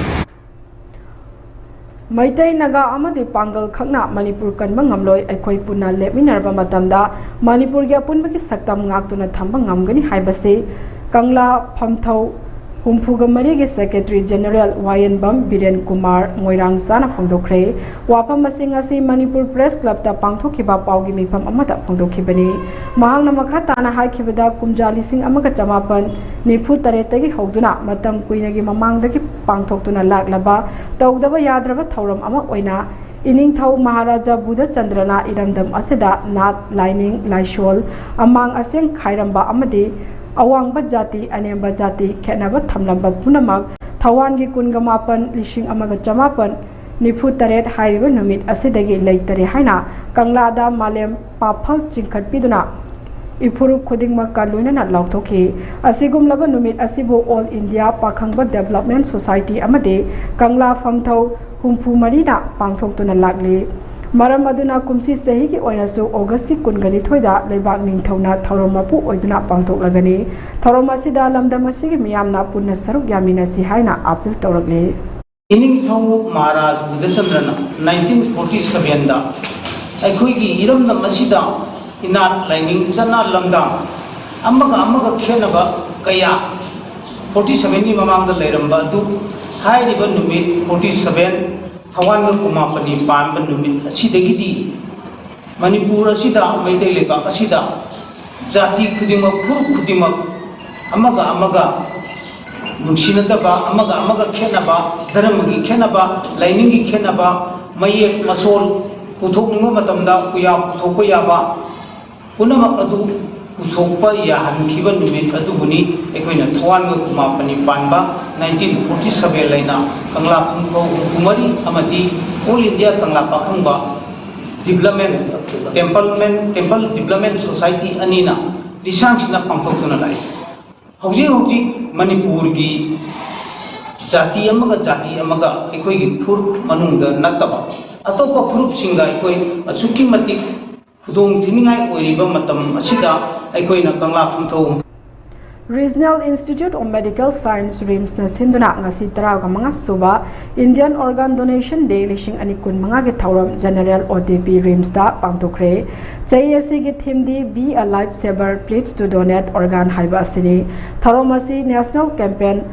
ꯃꯩꯇꯩ, ꯅꯥꯒꯥ ꯑꯃꯗꯤ ꯄꯥꯡꯒꯜ ꯈꯛꯅ ꯃꯅꯤꯄꯨꯔ ꯀꯟꯕ ꯉꯝꯂꯣꯏ꯫ ꯑꯩꯈꯣꯏ ꯄꯨꯟꯅ ꯂꯦꯞꯃꯤꯟꯅꯔꯕ ꯃꯇꯝꯗ ꯃꯅꯤꯄꯨꯔꯒꯤ ꯑꯄꯨꯟꯕꯒꯤ ꯁꯛꯇꯝ ꯉꯥꯛꯇꯨꯅ ꯊꯝꯕ ꯉꯝꯒꯅꯤ ꯍꯥꯏꯕꯁꯤ ꯀꯪꯂꯥ ꯐꯝꯊꯧ ꯍꯨꯝꯐꯨꯒ ꯃꯔꯤꯒꯤ Secretary General ꯋꯥꯌꯦꯟꯕꯝ ꯕꯤꯔꯦꯟ ꯀꯨꯃꯥꯔ ꯃꯣꯏꯔꯥꯡ ꯆꯥꯅ ꯐꯣꯡꯗꯣꯛꯈ꯭ꯔꯦ꯫ ꯋꯥꯐꯝ ꯑꯁꯤ ꯉꯁꯤ ꯃꯅꯤꯄꯨꯔ Press Clubꯇ ꯄꯥꯡꯊꯣꯛꯈꯤꯕ ꯄꯥꯎꯒꯤ ꯃꯤꯐꯝ ꯑꯃꯗ ꯐꯣꯡꯗꯣꯛꯈꯤꯕꯅꯤ꯫ ꯃꯍꯥꯛꯅ ꯃꯈꯥ ꯇꯥꯅ ꯍꯥꯏꯈꯤꯕꯗ, ꯀꯨꯝꯖꯥ ꯂꯤꯁꯤꯡ ꯑꯃꯒ ꯆꯃꯥꯄꯟ ꯅꯤꯐꯨ ꯇꯔꯦꯠꯇꯒꯤ ꯍꯧꯗꯨꯅ ꯃꯇꯝ ꯀꯨꯏꯅꯒꯤ ꯃꯃꯥꯡꯗꯒꯤ ꯄꯥꯡꯊꯣꯛꯇꯨꯅ ꯂꯥꯛꯂꯕ ꯇꯧꯗꯕ ꯌꯥꯗ꯭ꯔꯕ ꯊꯧꯔꯝ ꯑꯃ ꯑꯣꯏꯅ ꯏꯅꯤꯡꯊꯧ ꯃꯍꯥꯔꯥꯖꯥ ꯕꯨꯙꯆꯟꯗ꯭ꯔꯅ ꯏꯔꯝꯗꯝ ꯑꯁꯤꯗ ꯅꯥꯠ, ꯂꯥꯏꯅꯤꯡ, ꯂꯥꯏꯁꯣꯜ, ꯑꯃꯥꯡ ꯑꯁꯦꯡ ꯈꯥꯏꯔꯝꯕ ꯑꯃꯗꯤ ꯑꯋꯥꯡꯕ ꯖꯥꯇꯤ, ꯑꯅꯦꯝꯕ ꯖꯥꯇꯤ ꯈꯦꯠꯅꯕ ꯊꯝꯂꯝꯕ ꯄꯨꯝꯅꯃꯛ ꯊꯧꯋꯥꯟꯒꯤ ꯀꯨꯟꯒ ꯃꯥꯄꯟ, ꯂꯤꯁꯤꯡ ꯑꯃꯒ ꯆꯃꯥꯄꯟ ꯅꯤꯐꯨ ꯇꯔꯦꯠ ꯍꯥꯏꯔꯤꯕ ꯅꯨꯃꯤꯠ ꯑꯁꯤꯗꯒꯤ ꯂꯩꯇꯔꯦ ꯍꯥꯏꯅ ꯀꯪꯂꯥꯗ ꯃꯥꯂꯦꯝ ꯄꯥꯐꯜ ꯆꯤꯡꯈꯠꯄꯤꯗꯨꯅ ꯏꯐꯨꯔꯨꯞ ꯈꯨꯗꯤꯡꯃꯛꯀ ꯂꯣꯏꯅꯅ ꯂꯥꯎꯊꯣꯛꯈꯤ꯫ ꯑꯁꯤꯒꯨꯝꯂꯕ ꯅꯨꯃꯤꯠ ꯑꯁꯤꯕꯨ All India ꯄꯥꯈꯪꯕ Development Society ꯑꯃꯗꯤ ꯀꯪꯂꯥ ꯐꯝꯊꯧ ꯍꯨꯝꯐꯨ ꯃꯔꯤꯅ ꯄꯥꯡꯊꯣꯛꯇꯨꯅ ꯂꯥꯛꯂꯤ꯫ ꯃꯔꯝ ꯑꯗꯨꯅ ꯀꯨꯝꯁꯤ ꯆꯍꯤꯒꯤ ꯑꯣꯏꯅꯁꯨ Augustꯀꯤ ꯀꯨꯟꯒ ꯅꯤꯊꯣꯏꯗ ꯂꯩꯕꯥꯛ ꯅꯤꯡꯊꯧꯅ ꯊꯧꯔꯝ ꯃꯄꯨ ꯑꯣꯏꯗꯨꯅ ꯄꯥꯡꯊꯣꯛꯂꯒꯅꯤ꯫ ꯊꯧꯔꯝ ꯑꯁꯤꯗ ꯂꯝꯗꯝ ꯑꯁꯤꯒꯤ ꯃꯤꯌꯥꯝꯅ ꯄꯨꯟꯅ ꯁꯔꯨꯛ ꯌꯥꯃꯤꯟꯅꯁꯤ ꯍꯥꯏꯅ appeal ꯇꯧꯔꯛꯂꯤ꯫ ꯏꯅꯤꯡꯊꯧ ꯃꯍꯥꯔꯥꯖ ꯕꯨꯙꯆꯟꯗ꯭ꯔꯅ nineteen forty sevenꯗ ꯑꯩꯈꯣꯏꯒꯤ ꯏꯔꯝꯗꯝ ꯑꯁꯤꯗ ꯏꯅꯥꯠ, ꯂꯥꯏꯅꯤꯡ, ꯆꯠꯅ ꯂꯝꯗꯥꯡ ꯑꯃꯒ ꯑꯃꯒ ꯈꯦꯠꯅꯕ ꯀꯌꯥ forty sevenꯒꯤ ꯃꯃꯥꯡꯗ ꯂꯩꯔꯝꯕ ꯑꯗꯨ ꯍꯥꯏꯔꯤꯕ ꯅꯨꯃꯤꯠ forty seven ꯊꯧꯋꯥꯟꯒ ꯀꯨꯟꯃꯥꯄꯟꯅꯤ ꯄꯥꯟꯕ ꯅꯨꯃꯤꯠ ꯑꯁꯤꯗꯒꯤꯗꯤ ꯃꯅꯤꯄꯨꯔ ꯑꯁꯤꯗ, ꯃꯩꯇꯩ ꯂꯩꯕꯥꯛ ꯑꯁꯤꯗ ꯖꯥꯇꯤ ꯈꯨꯗꯤꯡꯃꯛ, ꯐꯨꯔꯨꯞ ꯈꯨꯗꯤꯡꯃꯛ ꯑꯃꯒ ꯑꯃꯒ ꯅꯨꯡꯁꯤꯅꯗꯕ, ꯑꯃꯒ ꯑꯃꯒ ꯈꯦꯠꯅꯕ, ꯙꯔꯃꯒꯤ ꯈꯦꯠꯅꯕ, ꯂꯥꯏꯅꯤꯡꯒꯤ ꯈꯦꯠꯅꯕ, ꯃꯌꯦꯛ ꯃꯁꯣꯜ ꯄꯨꯊꯣꯛꯅꯤꯡꯕ ꯃꯇꯝꯗ ꯀꯨꯌꯥ ꯄꯨꯊꯣꯛꯄ ꯌꯥꯕ ꯄꯨꯝꯅꯃꯛ ꯑꯗꯨ ꯄꯨꯊꯣꯛꯄ ꯌꯥꯍꯟꯈꯤꯕ ꯅꯨꯃꯤꯠ ꯑꯗꯨꯕꯨꯅꯤ꯫ ꯑꯩꯈꯣꯏꯅ ꯊꯋꯥꯟꯒ ꯈꯨꯃꯥꯄꯅꯤ ꯄꯥꯟꯕ ꯅꯥꯏꯟꯇꯤꯟ ꯐꯣꯔꯇꯤ ꯁꯚꯦꯟ ꯂꯩꯅ ꯀꯪꯂꯥ ꯈꯨꯟꯐꯧ ꯍꯨꯝꯐꯨ ꯃꯔꯤ ꯑꯃꯗꯤ ꯑꯣꯜ ꯏꯟꯗꯤꯌꯥ ꯀꯪꯂꯥ ꯄꯥꯈꯪꯕ ꯗꯤꯕ꯭ꯂꯞꯃꯦꯟ ꯇꯦꯝꯄꯜꯃꯦꯟ ꯇꯦꯝꯄꯜ ꯗꯤꯕ꯭ꯂꯞꯃꯦꯟ ꯁꯣꯁꯥꯏꯇꯤ ꯑꯅꯤꯅ ꯂꯤꯁꯥꯡꯁꯤꯟꯅ ꯄꯥꯡꯊꯣꯛꯇꯨꯅ ꯂꯥꯛꯏ꯫ ꯍꯧꯖꯤꯛ ꯍꯧꯖꯤꯛ ꯃꯅꯤꯄꯨꯔꯒꯤ ꯖꯥꯇꯤ ꯑꯃꯒ ꯖꯥꯇꯤ ꯑꯃꯒ ꯑꯩꯈꯣꯏꯒꯤ ꯐꯨꯔꯨꯞ ꯃꯅꯨꯡꯗ ꯅꯠꯇꯕ ꯑꯇꯣꯞꯄ ꯐꯨꯔꯨꯞꯁꯤꯡꯒ ꯑꯩꯈꯣꯏ ꯑꯁꯨꯛꯀꯤ ꯃꯇꯤꯛ ꯈꯨꯗꯣꯡ ꯊꯤꯅꯤꯡꯉꯥꯏ ꯑꯣꯏꯔꯤꯕ ꯃꯇꯝ ꯑꯁꯤꯗ ꯑꯩꯈꯣꯏꯅ ꯀꯪꯂꯥ ꯈꯨꯟꯊꯧ Regional Institute of Medical Science, ꯔꯤꯝꯁꯅ ꯁꯤꯟꯗꯨꯅ ꯉꯁꯤ ꯇꯔꯥꯒ ꯃꯉꯥ ꯁꯨꯕ Indian Organ Donation Day ꯂꯤꯁꯤꯡ ꯑꯅꯤ ꯀꯨꯟ ꯃꯉꯥꯒꯤ ꯊꯧꯔꯝ General O T P ꯔꯤꯝꯁꯇ ꯄꯥꯡꯊꯣꯛꯈ꯭ꯔꯦ꯫ ꯆꯍꯤ ꯑꯁꯤꯒꯤ ꯊꯤꯝꯗꯤ Be a Life Saver, Pledge to Donate Organ ꯍꯥꯏꯕ ꯑꯁꯤꯅꯤ꯫ ꯊꯧꯔꯝ ꯑꯁꯤ National Campaign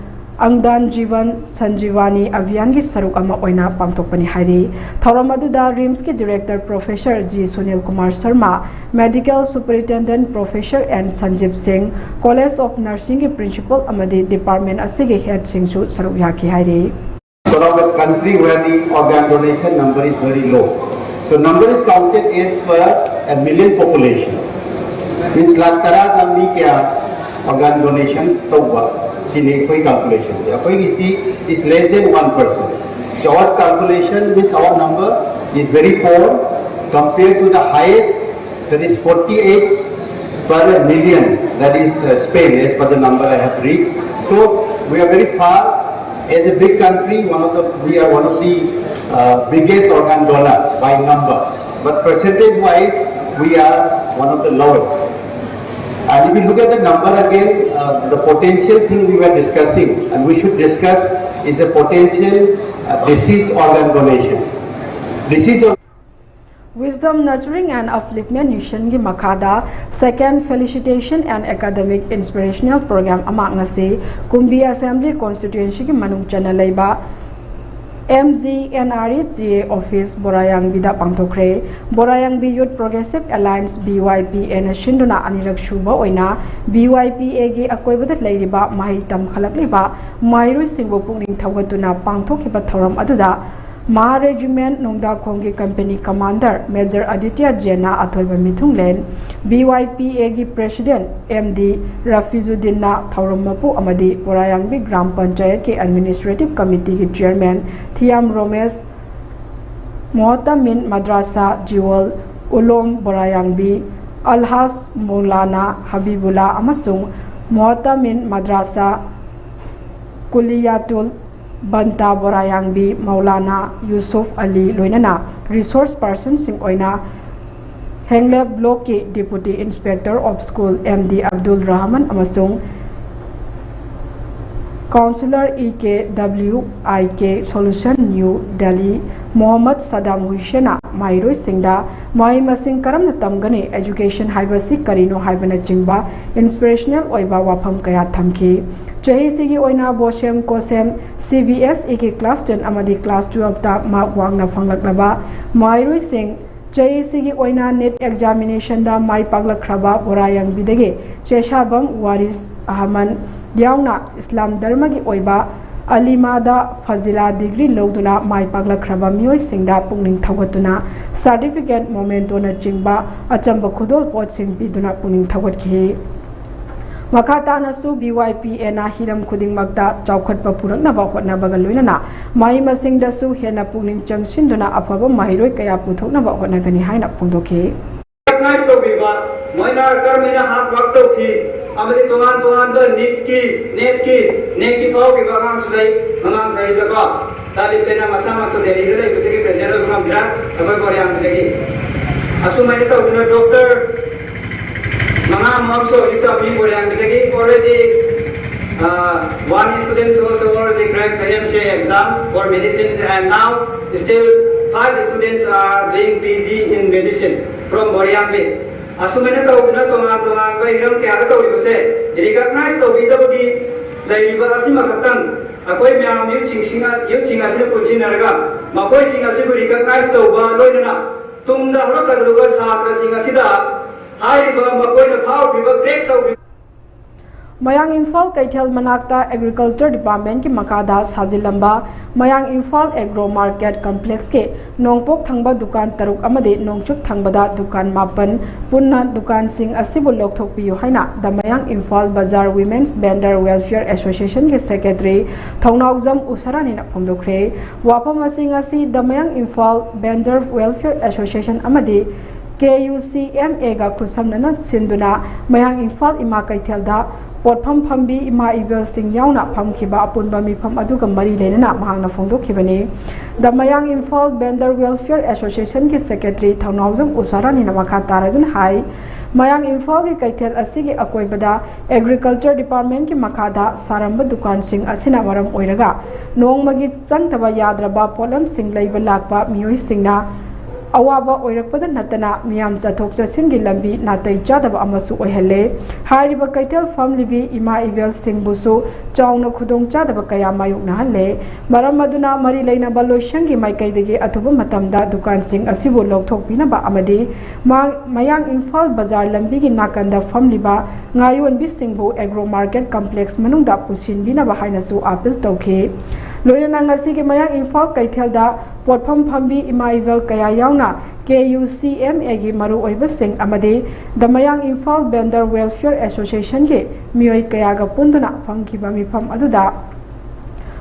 ꯑꯪꯗꯥꯟ ꯖꯤꯕꯟ ꯁꯟꯖꯤꯋꯥꯅꯤ ꯑꯚꯤꯌꯥꯟꯒꯤ ꯁꯔꯨꯛ ꯑꯃ ꯑꯣꯏꯅ ꯄꯥꯡꯊꯣꯛꯄꯅꯤ ꯍꯥꯏꯔꯤ꯫ ꯊꯧꯔꯝ ꯑꯗꯨꯗ ꯔꯤꯝꯁꯀꯤ director professor G Sunil Kumar Sharma, medical superintendent professor N Sanjiba Singh, college of ꯅꯔꯁꯤꯡꯒꯤ ꯄ꯭ꯔꯤꯟꯁꯤꯄꯜ ꯑꯃꯗꯤ ꯗꯤꯄꯥꯔꯠꯃꯦꯟꯠ ꯑꯁꯤꯒꯤ ꯍꯦꯗꯁꯤꯡꯁꯨ ꯁꯔꯨꯛ ꯌꯥꯈꯤ ꯍꯥꯏꯔꯤ꯫ Sort of a country where the organ donation number is very low. So number is counted as per a million population. Means ꯂꯥꯛ ꯇꯔꯥꯗ ꯃꯤ ꯀꯌꯥ organ donation ꯇꯧꯕ, ꯁꯤꯅꯤ ꯑꯩꯈꯣꯏ calculation ꯁꯦ꯫ ꯑꯩꯈꯣꯏꯒꯤꯁꯤ is less than one percent. So our calculation means our number is very poor compared to the highest, that is forty-eight per million, that is uh, Spain, as per the number I have read. So we are very far. As a big country, one of the we are one of the uh, biggest organ donor by number, but percentage-wise, we are one of the lowest. And if you look at the number again, uh, the potential thing we were discussing, and we should discuss, is a potential uh, disease organ donation. Disease organ Wisdom Nurturing and Upliftment Missionꯒꯤ ꯃꯈꯥꯗ Second Felicitation and Academic Inspirational Program ꯑꯃ ꯉꯁꯤ ꯀꯨꯝꯕꯤ Assembly Constituencyꯒꯤ ꯃꯅꯨꯡ ꯆꯟꯅ ꯂꯩꯕ M G N R E G A Office ꯕꯣꯔꯥꯌꯥꯡꯕꯤꯗ ꯄꯥꯡꯊꯣꯛꯈ꯭ꯔꯦ꯫ ꯕꯣꯔꯥꯌꯥꯡꯕꯤ Youth Progressive Alliance, B Y P Aꯅ ꯁꯤꯟꯗꯨꯅ ꯑꯅꯤꯔꯛ ꯁꯨꯕ ꯑꯣꯏꯅ B Y P Aꯒꯤ ꯑꯀꯣꯏꯕꯗ ꯂꯩꯔꯤꯕ ꯃꯍꯩ ꯇꯝꯈꯠꯂꯛꯂꯤꯕ ꯃꯍꯩꯔꯣꯏꯁꯤꯡꯕꯨ ꯄꯨꯛꯅꯤꯡ ꯊꯧꯒꯠꯇꯨꯅ ꯄꯥꯡꯊꯣꯛꯈꯤꯕ ꯊꯧꯔꯝ ꯑꯗꯨꯗ ꯃꯍꯥ regiment ꯅꯣꯡꯗꯥꯈꯣꯡꯒꯤ company commander major Aditya ꯖꯦꯟꯅ ꯑꯊꯣꯏꯕ ꯃꯤꯊꯨꯡꯂꯦꯟ, ꯕꯤ ꯋꯥꯏ ꯄꯤ ꯑꯦꯒꯤ ꯄ꯭ꯔꯦꯁꯤꯗꯦꯟꯠ ꯑꯦꯝ ꯗꯤ ꯔꯐꯤꯖꯨꯗꯤꯟꯅ ꯊꯧꯔꯝ ꯃꯄꯨ ꯑꯃꯗꯤ ꯕꯣꯔꯥꯌꯥꯡꯕꯤ ꯒ꯭ꯔꯥꯝ ꯄꯟꯆꯥꯌꯠꯀꯤ ꯑꯦꯗꯃꯤꯅꯤꯁꯇ꯭ꯔꯦꯇꯤꯚ ꯀꯃꯤꯇꯤꯒꯤ ꯆꯤꯌꯔꯃꯦꯟ ꯊꯤꯌꯥꯝ ꯔꯣꯃꯦꯁ, ꯃꯣꯍꯇꯃꯤꯟ ꯃꯗ꯭ꯔꯥꯁꯥ ꯖꯤꯋꯜ ꯎꯂꯣꯝ ꯕꯣꯔꯥꯌꯥꯡꯕꯤ ꯑꯜꯍꯥꯖ ꯃꯧꯂꯥꯅꯥ ꯍꯕꯤꯕꯨꯜꯂꯥ ꯑꯃꯁꯨꯡ ꯃꯣꯍꯇꯃꯤꯟ ꯃꯗ꯭ꯔꯥꯁꯥ ꯀꯨꯂꯤꯌꯥꯇꯨꯜ ꯕꯟꯇꯥ ꯕꯣꯔꯥꯌꯥꯡꯕꯤ ꯃꯧꯂꯥꯅꯥ ꯌꯨꯁꯨꯐ ꯑꯂꯤ ꯂꯣꯏꯅꯅ ꯔꯤꯁꯣꯔꯁ ꯄꯥꯔꯁꯟꯁꯤꯡ ꯑꯣꯏꯅ ꯍꯦꯡꯂꯦꯞ ꯕ꯭ꯂꯣꯛꯀꯤ deputy inspector of school M D Abdul Rahman ꯑꯃꯁꯨꯡ councillor E K W I K solution new Delhi Mohammad Saddam ꯍꯨꯏꯁꯦꯟꯅ ꯃꯍꯩꯔꯣꯏꯁꯤꯡꯗ ꯃꯍꯩ ꯃꯁꯤꯡ ꯀꯔꯝꯅ ꯇꯝꯒꯅꯤ, ꯑꯦꯖꯨꯀꯦꯁꯟ ꯍꯥꯏꯕꯁꯤ ꯀꯔꯤꯅꯣ ꯍꯥꯏꯕꯅꯆꯤꯡꯕ ꯏꯟꯁꯄꯤꯔꯦꯁꯅꯦꯜ ꯑꯣꯏꯕ ꯋꯥꯐꯝ ꯀꯌꯥ ꯊꯝꯈꯤ꯫ ꯆꯍꯤꯁꯤꯒꯤ ꯑꯣꯏꯅ ꯕꯣꯁꯦꯝ ꯀꯣꯁꯦꯝ ꯁꯤ ꯕꯤ ꯑꯦꯁ ꯏꯒꯤ ꯀ꯭ꯂꯥꯁ ꯇꯦꯟ ꯑꯃꯗꯤ ꯀ꯭ꯂꯥꯁ ꯇꯨꯌꯦꯜꯐꯇ ꯃꯥꯔꯛ ꯋꯥꯡꯅ ꯐꯪꯂꯛꯂꯕ ꯃꯍꯩꯔꯣꯏꯁꯤꯡ, ꯆꯍꯤꯁꯤꯒꯤ ꯑꯣꯏꯅ ꯅꯤꯠ ꯑꯦꯛꯖꯥꯃꯤꯅꯦꯁꯟꯗ ꯃꯥꯏ ꯄꯥꯛꯂꯛꯈ꯭ꯔꯕ ꯕꯣꯔꯥꯌꯥꯡꯕꯤꯗꯒꯤ ꯆꯦꯁꯥꯕꯝ ꯋꯥꯔꯤꯁ ꯑꯍꯃꯟ ꯌꯥꯎꯅ ꯏꯁꯂꯥꯝ ꯙꯔꯃꯒꯤ ꯑꯣꯏꯕ ꯑꯂꯤꯃꯥꯗ ꯐꯖꯤꯂꯥ ꯗꯤꯒ꯭ꯔꯤ ꯂꯧꯗꯨꯅ ꯃꯥꯏ ꯄꯥꯛꯂꯛꯈ꯭ꯔꯕ ꯃꯤꯑꯣꯏꯁꯤꯡꯗ ꯄꯨꯛꯅꯤꯡ ꯊꯧꯒꯠꯇꯨꯅ ꯁꯥꯔꯇꯤꯐꯤꯀꯦꯠ, ꯃꯣꯃꯦꯟꯇꯣꯅꯆꯤꯡꯕ ꯑꯆꯝꯕ ꯈꯨꯗꯣꯜꯄꯣꯠꯁꯤꯡ ꯄꯤꯗꯨꯅ ꯄꯨꯛꯅꯤꯡ ꯊꯧꯒꯠꯈꯤ꯫ ꯃꯈꯥ ꯇꯥꯅꯁꯨ ꯕꯤ ꯋꯥꯏ ꯄꯤ ꯑꯦꯅ ꯍꯤꯔꯝ ꯈꯨꯗꯤꯡꯃꯛꯇ ꯆꯥꯎꯈꯠꯄ ꯄꯨꯔꯛꯅꯕ ꯍꯣꯠꯅꯕꯒ ꯂꯣꯏꯅꯅ ꯃꯍꯩ ꯃꯁꯤꯡꯗꯁꯨ ꯍꯦꯟꯅ ꯄꯨꯛꯅꯤꯡ ꯆꯪꯁꯤꯟꯗꯨꯅ ꯑꯐꯕ ꯃꯍꯩꯔꯣꯏ ꯀꯌꯥ ꯄꯨꯊꯣꯛꯅꯕ ꯍꯣꯠꯅꯒꯅꯤ ꯍꯥꯏꯅ ꯐꯣꯡꯗꯣꯛꯈꯤ꯫ ꯔꯤꯀꯣꯛꯅꯥꯏꯖ ꯇꯧꯕꯤꯕ, ꯃꯣꯏꯅ ꯀꯔꯝꯍꯥꯏꯅ ꯍꯥꯔꯗ ꯋꯥꯔꯛ ꯇꯧꯈꯤ ꯑꯃꯗꯤ ꯇꯣꯉꯥꯟ ꯇꯣꯉꯥꯟꯕ ꯅꯤꯠꯀꯤ, ꯅꯦꯠꯀꯤ, ꯅꯦꯠꯀꯤ ꯐꯥꯎꯈꯤꯕ ꯑꯉꯥꯡꯁꯨ ꯂꯩ꯫ ꯃꯃꯥꯡ ꯆꯍꯤꯗꯀꯣ ꯇꯥꯂꯤꯕ ꯄꯦꯅ ꯃꯁꯥꯃꯛꯇꯣ ꯗꯦꯜꯂꯤꯗ ꯂꯩꯕꯗꯒꯤ ꯄ꯭ꯔꯦꯖꯦꯟ ꯑꯣꯏꯕ ꯉꯝꯗ꯭ꯔꯦ ꯑꯩꯈꯣꯏ ꯃꯣꯏꯔꯥꯡꯗꯒꯤ꯫ ꯑꯁꯨꯃꯥꯏꯅ ꯇꯧꯗꯅ ꯗꯣꯛꯇꯔ ꯃꯉꯥ ꯑꯃꯁꯨ ꯍꯧꯖꯤꯛ ꯇꯝꯃꯤ ꯃꯣꯏꯔꯥꯡꯗꯒꯤ꯫ Already, uh, one student also already cracked the M C I exam for medicines, and now still five students are doing P G in medicine from Moriambe. ꯑꯁꯨꯃꯥꯏꯅ ꯇꯧꯗꯨꯅ ꯇꯣꯉꯥꯟ ꯇꯣꯉꯥꯟꯕ ꯍꯤꯔꯝ ꯀꯌꯥꯗ ꯇꯧꯔꯤꯕꯁꯦ ꯔꯤꯀꯛꯅꯥꯏꯖ ꯇꯧꯕꯤꯗꯕꯒꯤ ꯂꯩꯔꯤꯕ ꯑꯁꯤꯃꯈꯛꯇꯪ ꯑꯩꯈꯣꯏ ꯃꯌꯥꯝ ꯌꯨꯠꯁꯤꯡꯁꯤꯅ, ꯌꯨꯠꯁꯤꯡ ꯑꯁꯤꯅ ꯄꯨꯟꯁꯤꯟꯅꯔꯒ ꯃꯈꯣꯏꯁꯤꯡ ꯑꯁꯤꯕꯨ ꯔꯤꯀꯛꯅꯥꯏꯖ ꯇꯧꯕ ꯂꯣꯏꯅꯅ ꯇꯨꯡꯗ ꯍꯧꯔꯛꯀꯗꯧꯔꯤꯕ ꯁꯥꯇ꯭ꯔꯁꯤꯡ ꯑꯁꯤꯗ ꯍꯥꯏꯔꯤꯕ ꯃꯈꯣꯏꯅ ꯐꯥꯎꯈꯤꯕ, ꯀ꯭ꯔꯦꯛ ꯇꯧꯈꯤꯕ ꯃꯌꯥꯡ ꯏꯝꯐꯥꯜ ꯀꯩꯊꯦꯜ ꯃꯅꯥꯛꯇ Agriculture Departmentꯀꯤ ꯃꯈꯥꯗ ꯁꯥꯖꯤꯜꯂꯝꯕ ꯃꯌꯥꯡ ꯏꯝꯐꯥꯜ Agro Market Complexꯀꯤ ꯅꯣꯡꯄꯣꯛ ꯊꯪꯕ ꯗꯨꯀꯥꯟ ꯇꯔꯨꯛ ꯑꯃꯗꯤ ꯅꯣꯡꯆꯨꯞ ꯊꯪꯕꯗ ꯗꯨꯀꯥꯟ ꯃꯥꯄꯟ ꯄꯨꯟꯅ ꯗꯨꯀꯥꯟꯁꯤꯡ ꯑꯁꯤꯕꯨ ꯂꯧꯊꯣꯛꯄꯤꯌꯨ ꯍꯥꯏꯅ The Mayang Imphal Bazar Women's Vendor Welfare Associationꯒꯤ Secretary ꯊꯧꯅꯥꯎꯖꯝ ꯎꯁꯥꯔꯥꯅꯤꯅ ꯐꯣꯡꯗꯣꯛꯈ꯭ꯔꯦ꯫ ꯋꯥꯐꯝ ꯑꯁꯤ ꯉꯁꯤ The Mayang Imphal Vendor Welfare Association ꯑꯃꯗꯤ KUCMAꯒ ꯈꯨꯠꯁꯝꯅꯅ ꯁꯤꯟꯗꯨꯅ ꯃꯌꯥꯡ ꯏꯝꯐꯥꯜ ꯏꯃꯥ ꯀꯩꯊꯦꯜꯗ ꯄꯣꯠꯐꯝ ꯐꯝꯕꯤ ꯏꯃꯥ ꯏꯕꯦꯜꯁꯤꯡ ꯌꯥꯎꯅ ꯐꯝꯈꯤꯕ ꯑꯄꯨꯟꯕ ꯃꯤꯐꯝ ꯑꯗꯨꯒ ꯃꯔꯤ ꯂꯩꯅꯅ ꯃꯍꯥꯛꯅ ꯐꯣꯡꯗꯣꯛꯈꯤꯕꯅꯤ꯫ The Mayang Imphal Vendor Welfare Associationꯒꯤ Secretary ꯊꯧꯅꯥꯎꯖꯝ ꯎꯁꯥꯔꯥꯅꯤꯅ ꯃꯈꯥ ꯇꯥꯔꯗꯨꯅ ꯍꯥꯏ, ꯃꯌꯥꯡ ꯏꯝꯐꯥꯜꯒꯤ ꯀꯩꯊꯦꯜ ꯑꯁꯤꯒꯤ ꯑꯀꯣꯏꯕꯗ Agriculture Departmentꯀꯤ ꯃꯈꯥꯗ ꯁꯥꯔꯝꯕ ꯗꯨꯀꯥꯟꯁꯤꯡ ꯑꯁꯤꯅ ꯃꯔꯝ ꯑꯣꯏꯔꯒ ꯅꯣꯡꯃꯒꯤ ꯆꯪꯗꯕ ꯌꯥꯗ꯭ꯔꯕ ꯄꯣꯠꯂꯝꯁꯤꯡ ꯂꯩꯕ ꯂꯥꯛꯄ ꯃꯤꯑꯣꯏꯁꯤꯡꯅ ꯑꯋꯥꯕ ꯑꯣꯏꯔꯛꯄꯗ ꯅꯠꯇꯅ ꯃꯤꯌꯥꯝ ꯆꯠꯊꯣꯛ ꯆꯠꯁꯤꯟꯒꯤ ꯂꯝꯕꯤ ꯅꯥꯇꯩ ꯆꯥꯗꯕ ꯑꯃꯁꯨ ꯑꯣꯏꯍꯜꯂꯦ꯫ ꯍꯥꯏꯔꯤꯕ ꯀꯩꯊꯦꯜ ꯐꯝꯂꯤꯕꯤ ꯏꯃꯥ ꯏꯕꯦꯜꯁꯤꯡꯕꯨꯁꯨ ꯆꯥꯎꯅ ꯈꯨꯗꯣꯡꯆꯥꯗꯕ ꯀꯌꯥ ꯃꯥꯌꯣꯛꯅꯍꯜꯂꯦ꯫ ꯃꯔꯝ ꯑꯗꯨꯅ ꯃꯔꯤ ꯂꯩꯅꯕ ꯂꯣꯏꯁꯪꯒꯤ ꯃꯥꯏꯀꯩꯗꯒꯤ ꯑꯊꯨꯕ ꯃꯇꯝꯗ ꯗꯨꯀꯥꯟꯁꯤꯡ ꯑꯁꯤꯕꯨ ꯂꯧꯊꯣꯛꯄꯤꯅꯕ ꯑꯃꯗꯤ ꯃꯥ-, ꯃꯌꯥꯡ ꯏꯝꯐꯥꯜ ꯕꯖꯥꯔ ꯂꯝꯕꯤꯒꯤ ꯅꯥꯀꯟꯗ ꯐꯝꯂꯤꯕ ꯉꯥꯌꯣꯟꯕꯤꯁꯤꯡꯕꯨ Agro Market Complex ꯃꯅꯨꯡꯗ ꯄꯨꯁꯤꯟꯕꯤꯅꯕ ꯍꯥꯏꯅꯁꯨ ꯑꯥꯄꯤꯜ ꯇꯧꯈꯤ꯫ ꯂꯣꯏꯅꯅ ꯉꯁꯤꯒꯤ ꯃꯌꯥꯡ ꯏꯝꯐꯥꯜ ꯀꯩꯊꯦꯜꯗ ꯄꯣꯠꯐꯝ ꯐꯝꯕꯤ ꯏꯃꯥ ꯏꯕꯦꯜ ꯀꯌꯥ ꯌꯥꯎꯅ KUCMAꯒꯤ ꯃꯔꯨꯑꯣꯏꯕꯁꯤꯡ ꯑꯃꯗꯤ The Mayang Imphal Vendor Welfare Associationꯒꯤ ꯃꯤꯑꯣꯏ ꯀꯌꯥꯒ ꯄꯨꯟꯗꯨꯅ ꯐꯝꯈꯤꯕ ꯃꯤꯐꯝ ꯑꯗꯨꯗ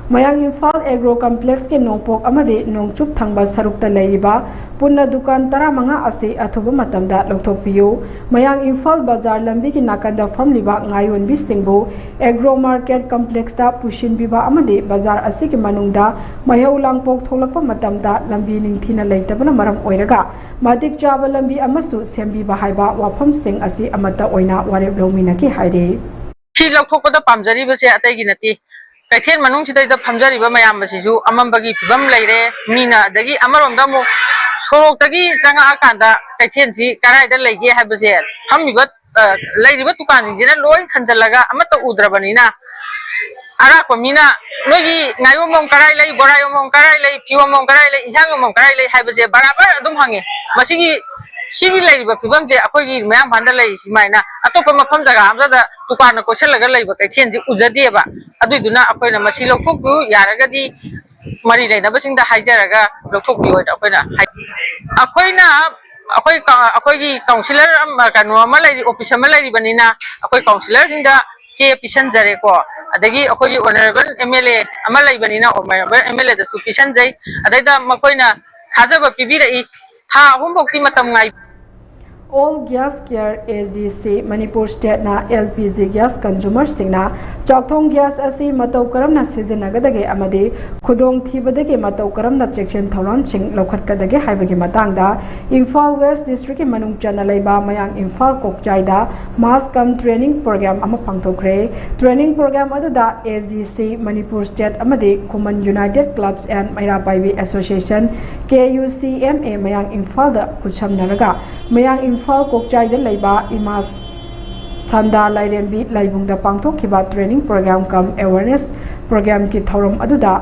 ꯃꯌꯥꯡ ꯏꯝꯐꯥꯜ Agro Complexꯀꯤ ꯅꯣꯡꯄꯣꯛ ꯑꯃꯗꯤ ꯅꯣꯡꯆꯨꯞ ꯊꯪꯕ ꯁꯔꯨꯛꯇ ꯂꯩꯔꯤꯕ ꯄꯨꯟꯅ ꯗꯨꯀꯥꯟ ꯇꯔꯥꯃꯉꯥ ꯑꯁꯤ ꯑꯊꯨꯕ ꯃꯇꯝꯗ ꯂꯧꯊꯣꯛꯄꯤꯌꯨ꯫ ꯃꯌꯥꯡ ꯏꯝꯐꯥꯜ ꯕꯖꯥꯔ ꯂꯝꯕꯤꯒꯤ ꯅꯥꯀꯟꯗ ꯐꯝꯂꯤꯕ ꯉꯥꯌꯣꯟꯕꯤꯁꯤꯡꯕꯨ Agro Market Complexꯇ ꯄꯨꯁꯤꯟꯕꯤꯕ ꯑꯃꯗꯤ ꯕꯖꯥꯔ ꯑꯁꯤꯒꯤ ꯃꯅꯨꯡꯗ ꯃꯩꯍꯧ ꯂꯥꯡꯄꯣꯛ ꯊꯣꯛꯂꯛꯄ ꯃꯇꯝꯗ ꯂꯝꯕꯤ ꯅꯤꯡꯊꯤꯅ ꯂꯩꯇꯕꯅ ꯃꯔꯝ ꯑꯣꯏꯔꯒ ꯃꯇꯤꯛ ꯆꯥꯕ ꯂꯝꯕꯤ ꯑꯃꯁꯨ ꯁꯦꯝꯕꯤꯕ ꯍꯥꯏꯕ ꯋꯥꯐꯝꯁꯤꯡ ꯑꯁꯤ ꯑꯃꯠꯇ ꯑꯣꯏꯅ ꯋꯥꯔꯦꯞ ꯂꯧꯃꯤꯟꯅꯈꯤ ꯍꯥꯏꯔꯤ꯫ ꯁꯤ ꯂꯧꯊꯣꯛꯄꯗ ꯄꯥꯝꯖꯔꯤꯕꯁꯦ ꯑꯇꯩꯒꯤ ꯅꯠꯇꯦ, ꯀꯩꯊꯦꯜ ꯃꯅꯨꯡꯁꯤꯗꯩꯗ ꯐꯝꯖꯔꯤꯕ ꯃꯌꯥꯝ ꯑꯁꯤꯁꯨ ꯑꯃꯝꯕꯒꯤ ꯐꯤꯕꯝ ꯂꯩꯔꯦ꯫ ꯃꯤꯅ, ꯑꯗꯒꯤ ꯑꯃꯔꯣꯝꯗ ꯑꯃꯨꯛ ꯁꯣꯔꯣꯛꯇꯒꯤ ꯆꯪꯉꯛꯑꯀꯥꯟꯗ ꯀꯩꯊꯦꯜꯁꯤ ꯀꯗꯥꯏꯗ ꯂꯩꯒꯦ ꯍꯥꯏꯕꯁꯦ ꯐꯝꯃꯤꯕ, ꯑ, ꯂꯩꯔꯤꯕ ꯗꯨꯀꯥꯟꯁꯤꯡꯁꯤꯅ ꯂꯣꯏ ꯈꯟꯖꯜꯂꯒ ꯑꯃꯠꯇ ꯎꯗ꯭ꯔꯕꯅꯤꯅ, ꯑꯔꯥꯛꯄ ꯃꯤꯅ ꯅꯣꯏꯒꯤ ꯉꯥ ꯌꯣꯟꯐꯝ ꯀꯔꯥꯏ ꯂꯩ, ꯕꯣꯔꯥ ꯌꯣꯟꯐꯝ ꯀꯔꯥꯏ ꯂꯩ, ꯐꯤ ꯌꯣꯟꯐꯝ ꯀꯔꯥꯏ ꯂꯩ, ꯏꯟꯁꯥꯡ ꯌꯣꯟꯐꯝ ꯀꯔꯥꯏ ꯂꯩ ꯍꯥꯏꯕꯁꯦ ꯕꯔꯥꯕꯔ ꯑꯗꯨꯝ ꯍꯪꯉꯦ꯫ ꯃꯁꯤꯒꯤ ꯁꯤꯒꯤ ꯂꯩꯔꯤꯕ ꯐꯤꯕꯝꯁꯦ ꯑꯩꯈꯣꯏꯒꯤ ꯃꯌꯥꯡ ꯏꯝꯐꯥꯜꯗ ꯂꯩꯔꯤꯁꯤ ꯁꯨꯃꯥꯏꯅ ꯑꯇꯣꯞꯄ ꯃꯐꯝ ꯖꯒꯥ ꯑꯃꯗ ꯗꯨꯀꯥꯟꯅ ꯀꯣꯏꯁꯜꯂꯒ ꯂꯩꯕ ꯀꯩꯊꯦꯜꯁꯤ ꯎꯖꯗꯦꯕ꯫ ꯑꯗꯨꯏꯗꯨꯅ ꯑꯩꯈꯣꯏꯅ ꯃꯁꯤ ꯂꯧꯊꯣꯛꯄꯤꯌꯨ, ꯌꯥꯔꯒꯗꯤ ꯃꯔꯤ ꯂꯩꯅꯕꯁꯤꯡꯗ ꯍꯥꯏꯖꯔꯒ ꯂꯧꯊꯣꯛꯄꯤꯌꯨ ꯍꯥꯏꯅ ꯑꯩꯈꯣꯏꯅ ꯍꯥꯏ꯫ ꯑꯩꯈꯣꯏꯅ ꯑꯩꯈꯣꯏ ꯀ-, ꯑꯩꯈꯣꯏꯒꯤ ꯀꯥꯎꯟꯁꯤꯂꯔ ꯑꯃ, ꯀꯩꯅꯣ ꯑꯃ ꯂꯩꯔꯤ, ꯑꯣꯐꯤꯁ ꯑꯃ ꯂꯩꯔꯤꯕꯅꯤꯅ ꯑꯩꯈꯣꯏ ꯀꯥꯎꯟꯁꯤꯂꯔꯁꯤꯡꯗ ꯆꯦ ꯄꯤꯁꯟꯖꯔꯦꯀꯣ꯫ ꯑꯗꯒꯤ ꯑꯩꯈꯣꯏꯒꯤ ꯑꯣꯅꯔꯦꯕꯜ ꯑꯦꯝ ꯑꯦꯜ ꯑꯦ ꯑꯃ ꯂꯩꯕꯅꯤꯅ ꯑꯣꯅꯔꯦꯕꯜ ꯑꯦꯝ ꯑꯦꯜ ꯑꯦꯗꯁꯨ ꯄꯤꯁꯟꯖꯩ꯫ ꯑꯗꯩꯗ ꯃꯈꯣꯏꯅ ꯊꯥꯖꯕ ꯄꯤꯕꯤꯔꯛꯏ꯫ ꯊꯥ ꯑꯍꯨꯝꯐꯧꯗꯤ ꯃꯇꯝ ꯉꯥꯏ꯫ All Gas Care A G C Manipur State ꯅ L P G gas consumer ꯁꯤꯡꯅ ꯆꯥꯛꯊꯣꯡ gas ꯑꯁꯤ ꯃꯇꯧ ꯀꯔꯝꯅ ꯁꯤꯖꯤꯟꯅꯒꯗꯒꯦ ꯑꯃꯗꯤ ꯈꯨꯗꯣꯡꯊꯤꯕꯗꯒꯤ ꯃꯇꯧ ꯀꯔꯝꯅ ꯆꯦꯛꯁꯤꯟ ꯊꯧꯔꯥꯡꯁꯤꯡ ꯂꯧꯈꯠꯀꯗꯒꯦ ꯍꯥꯏꯕꯒꯤ ꯃꯇꯥꯡꯗ ꯏꯝꯐꯥꯜ West District ꯀꯤ ꯃꯅꯨꯡ ꯆꯟꯅ ꯂꯩꯕ ꯃꯌꯥꯡ Imphal ꯀꯣꯛꯆꯥꯏꯗ mass cum training program ꯑꯃ ꯄꯥꯡꯊꯣꯛꯈ꯭ꯔꯦ꯫ Training program ꯑꯗꯨꯗ A G C Manipur State ꯑꯃꯗꯤ Khuman United Clubs and ꯃꯩꯔꯥ ꯄꯥꯏꯕꯤ Association, K U C M A, ꯃꯌꯥꯡ ꯏꯝꯐꯥꯜꯗ ꯈꯨꯠꯁꯝꯅꯔꯒ ꯃꯌꯥꯡ ꯏꯝꯐꯥꯜ ꯀꯣꯛꯆꯥꯏꯗ ꯂꯩꯕ ꯏꯃꯥ ꯁꯟꯗꯥ ꯂꯥꯏꯔꯦꯝꯕꯤ ꯂꯥꯏꯕꯨꯡꯗ ꯄꯥꯡꯊꯣꯛꯈꯤꯕ training program cum awareness program ꯀꯤ ꯊꯧꯔꯝ ꯑꯗꯨꯗ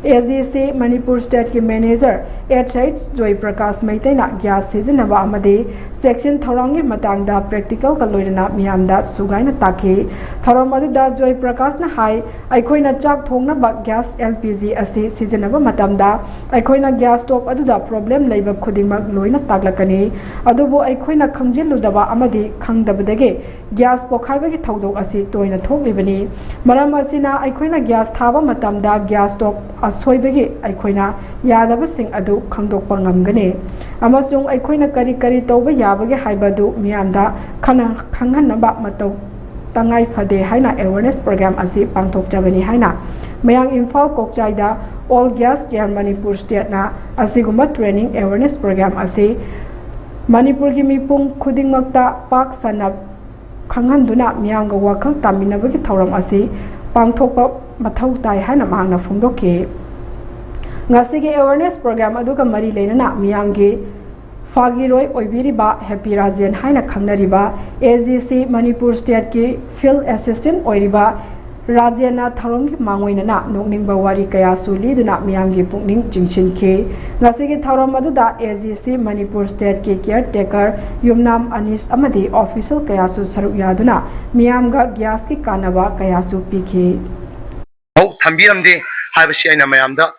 A G C Manipur State ꯀꯤ manager H H ꯖꯣꯏ ꯄ꯭ꯔꯀꯥꯁ ꯃꯩꯇꯩꯅ gas ꯁꯤꯖꯤꯟꯅꯕ ꯑꯃꯗꯤ ꯆꯦꯛꯁꯤꯟ ꯊꯧꯔꯥꯡꯒꯤ ꯃꯇꯥꯡꯗ practical ꯒ ꯂꯣꯏꯅꯅ ꯃꯤꯌꯥꯝꯗ ꯁꯨꯒꯥꯏꯅ ꯇꯥꯛꯈꯤ꯫ ꯊꯧꯔꯝ ꯑꯗꯨꯗ ꯖꯣꯏ ꯄ꯭ꯔꯀꯥꯁꯅ ꯍꯥꯏ, ꯑꯩꯈꯣꯏꯅ ꯆꯥꯛ ꯊꯣꯡꯅꯕ gas L P G ꯑꯁꯤ ꯁꯤꯖꯤꯟꯅꯕ ꯃꯇꯝꯗ ꯑꯩꯈꯣꯏꯅ gas stove ꯑꯗꯨꯗ problem ꯂꯩꯕ ꯈꯨꯗꯤꯡꯃꯛ ꯂꯣꯏꯅ ꯇꯥꯛꯂꯛꯀꯅꯤ꯫ ꯑꯗꯨꯕꯨ ꯑꯩꯈꯣꯏꯅ ꯈꯪꯖꯤꯜꯂꯨꯗꯕ ꯑꯃꯗꯤ ꯈꯪꯗꯕꯗꯒꯤ gas ꯄꯣꯈꯥꯏꯕꯒꯤ ꯊꯧꯗꯣꯛ ꯑꯁꯤ ꯇꯣꯏꯅ ꯊꯣꯛꯂꯤꯕꯅꯤ꯫ ꯃꯔꯝ ꯑꯁꯤꯅ ꯑꯩꯈꯣꯏꯅ gas ꯊꯥꯕ ꯃꯇꯝꯗ gas stove ꯑꯁꯣꯏꯕꯒꯤ ꯑꯩꯈꯣꯏꯅ ꯌꯥꯗꯕꯁꯤꯡ ꯑꯗꯨ ꯈꯪꯗꯣꯛꯄ ꯉꯝꯒꯅꯤ ꯑꯃꯁꯨꯡ ꯑꯩꯈꯣꯏꯅ ꯀꯔꯤ ꯀꯔꯤ ꯇꯧꯕ ꯌꯥꯕꯒꯦ ꯍꯥꯏꯕꯗꯨ ꯃꯤꯌꯥꯝꯗ ꯈꯟꯅ-, ꯈꯪꯍꯟꯅꯕ ꯃꯇꯧ ꯇꯉꯥꯏ ꯐꯗꯦ ꯍꯥꯏꯅ awareness program ꯑꯁꯤ ꯄꯥꯡꯊꯣꯛꯆꯕꯅꯤ ꯍꯥꯏꯅ ꯃꯌꯥꯡ Imphal ꯀꯣꯛꯆꯥꯏꯗ All Gas Care Manipur State ꯅ ꯑꯁꯤꯒꯨꯝꯕ training awareness program ꯑꯁꯤ ꯃꯅꯤꯄꯨꯔꯒꯤ ꯃꯤꯄꯨꯝ ꯈꯨꯗꯤꯡꯃꯛꯇ ꯄꯥꯛ ꯁꯟꯅ ꯈꯪꯍꯟꯗꯨꯅ ꯃꯤꯌꯥꯝꯒ ꯋꯥꯈꯜ ꯇꯥꯃꯤꯟꯅꯕꯒꯤ ꯊꯧꯔꯝ ꯑꯁꯤ ꯄꯥꯡꯊꯣꯛꯄ ꯃꯊꯧ ꯇꯥꯏ ꯍꯥꯏꯅ ꯃꯍꯥꯛꯅ ꯐꯣꯡꯗꯣꯛꯈꯤ꯫ ꯉꯁꯤꯒꯤ awareness program ꯑꯗꯨꯒ ꯃꯔꯤ ꯂꯩꯅꯅ ꯃꯤꯌꯥꯝꯒꯤ ꯐꯥꯒꯤꯔꯣꯏ ꯑꯣꯏꯕꯤꯔꯤꯕ ꯍꯦꯄꯤ ꯔꯥꯖꯦꯟ ꯍꯥꯏꯅ ꯈꯪꯅꯔꯤꯕ A G C Manipur State ꯀꯤ field assistant ꯑꯣꯏꯔꯤꯕ ꯔꯥꯖꯦꯟꯅ ꯊꯧꯔꯝꯒꯤ ꯃꯥꯡꯑꯣꯏꯅꯅ ꯅꯣꯛꯅꯤꯡꯕ ꯋꯥꯔꯤ ꯀꯌꯥꯁꯨ ꯂꯤꯗꯨꯅ ꯃꯤꯌꯥꯝꯒꯤ ꯄꯨꯛꯅꯤꯡ ꯆꯤꯡꯁꯤꯟꯈꯤ꯫ ꯉꯁꯤꯒꯤ ꯊꯧꯔꯝ ꯑꯗꯨꯗ ꯑꯦ ꯖꯤ ꯁꯤ ꯃꯅꯤꯄꯨꯔ ꯁ꯭ꯇꯦꯠꯀꯤ ꯀꯤꯌꯔ ꯇꯦꯀꯔ ꯌꯨꯝꯅꯥꯝ ꯑꯅꯤꯁ ꯑꯃꯗꯤ ꯑꯣꯐꯤꯁꯤꯌꯦꯜ ꯀꯌꯥꯁꯨ ꯁꯔꯨꯛ ꯌꯥꯗꯨꯅ ꯃꯤꯌꯥꯝꯒ ꯒ꯭ꯌꯥꯁꯀꯤ ꯀꯥꯟꯅꯕ ꯀꯌꯥꯁꯨ ꯄꯤꯈꯤ꯫ ꯊꯝꯕꯤꯔꯝꯗꯦ ꯍꯥꯏꯕꯁꯤ ꯑꯩꯅ ꯃꯌꯥꯝꯗ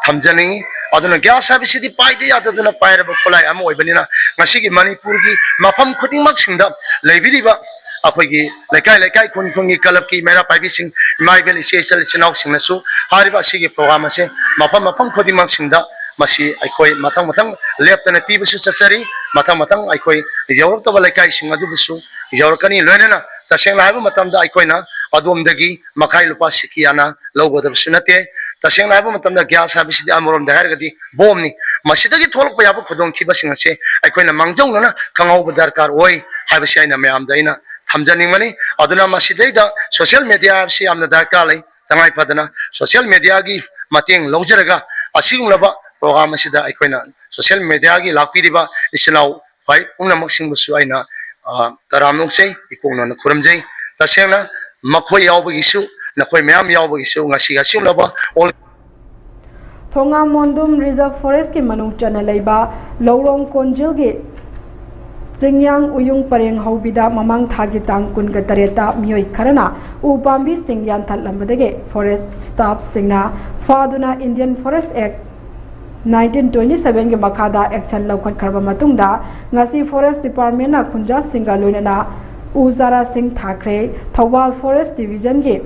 ꯊꯝꯖꯅꯤꯡꯏ꯫ ꯑꯗꯨꯅ ꯒ꯭ꯌꯥꯁ ꯍꯥꯏꯕꯁꯤꯗꯤ ꯄꯥꯏꯗ ꯌꯥꯗꯗꯨꯅ ꯄꯥꯏꯔꯕ ꯈꯨꯠꯂꯥꯏ ꯑꯃ ꯑꯣꯏꯕꯅꯤꯅ ꯉꯁꯤꯒꯤ ꯃꯅꯤꯄꯨꯔꯒꯤ ꯃꯐꯝ ꯈꯨꯗꯤꯡꯃꯛꯁꯤꯡꯗ ꯂꯩꯕꯤꯔꯤꯕ ꯑꯩꯈꯣꯏꯒꯤ ꯂꯩꯀꯥꯏ ꯂꯩꯀꯥꯏ, ꯈꯨꯟ ꯈꯨꯟꯒꯤ ꯀ꯭ꯂꯕꯀꯤ ꯃꯩꯔꯥ ꯄꯥꯏꯕꯤꯁꯤꯡ, ꯏꯃꯥ ꯏꯕꯦꯜ, ꯏꯆꯦ ꯏꯆꯜ ꯏꯆꯤꯟ ꯏꯅꯥꯎꯁꯤꯡꯅꯁꯨ ꯍꯥꯏꯔꯤꯕ ꯑꯁꯤꯒꯤ ꯄ꯭ꯔꯣꯒ꯭ꯔꯥꯝ ꯑꯁꯦ ꯃꯐꯝ ꯃꯐꯝ ꯈꯨꯗꯤꯡꯃꯛꯁꯤꯡꯗ ꯃꯁꯤ ꯑꯩꯈꯣꯏ ꯃꯊꯪ ꯃꯊꯪ ꯂꯦꯞꯇꯅ ꯄꯤꯕꯁꯨ ꯆꯠꯆꯔꯤ꯫ ꯃꯊꯪ ꯃꯊꯪ ꯑꯩꯈꯣꯏ ꯌꯧꯔꯛꯇꯕ ꯂꯩꯀꯥꯏꯁꯤꯡ ꯑꯗꯨꯕꯨꯁꯨ ꯌꯧꯔꯛꯀꯅꯤ꯫ ꯂꯣꯏꯅꯅ ꯇꯁꯦꯡꯅ ꯍꯥꯏꯕ ꯃꯇꯝꯗ ꯑꯩꯈꯣꯏꯅ ꯑꯗꯣꯝꯗꯒꯤ ꯃꯈꯥꯏ ꯂꯨꯄꯥ ꯁꯤꯀꯤ ꯑꯅ ꯂꯧꯒꯗꯕꯁꯨ ꯅꯠꯇꯦ꯫ ꯇꯁꯦꯡꯅ ꯍꯥꯏꯕ ꯃꯇꯝꯗ ꯒ꯭ꯌꯥꯁ ꯍꯥꯏꯕꯁꯤꯗꯤ ꯑꯃꯔꯣꯝꯗ ꯍꯥꯏꯔꯒꯗꯤ ꯕꯣꯝꯅꯤ꯫ ꯃꯁꯤꯗꯒꯤ ꯊꯣꯛꯂꯛꯄ ꯌꯥꯕ ꯈꯨꯗꯣꯡꯊꯤꯕꯁꯤꯡ ꯑꯁꯦ ꯑꯩꯈꯣꯏꯅ ꯃꯥꯡꯖꯧꯅꯅ ꯈꯪꯍꯧꯕ ꯗꯔꯀꯥꯔ ꯑꯣꯏ ꯍꯥꯏꯕꯁꯤ ꯑꯩꯅ ꯃꯌꯥꯝꯗ ꯑꯩꯅ ꯊꯝꯖꯅꯤꯡꯕꯅꯤ꯫ ꯑꯗꯨꯅ ꯃꯁꯤꯗꯩꯗ ꯁꯣꯁꯤꯌꯦꯜ ꯃꯦꯗꯤꯌꯥ ꯍꯥꯏꯕꯁꯤ ꯌꯥꯝꯅ ꯗꯔꯀꯥꯔ ꯂꯩ꯫ ꯇꯉꯥꯏ ꯐꯗꯅ ꯁꯣꯁꯤꯌꯦꯜ ꯃꯦꯗꯤꯌꯥꯒꯤ ꯃꯇꯦꯡ ꯂꯧꯖꯔꯒ ꯑꯁꯤꯒꯨꯝꯂꯕ ꯄ꯭ꯔꯣꯒ꯭ꯔꯥꯝ ꯑꯁꯤꯗ ꯑꯩꯈꯣꯏꯅ ꯁꯣꯁꯤꯌꯦꯜ ꯃꯦꯗꯤꯌꯥꯒꯤ ꯂꯥꯛꯄꯤꯔꯤꯕ ꯏꯆꯤꯜ ꯏꯅꯥꯎ ꯍꯣꯏ ꯄꯨꯝꯅꯃꯛꯁꯤꯡꯕꯨꯁꯨ ꯑꯩꯅ, ꯑ, ꯇꯔꯥꯝꯅ ꯑꯣꯛꯆꯩ, ꯏꯀꯣꯛꯅꯅ ꯈꯨꯔꯨꯝꯖꯩ꯫ ꯇꯁꯦꯡꯅ ꯃꯈꯣꯏ ꯌꯥꯎꯕꯒꯤꯁꯨ, ꯅꯈꯣꯏ ꯃꯌꯥꯝ ꯌꯥꯎꯕꯒꯤꯁꯨ ꯉꯁꯤ ꯑꯁꯤꯒꯨꯝꯂꯕ ꯑꯣꯜ- ꯊꯣꯉꯥꯝ ꯃꯣꯟꯗꯨꯝ ꯔꯤꯖꯔꯚ ꯐꯣꯔꯦꯁ꯭ꯠꯀꯤ ꯃꯅꯨꯡ ꯆꯟꯅ ꯂꯩꯕ ꯂꯧꯔꯣꯡ ꯀꯣꯟꯖꯤꯜꯒꯤ ꯆꯤꯡꯌꯥꯡ ꯎꯌꯨꯡ ꯄꯔꯦꯡ ꯍꯧꯕꯤꯗ ꯃꯃꯥꯡ ꯊꯥꯒꯤ ꯇꯥꯡ ꯀꯨꯟꯒ ꯇꯔꯦꯠꯇ ꯃꯤꯑꯣꯏ ꯈꯔꯅ ꯎ ꯄꯥꯝꯕꯤꯁꯤꯡ ꯌꯥꯟꯊꯠꯂꯝꯕꯗꯒꯤ forest ꯁ꯭ꯇꯥꯐꯁꯤꯡꯅ ꯐꯥꯗꯨꯅ Indian Forest Act nineteen twenty seven ꯒꯤ ꯃꯈꯥꯗ action ꯂꯧꯈꯠꯈ꯭ꯔꯕ ꯃꯇꯨꯡꯗ ꯉꯁꯤ ꯐꯣꯔꯦꯁ꯭ꯠ ꯗꯤꯄꯥꯔꯠꯃꯦꯟꯠꯅ ꯈꯨꯟꯖꯥꯁꯤꯡꯒ ꯂꯣꯏꯅꯅ ꯎ ꯆꯥꯔꯥꯁꯤꯡ ꯊꯥꯈ꯭ꯔꯦ꯫ ꯊꯧꯕꯥꯜ ꯐꯣꯔꯦꯁ꯭ꯠ ꯗꯤꯕꯤꯖꯟꯒꯤ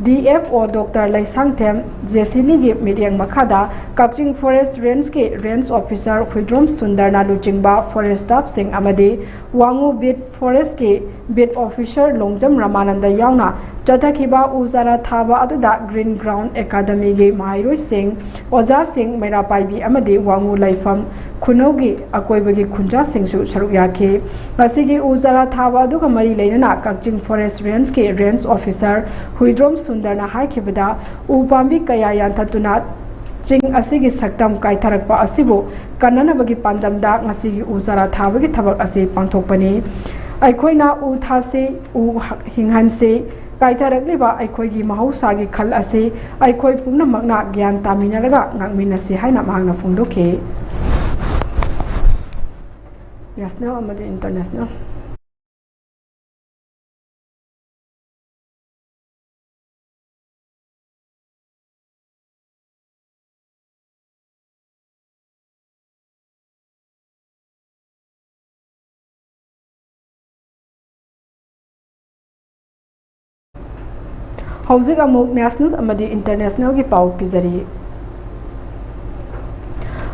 D F O doctor Leishangthem ꯖꯦꯁꯤꯂꯤꯒꯤ ꯃꯤꯠꯌꯦꯡ ꯃꯈꯥꯗ ꯀꯛꯆꯤꯡ ꯐꯣꯔꯦꯁ꯭ꯠ ꯔꯦꯟꯖꯀꯤ ꯔꯦꯟꯖ ꯑꯣꯐꯤꯁꯥꯔ ꯍꯨꯏꯗ꯭ꯔꯣꯝ ꯁꯨꯟꯗꯔꯅ ꯂꯨꯆꯤꯡꯕ ꯐꯣꯔꯦꯁ꯭ꯠ ꯁ꯭ꯇꯥꯐꯁꯤꯡ ꯑꯃꯗꯤ ꯋꯥꯉꯨ ꯕꯤꯠ ꯐꯣꯔꯦꯁ꯭ꯠꯀꯤ ꯕꯤꯠ ꯑꯣꯐꯤꯁꯥꯔ ꯂꯣꯡꯖꯝ ꯔꯃꯥꯅꯟꯗ ꯌꯥꯎꯅ ꯆꯠꯊꯈꯤꯕ ꯎ ꯆꯥꯔꯥ ꯊꯥꯕ ꯑꯗꯨꯗ ꯒ꯭ꯔꯤꯟ ꯒ꯭ꯔꯥꯎꯟ ꯑꯦꯀꯥꯗꯃꯤꯒꯤ ꯃꯍꯩꯔꯣꯏꯁꯤꯡ, ꯑꯣꯖꯥꯁꯤꯡ, ꯃꯩꯔꯥ ꯄꯥꯏꯕꯤ ꯑꯃꯗꯤ ꯋꯥꯉꯨ ꯂꯩꯐꯝ ꯈꯨꯅꯧꯒꯤ ꯑꯀꯣꯏꯕꯒꯤ ꯈꯨꯟꯖꯥꯁꯤꯡꯁꯨ ꯁꯔꯨꯛ ꯌꯥꯈꯤ꯫ ꯉꯁꯤꯒꯤ ꯎ ꯆꯥꯔꯥ ꯊꯥꯕ ꯑꯗꯨꯒ ꯃꯔꯤ ꯂꯩꯅꯅ ꯀꯛꯆꯤꯡ ꯐꯣꯔꯦꯁ꯭ꯠ ꯔꯦꯟꯖꯀꯤ ꯔꯦꯟꯖ ꯑꯣꯐꯤꯁꯥꯔ ꯍꯨꯏꯗ꯭ꯔꯣꯝ ꯁꯨꯟꯗꯔꯅ ꯍꯥꯏꯈꯤꯕꯗ, ꯎ ꯄꯥꯝꯕꯤ ꯀꯌꯥ ꯌꯥꯟꯊꯠꯇꯨꯅ ꯆꯤꯡ ꯑꯁꯤꯒꯤ ꯁꯛꯇꯝ ꯀꯥꯏꯊꯔꯛꯄ ꯑꯁꯤꯕꯨ ꯀꯟꯅꯅꯕꯒꯤ ꯄꯥꯟꯗꯝꯗ ꯉꯁꯤꯒꯤ ꯎ ꯆꯥꯔꯥ ꯊꯥꯕꯒꯤ ꯊꯕꯛ ꯑꯁꯤ ꯄꯥꯡꯊꯣꯛꯄꯅꯤ꯫ ꯑꯩꯈꯣꯏꯅ ꯎ ꯊꯥꯁꯤ, ꯎ ꯍꯤꯡꯍꯟꯁꯤ, ꯀꯥꯏꯊꯔꯛꯂꯤꯕ ꯑꯩꯈꯣꯏꯒꯤ ꯃꯍꯧꯁꯥꯒꯤ ꯈꯜ ꯑꯁꯤ ꯑꯩꯈꯣꯏ ꯄꯨꯝꯅꯃꯛꯅ ꯒ꯭ꯌꯥꯟ ꯇꯥꯃꯤꯟꯅꯔꯒ ꯉꯥꯛꯃꯤꯟꯅꯁꯤ ꯍꯥꯏꯅ ꯃꯍꯥꯛꯅ ꯐꯣꯡꯗꯣꯛꯈꯤ꯫ National ꯑꯃꯗꯤ international꯫ ꯍꯧꯖꯤꯛ ꯑꯃꯨꯛ national ꯑꯃꯗꯤ international ꯒꯤ ꯄꯥꯎ ꯄꯤꯖꯔꯤ꯫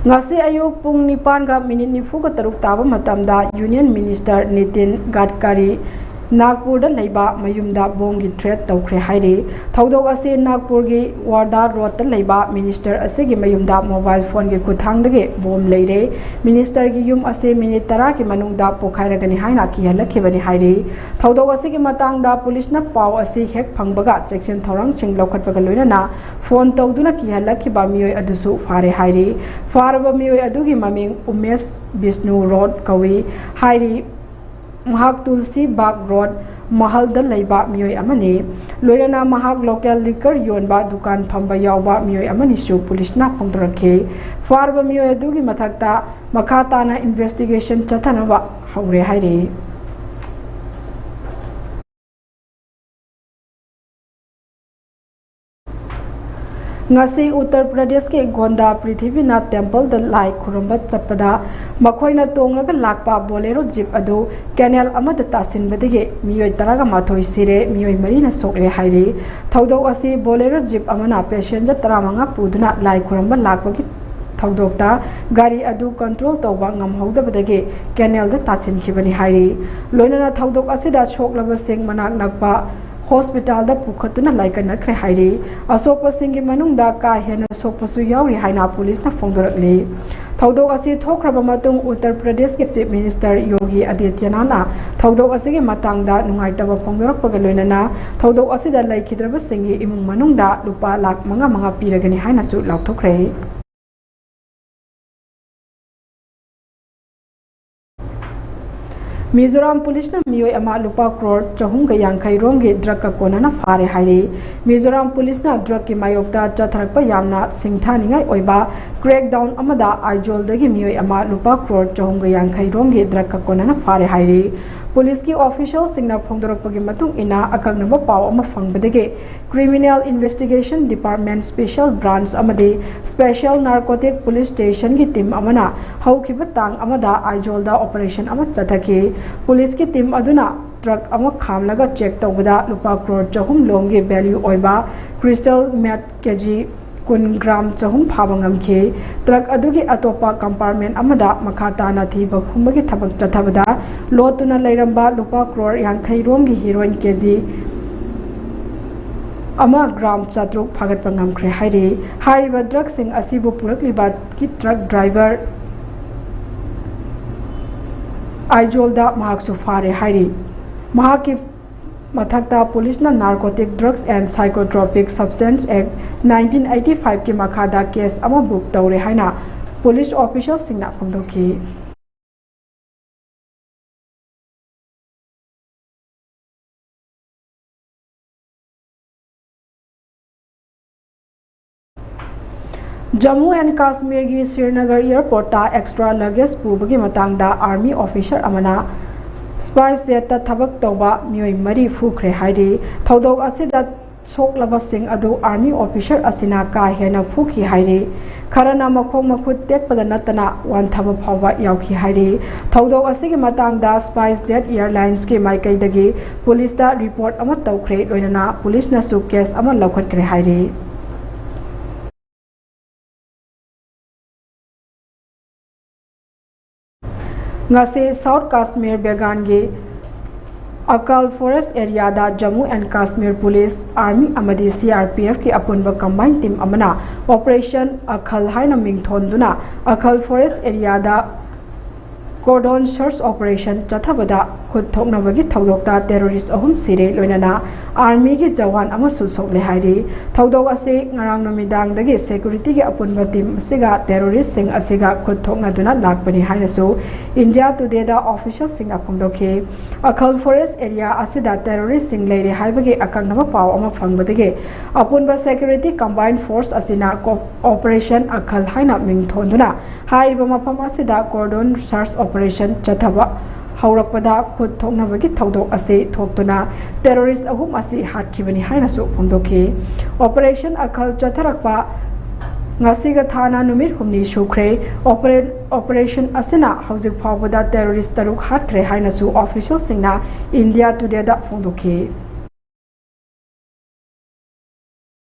ꯉꯁꯤ ꯑꯌꯨꯛ ꯄꯨꯡ ꯅꯤꯄꯥꯟꯒ ꯃꯤꯅꯤꯠ ꯅꯤꯐꯨꯒ ꯇꯔꯨꯛ ꯇꯥꯕ ꯃꯇꯝꯗ Union Minister ꯅꯤꯇꯤꯟ ꯒꯗꯀꯥꯔꯤ ꯅꯥꯒꯄꯨꯔꯗ ꯂꯩꯕ ꯃꯌꯨꯝꯗ ꯕꯣꯝꯒꯤ threat ꯇꯧꯈ꯭ꯔꯦ ꯍꯥꯏꯔꯤ꯫ ꯊꯧꯗꯣꯛ ꯑꯁꯤ ꯅꯥꯒꯄꯨꯔꯒꯤ ꯋꯥꯔꯗꯥ ꯔꯣꯗꯇ ꯂꯩꯕ minister ꯑꯁꯤꯒꯤ ꯃꯌꯨꯝꯗ mobile phone ꯒꯤ ꯈꯨꯠꯊꯥꯡꯗꯒꯤ ꯕꯣꯝ ꯂꯩꯔꯦ꯫ Minister ꯒꯤ ꯌꯨꯝ ꯑꯁꯤ ꯃꯤꯅꯤꯠ ꯇꯔꯥꯒꯤ ꯃꯅꯨꯡꯗ ꯄꯣꯈꯥꯏꯔꯒꯅꯤ ꯍꯥꯏꯅ ꯀꯤꯍꯜꯂꯛꯈꯤꯕꯅꯤ ꯍꯥꯏꯔꯤ꯫ ꯊꯧꯗꯣꯛ ꯑꯁꯤꯒꯤ ꯃꯇꯥꯡꯗ ꯄꯨꯂꯤꯁꯅ ꯄꯥꯎ ꯑꯁꯤ ꯍꯦꯛ ꯐꯪꯕꯒ ꯆꯦꯛꯁꯤꯟ ꯊꯧꯔꯥꯡꯁꯤꯡ ꯂꯧꯈꯠꯄꯒ ꯂꯣꯏꯅꯅ phone ꯇꯧꯗꯨꯅ ꯀꯤꯍꯜꯂꯛꯈꯤꯕ ꯃꯤꯑꯣꯏ ꯑꯗꯨꯁꯨ ꯐꯥꯔꯦ ꯍꯥꯏꯔꯤ꯫ ꯐꯥꯔꯕ ꯃꯤꯑꯣꯏ ꯑꯗꯨꯒꯤ ꯃꯃꯤꯡ ꯎꯃꯦꯁ ꯕꯤꯁꯅꯨ ꯔꯣꯠ ꯀꯧꯏ ꯍꯥꯏꯔꯤ꯫ ꯃꯍꯥꯛ ꯇꯨꯜꯁꯤ ꯕꯥꯒ ꯔꯣꯗ ꯃꯍꯜꯗ ꯂꯩꯕ ꯃꯤꯑꯣꯏ ꯑꯃꯅꯤ꯫ ꯂꯣꯏꯅꯅ ꯃꯍꯥꯛ local liquor ꯌꯣꯟꯕ ꯗꯨꯀꯥꯟ ꯐꯝꯕ ꯌꯥꯎꯕ ꯃꯤꯑꯣꯏ ꯑꯃꯅꯤꯁꯨ ꯄꯨꯂꯤꯁꯅ ꯐꯣꯡꯗꯣꯔꯛꯈꯤ꯫ ꯐꯥꯔꯕ ꯃꯤꯑꯣꯏ ꯑꯗꯨꯒꯤ ꯃꯊꯛꯇ ꯃꯈꯥ ꯇꯥꯅ investigation ꯆꯠꯊꯅꯕ ꯍꯧꯔꯦ ꯍꯥꯏꯔꯤ꯫ ꯉꯁꯤ ꯎꯠꯇꯔ ꯄ꯭ꯔꯗꯦꯁꯀꯤ ꯒꯣꯟꯗꯥ ꯄ꯭ꯔꯤꯊꯤꯕꯤꯅꯥꯊ temple ꯗ ꯂꯥꯏ ꯈꯨꯔꯨꯝꯕ ꯆꯠꯄꯗ ꯃꯈꯣꯏꯅ ꯇꯣꯡꯂꯒ ꯂꯥꯛꯄ Bolero jeep ꯑꯗꯨ canal ꯑꯃꯗ ꯇꯥꯁꯤꯟꯕꯗꯒꯤ ꯃꯤꯑꯣꯏ ꯇꯔꯥꯒ ꯃꯥꯊꯣꯏ ꯁꯤꯔꯦ, ꯃꯤꯑꯣꯏ ꯃꯔꯤꯅ ꯁꯣꯛꯂꯦ ꯍꯥꯏꯔꯤ꯫ ꯊꯧꯗꯣꯛ ꯑꯁꯤ Bolero jeep ꯑꯃꯅ passenger ꯇꯔꯥꯃꯉꯥ ꯄꯨꯗꯨꯅ ꯂꯥꯏ ꯈꯨꯔꯨꯝꯕ ꯂꯥꯛꯄꯒꯤ ꯊꯧꯗꯣꯛꯇ ꯒꯥꯔꯤ ꯑꯗꯨ control ꯇꯧꯕ ꯉꯝꯍꯧꯗꯕꯗꯒꯤ canal ꯗ ꯇꯥꯁꯤꯟꯈꯤꯕꯅꯤ ꯍꯥꯏꯔꯤ꯫ ꯂꯣꯏꯅꯅ ꯊꯧꯗꯣꯛ ꯑꯁꯤꯗ ꯁꯣꯛꯂꯕꯁꯤꯡ ꯃꯅꯥꯛ ꯅꯛꯄ hospital ꯗ ꯄꯨꯈꯠꯇꯨꯅ ꯂꯥꯏꯀꯠꯅꯈ꯭ꯔꯦ ꯍꯥꯏꯔꯤ꯫ ꯑꯁꯣꯛꯄꯁꯤꯡꯒꯤ ꯃꯅꯨꯡꯗ ꯀꯥ ꯍꯦꯟꯅ ꯁꯣꯛꯄꯁꯨ ꯌꯥꯎꯔꯤ ꯍꯥꯏꯅ ꯄꯨꯂꯤꯁꯅ ꯐꯣꯡꯗꯣꯔꯛꯂꯤ꯫ ꯊꯧꯗꯣꯛ ꯑꯁꯤ ꯊꯣꯛꯈ꯭ꯔꯕ ꯃꯇꯨꯡ ꯎꯠꯇꯔ ꯄ꯭ꯔꯗꯦꯁꯀꯤ Chief Minister ꯌꯣꯒꯤ ꯑꯗꯤꯇ꯭ꯌꯅꯥꯊꯅ ꯊꯧꯗꯣꯛ ꯑꯁꯤꯒꯤ ꯃꯇꯥꯡꯗ ꯅꯨꯡꯉꯥꯏꯇꯕ ꯐꯣꯡꯗꯣꯔꯛꯄꯒ ꯂꯣꯏꯅꯅ ꯊꯧꯗꯣꯛ ꯑꯁꯤꯗ ꯂꯩꯈꯤꯗ꯭ꯔꯕꯁꯤꯡꯒꯤ ꯏꯃꯨꯡ ꯃꯅꯨꯡꯗ ꯂꯨꯄꯥ ꯂꯥꯈ ꯃꯉꯥ ꯃꯉꯥ ꯄꯤꯔꯒꯅꯤ ꯍꯥꯏꯅꯁꯨ ꯂꯥꯎꯊꯣꯛꯈ꯭ꯔꯦ꯫ ꯃꯤꯖꯣꯔꯥꯝ ꯄꯨꯂꯤꯁꯅ ꯃꯤꯑꯣꯏ ꯑꯃ ꯂꯨꯄꯥ ꯀ꯭ꯔꯣꯔ ꯆꯍꯨꯝꯒ ꯌꯥꯡꯈꯩ ꯔꯣꯝꯒꯤ ꯗ꯭ꯔꯒꯀ ꯀꯣꯟꯅꯅ ꯐꯥꯔꯦ ꯍꯥꯏꯔꯤ꯫ ꯃꯤꯖꯣꯔꯥꯝ ꯄꯨꯂꯤꯁꯅ ꯗ꯭ꯔꯒꯀꯤ ꯃꯥꯌꯣꯛꯇ ꯆꯠꯊꯔꯛꯄ ꯌꯥꯝꯅ ꯁꯤꯡꯊꯥꯅꯤꯡꯉꯥꯏ ꯑꯣꯏꯕ crackdown ꯑꯃꯗ ꯑꯥꯏꯖꯣꯜꯗꯒꯤ ꯃꯤꯑꯣꯏ ꯑꯃ ꯂꯨꯄꯥ ꯀ꯭ꯔꯣꯔ ꯆꯍꯨꯝꯒ ꯌꯥꯡꯈꯩ ꯔꯣꯝꯒꯤ ꯗ꯭ꯔꯒꯀ ꯀꯣꯟꯅꯅ ꯐꯥꯔꯦ ꯍꯥꯏꯔꯤ꯫ ꯄꯨꯂꯤꯁꯀꯤ ꯑꯣꯐꯤꯁꯤꯌꯦꯜꯁꯤꯡꯅ ꯐꯣꯡꯗꯣꯔꯛꯄꯒꯤ ꯃꯇꯨꯡ ꯏꯟꯅ, ꯑꯀꯛꯅꯕ ꯄꯥꯎ ꯑꯃ ꯐꯪꯕꯗꯒꯤ Criminal Investigation Department Special Branch ꯑꯃꯗꯤ Special Narcotic Police Stationꯒꯤ ꯇꯤꯝ ꯑꯃꯅ ꯍꯧꯈꯤꯕ ꯇꯥꯡ ꯑꯃꯗ ꯑꯥꯏꯖꯣꯜꯗ ꯑꯣꯄꯔꯦꯁꯟ ꯑꯃ ꯆꯠꯊꯈꯤ꯫ ꯄꯨꯂꯤꯁꯀꯤ ꯇꯤꯝ ꯑꯗꯨꯅ ꯇ꯭ꯔꯛ ꯑꯃ ꯈꯥꯝꯂꯒ ꯆꯦꯛ ꯇꯧꯕꯗ ꯂꯨꯄꯥ ꯀ꯭ꯔꯣꯔ ꯆꯍꯨꯝ ꯂꯣꯝꯒꯤ ꯚꯦꯂ꯭ꯌꯨ ꯑꯣꯏꯕ ꯀ꯭ꯔꯤꯁꯇꯜ ꯃꯦꯠ ꯀꯦꯖꯤ ꯀꯨꯟ ꯒ꯭ꯔꯥꯝ ꯆꯍꯨꯝ ꯐꯥꯕ ꯉꯝꯈꯤ꯫ ꯇ꯭ꯔꯛ ꯑꯗꯨꯒꯤ ꯑꯇꯣꯞꯄ ꯀꯝꯄꯥꯔꯠꯃꯦꯟ ꯑꯃꯗ ꯃꯈꯥ ꯇꯥꯅ ꯊꯤꯕ ꯍꯨꯝꯕꯒꯤ ꯊꯕꯛ ꯆꯠꯊꯕꯗ ꯂꯣꯠꯇꯨꯅ ꯂꯩꯔꯝꯕ ꯂꯨꯄꯥ ꯀ꯭ꯔꯣꯔ ꯌꯥꯡꯈꯩ ꯔꯣꯝꯒꯤ ꯍꯤꯔꯣꯏꯟ ꯀꯦꯖꯤ ꯑꯃ ꯒ꯭ꯔꯥꯝ ꯆꯥꯇ꯭ꯔꯨꯛ ꯐꯥꯒꯠꯄ ꯉꯝꯈ꯭ꯔꯦ ꯍꯥꯏꯔꯤ꯫ ꯍꯥꯏꯔꯤꯕ ꯗ꯭ꯔꯒꯁꯤꯡ ꯑꯁꯤꯕꯨ ꯄꯨꯔꯛꯂꯤꯕ ꯇ꯭ꯔꯛ ꯗ꯭ꯔꯥꯏꯚꯔ ꯑꯥꯏꯖꯣꯜꯗ ꯃꯍꯥꯛꯁꯨ ꯐꯥꯔꯦ ꯍꯥꯏꯔꯤ꯫ ꯃꯍꯥꯛꯀꯤ ꯃꯊꯛꯇ ꯄꯨꯂꯤꯁꯅ Narcotic Drugs and Psychotropic Substance Act nineteen eighty five ꯀꯤ ꯃꯈꯥꯗ ꯀꯦꯁ ꯑꯃ ꯕꯨꯛ ꯇꯧꯔꯦ ꯍꯥꯏꯅ ꯄꯨꯂꯤꯁ ꯑꯣꯐꯤꯁꯤꯌꯦꯜꯁꯤꯡꯅ ꯐꯣꯡꯗꯣꯛꯈꯤ꯫ ꯖꯝꯃꯨ ꯑꯦꯟ ꯀꯥꯁꯃꯤꯔꯒꯤ ꯁ꯭ꯔꯤꯅꯒꯔ ꯑꯦꯌꯔꯄꯣꯔꯠꯇ ꯑꯦꯛꯁꯇ꯭ꯔꯥ ꯂꯒꯦꯖ ꯄꯨꯕꯒꯤ ꯃꯇꯥꯡꯗ ꯑꯥꯔꯃꯤ ꯑꯣꯐꯤꯁꯔ ꯑꯃꯅ ꯁ꯭ꯄꯥꯏꯁ ꯖꯦꯠꯇ ꯊꯕꯛ ꯇꯧꯕ ꯃꯤꯑꯣꯏ ꯃꯔꯤ ꯐꯨꯈ꯭ꯔꯦ ꯍꯥꯏꯔꯤ꯫ ꯊꯧꯗꯣꯛ ꯑꯁꯤꯗ ꯁꯣꯛꯂꯕꯁꯤꯡ ꯑꯗꯨ ꯑꯥꯔꯃꯤ ꯑꯣꯐꯤꯁꯔ ꯑꯁꯤꯅ ꯀꯥ ꯍꯦꯟꯅ ꯐꯨꯈꯤ ꯍꯥꯏꯔꯤ꯫ ꯈꯔꯅ ꯃꯈꯣꯡ ꯃꯈꯨꯠ ꯇꯦꯛꯄꯗ ꯅꯠꯇꯅ ꯋꯥꯟꯊꯕ ꯐꯥꯎꯕ ꯌꯥꯎꯈꯤ ꯍꯥꯏꯔꯤ꯫ ꯊꯧꯗꯣꯛ ꯑꯁꯤꯒꯤ ꯃꯇꯥꯡꯗ ꯁ꯭ꯄꯥꯏꯁ ꯖꯦꯠ ꯑꯦꯌꯔꯂꯥꯏꯟꯁꯀꯤ ꯃꯥꯏꯀꯩꯗꯒꯤ ꯄꯨꯂꯤꯁꯇ ꯔꯤꯄꯣꯔꯠ ꯑꯃ ꯇꯧꯈ꯭ꯔꯦ, ꯂꯣꯏꯅꯅ ꯄꯨꯂꯤꯁꯅꯁꯨ ꯀꯦꯁ ꯑꯃ ꯂꯧꯈꯠꯈ꯭ꯔꯦ ꯍꯥꯏꯔꯤ꯫ ꯉꯁꯤ ꯁꯥꯎꯠ ꯀꯥꯁꯃꯤꯔ ꯕꯦꯒꯥꯟꯒꯤ ꯑꯀꯜ ꯐꯣꯔꯦꯁ ꯑꯦꯔꯤꯌꯥꯗ Jammu and Kashmir police, army ꯑꯃꯗꯤ ꯁꯤ ꯑꯥꯔ ꯄꯤ ꯑꯦꯐꯀꯤ ꯑꯄꯨꯟꯕ ꯀꯝꯕꯥꯏꯟ ꯇꯤꯝ ꯑꯃꯅ ꯑꯣꯄꯔꯦꯁꯟ ꯑꯈꯜ ꯍꯥꯏꯅ ꯃꯤꯡꯊꯣꯟꯗꯨꯅ ꯑꯈꯜ ꯐꯣꯔꯦꯁ ꯑꯦꯔꯤꯌꯥꯗ Cordon search operation ꯆꯠꯊꯕꯗ ꯈꯨꯠ ꯊꯣꯛꯅꯕꯒꯤ ꯊꯧꯗꯣꯛꯇ terrorist ꯑꯍꯨꯝ ꯁꯤꯔꯦ, ꯂꯣꯏꯅꯅ armyꯒꯤ ꯖꯋꯥꯟ ꯑꯃꯁꯨ ꯁꯣꯛꯂꯦ ꯍꯥꯏꯔꯤ꯫ ꯊꯧꯗꯣꯛ ꯑꯁꯤ ꯉꯔꯥꯡ ꯅꯨꯃꯤꯗꯥꯡꯗꯒꯤ securityꯒꯤ ꯑꯄꯨꯟꯕ team ꯑꯁꯤꯒ terroristꯁꯤꯡ ꯑꯁꯤꯒ ꯈꯨꯠ ꯊꯣꯛꯅꯗꯨꯅ ꯂꯥꯛꯄꯅꯤ ꯍꯥꯏꯅꯁꯨ India Todayꯗ officialꯁꯤꯡꯅ ꯐꯣꯡꯗꯣꯛꯈꯤ꯫ ꯑꯈꯜ forest area ꯑꯁꯤꯗ terroristꯁꯤꯡ ꯂꯩꯔꯦ ꯍꯥꯏꯕꯒꯤ ꯑꯀꯛꯅꯕ ꯄꯥꯎ ꯑꯃ ꯐꯪꯕꯗꯒꯤ ꯑꯄꯨꯟꯕ security combined force ꯑꯁꯤꯅ co-, operation ꯑꯈꯜ ꯍꯥꯏꯅ ꯃꯤꯡ ꯊꯣꯟꯗꯨꯅ ꯍꯥꯏꯔꯤꯕ ꯃꯐꯝ ꯑꯁꯤꯗ cordon search operation ꯆꯠꯊꯕ ꯍꯧꯔꯛꯄꯗ ꯈꯨꯠ ꯊꯣꯛꯅꯕꯒꯤ ꯊꯧꯗꯣꯛ ꯑꯁꯤ ꯊꯣꯛꯇꯨꯅ terrorist ꯑꯍꯨꯝ ꯑꯁꯤ ꯍꯥꯠꯈꯤꯕꯅꯤ ꯍꯥꯏꯅꯁꯨ ꯐꯣꯡꯗꯣꯛꯈꯤ꯫ Operation ꯑꯈꯜ ꯆꯠꯊꯔꯛꯄ ꯉꯁꯤꯒ ꯊꯥꯅ ꯅꯨꯃꯤꯠ ꯍꯨꯝꯅꯤ ꯁꯨꯈ꯭ꯔꯦ꯫ Opera-, operation ꯑꯁꯤꯅ ꯍꯧꯖꯤꯛ ꯐꯥꯎꯕꯗ terrorist ꯇꯔꯨꯛ ꯍꯥꯠꯈ꯭ꯔꯦ ꯍꯥꯏꯅꯁꯨ officialꯁꯤꯡꯅ India Todayꯗ ꯐꯣꯡꯗꯣꯛꯈꯤ꯫